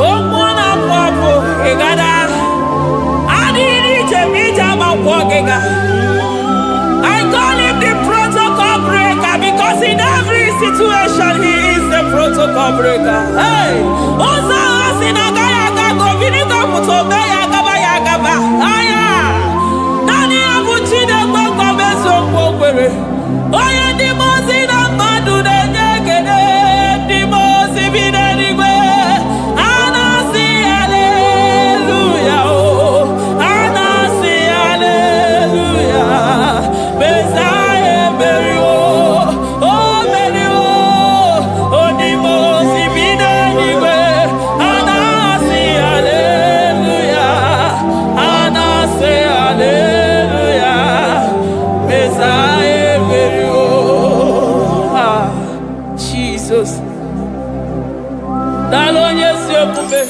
Okwu na-apụ apụ ịgada adịghị ije ma ije ama nkwọ gịga. I call him the protocol breaker because in every situation he is the protocol breaker. Hey! Ụzọ ahụ si na agaghị aga ka obinigo pụta ome ya agaba ya agaba. Aya! Naanị ya bụ Chineke nkwa eziokwu o kwere. Onye ndị mmụọ ozi na mmadụ na-enye ekele, ndị mmụọ ozi bi n'eluigwe. A na-asị haleluya o. A na-asị haleluya. Mesaya emeriwo. O meriwo. Ndị mmụọ ozi bi n'eluigwe. A na-asị haleluya. A na-asị haleluya. Mesaya emeriwo. Ah, Jesus. Daalụ onye ezi omume.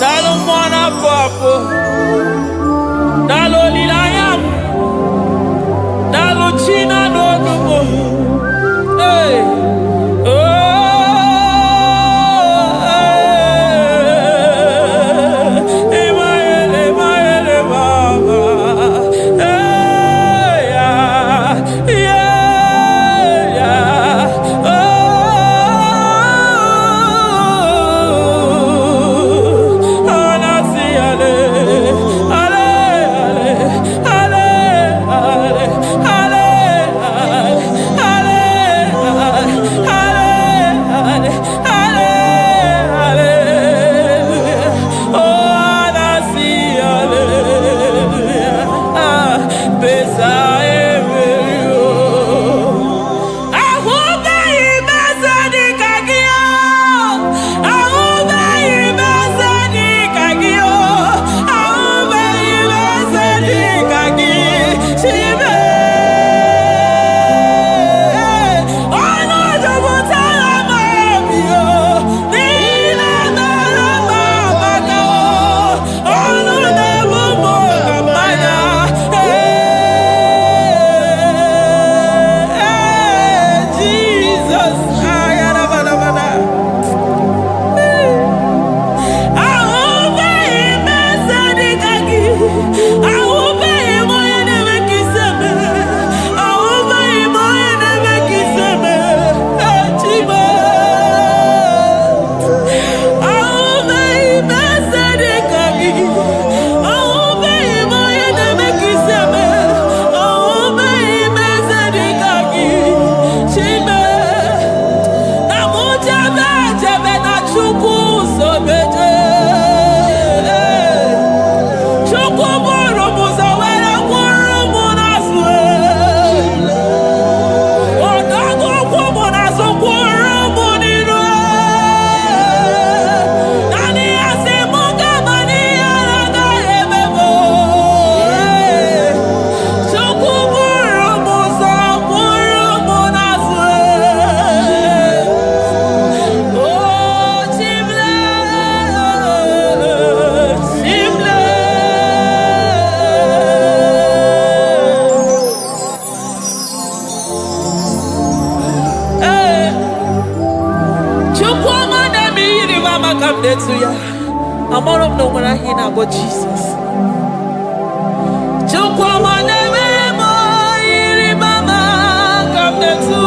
Daalụ mmụọ na-apụ apụ. Daalụ olileanya m. Daalụ chi na-anụ olu m. Hey. Oh, hey. Emmanuel, Emmanuel, Mama. Hey, yeah. Oh, anasi ale. Ịrịba ama ka m na-etu ya. Amara m na o nwere aha ị na-akpọ Jizọs. Chukwu ọma na-eme m, ịrịba ama ka m na-etu.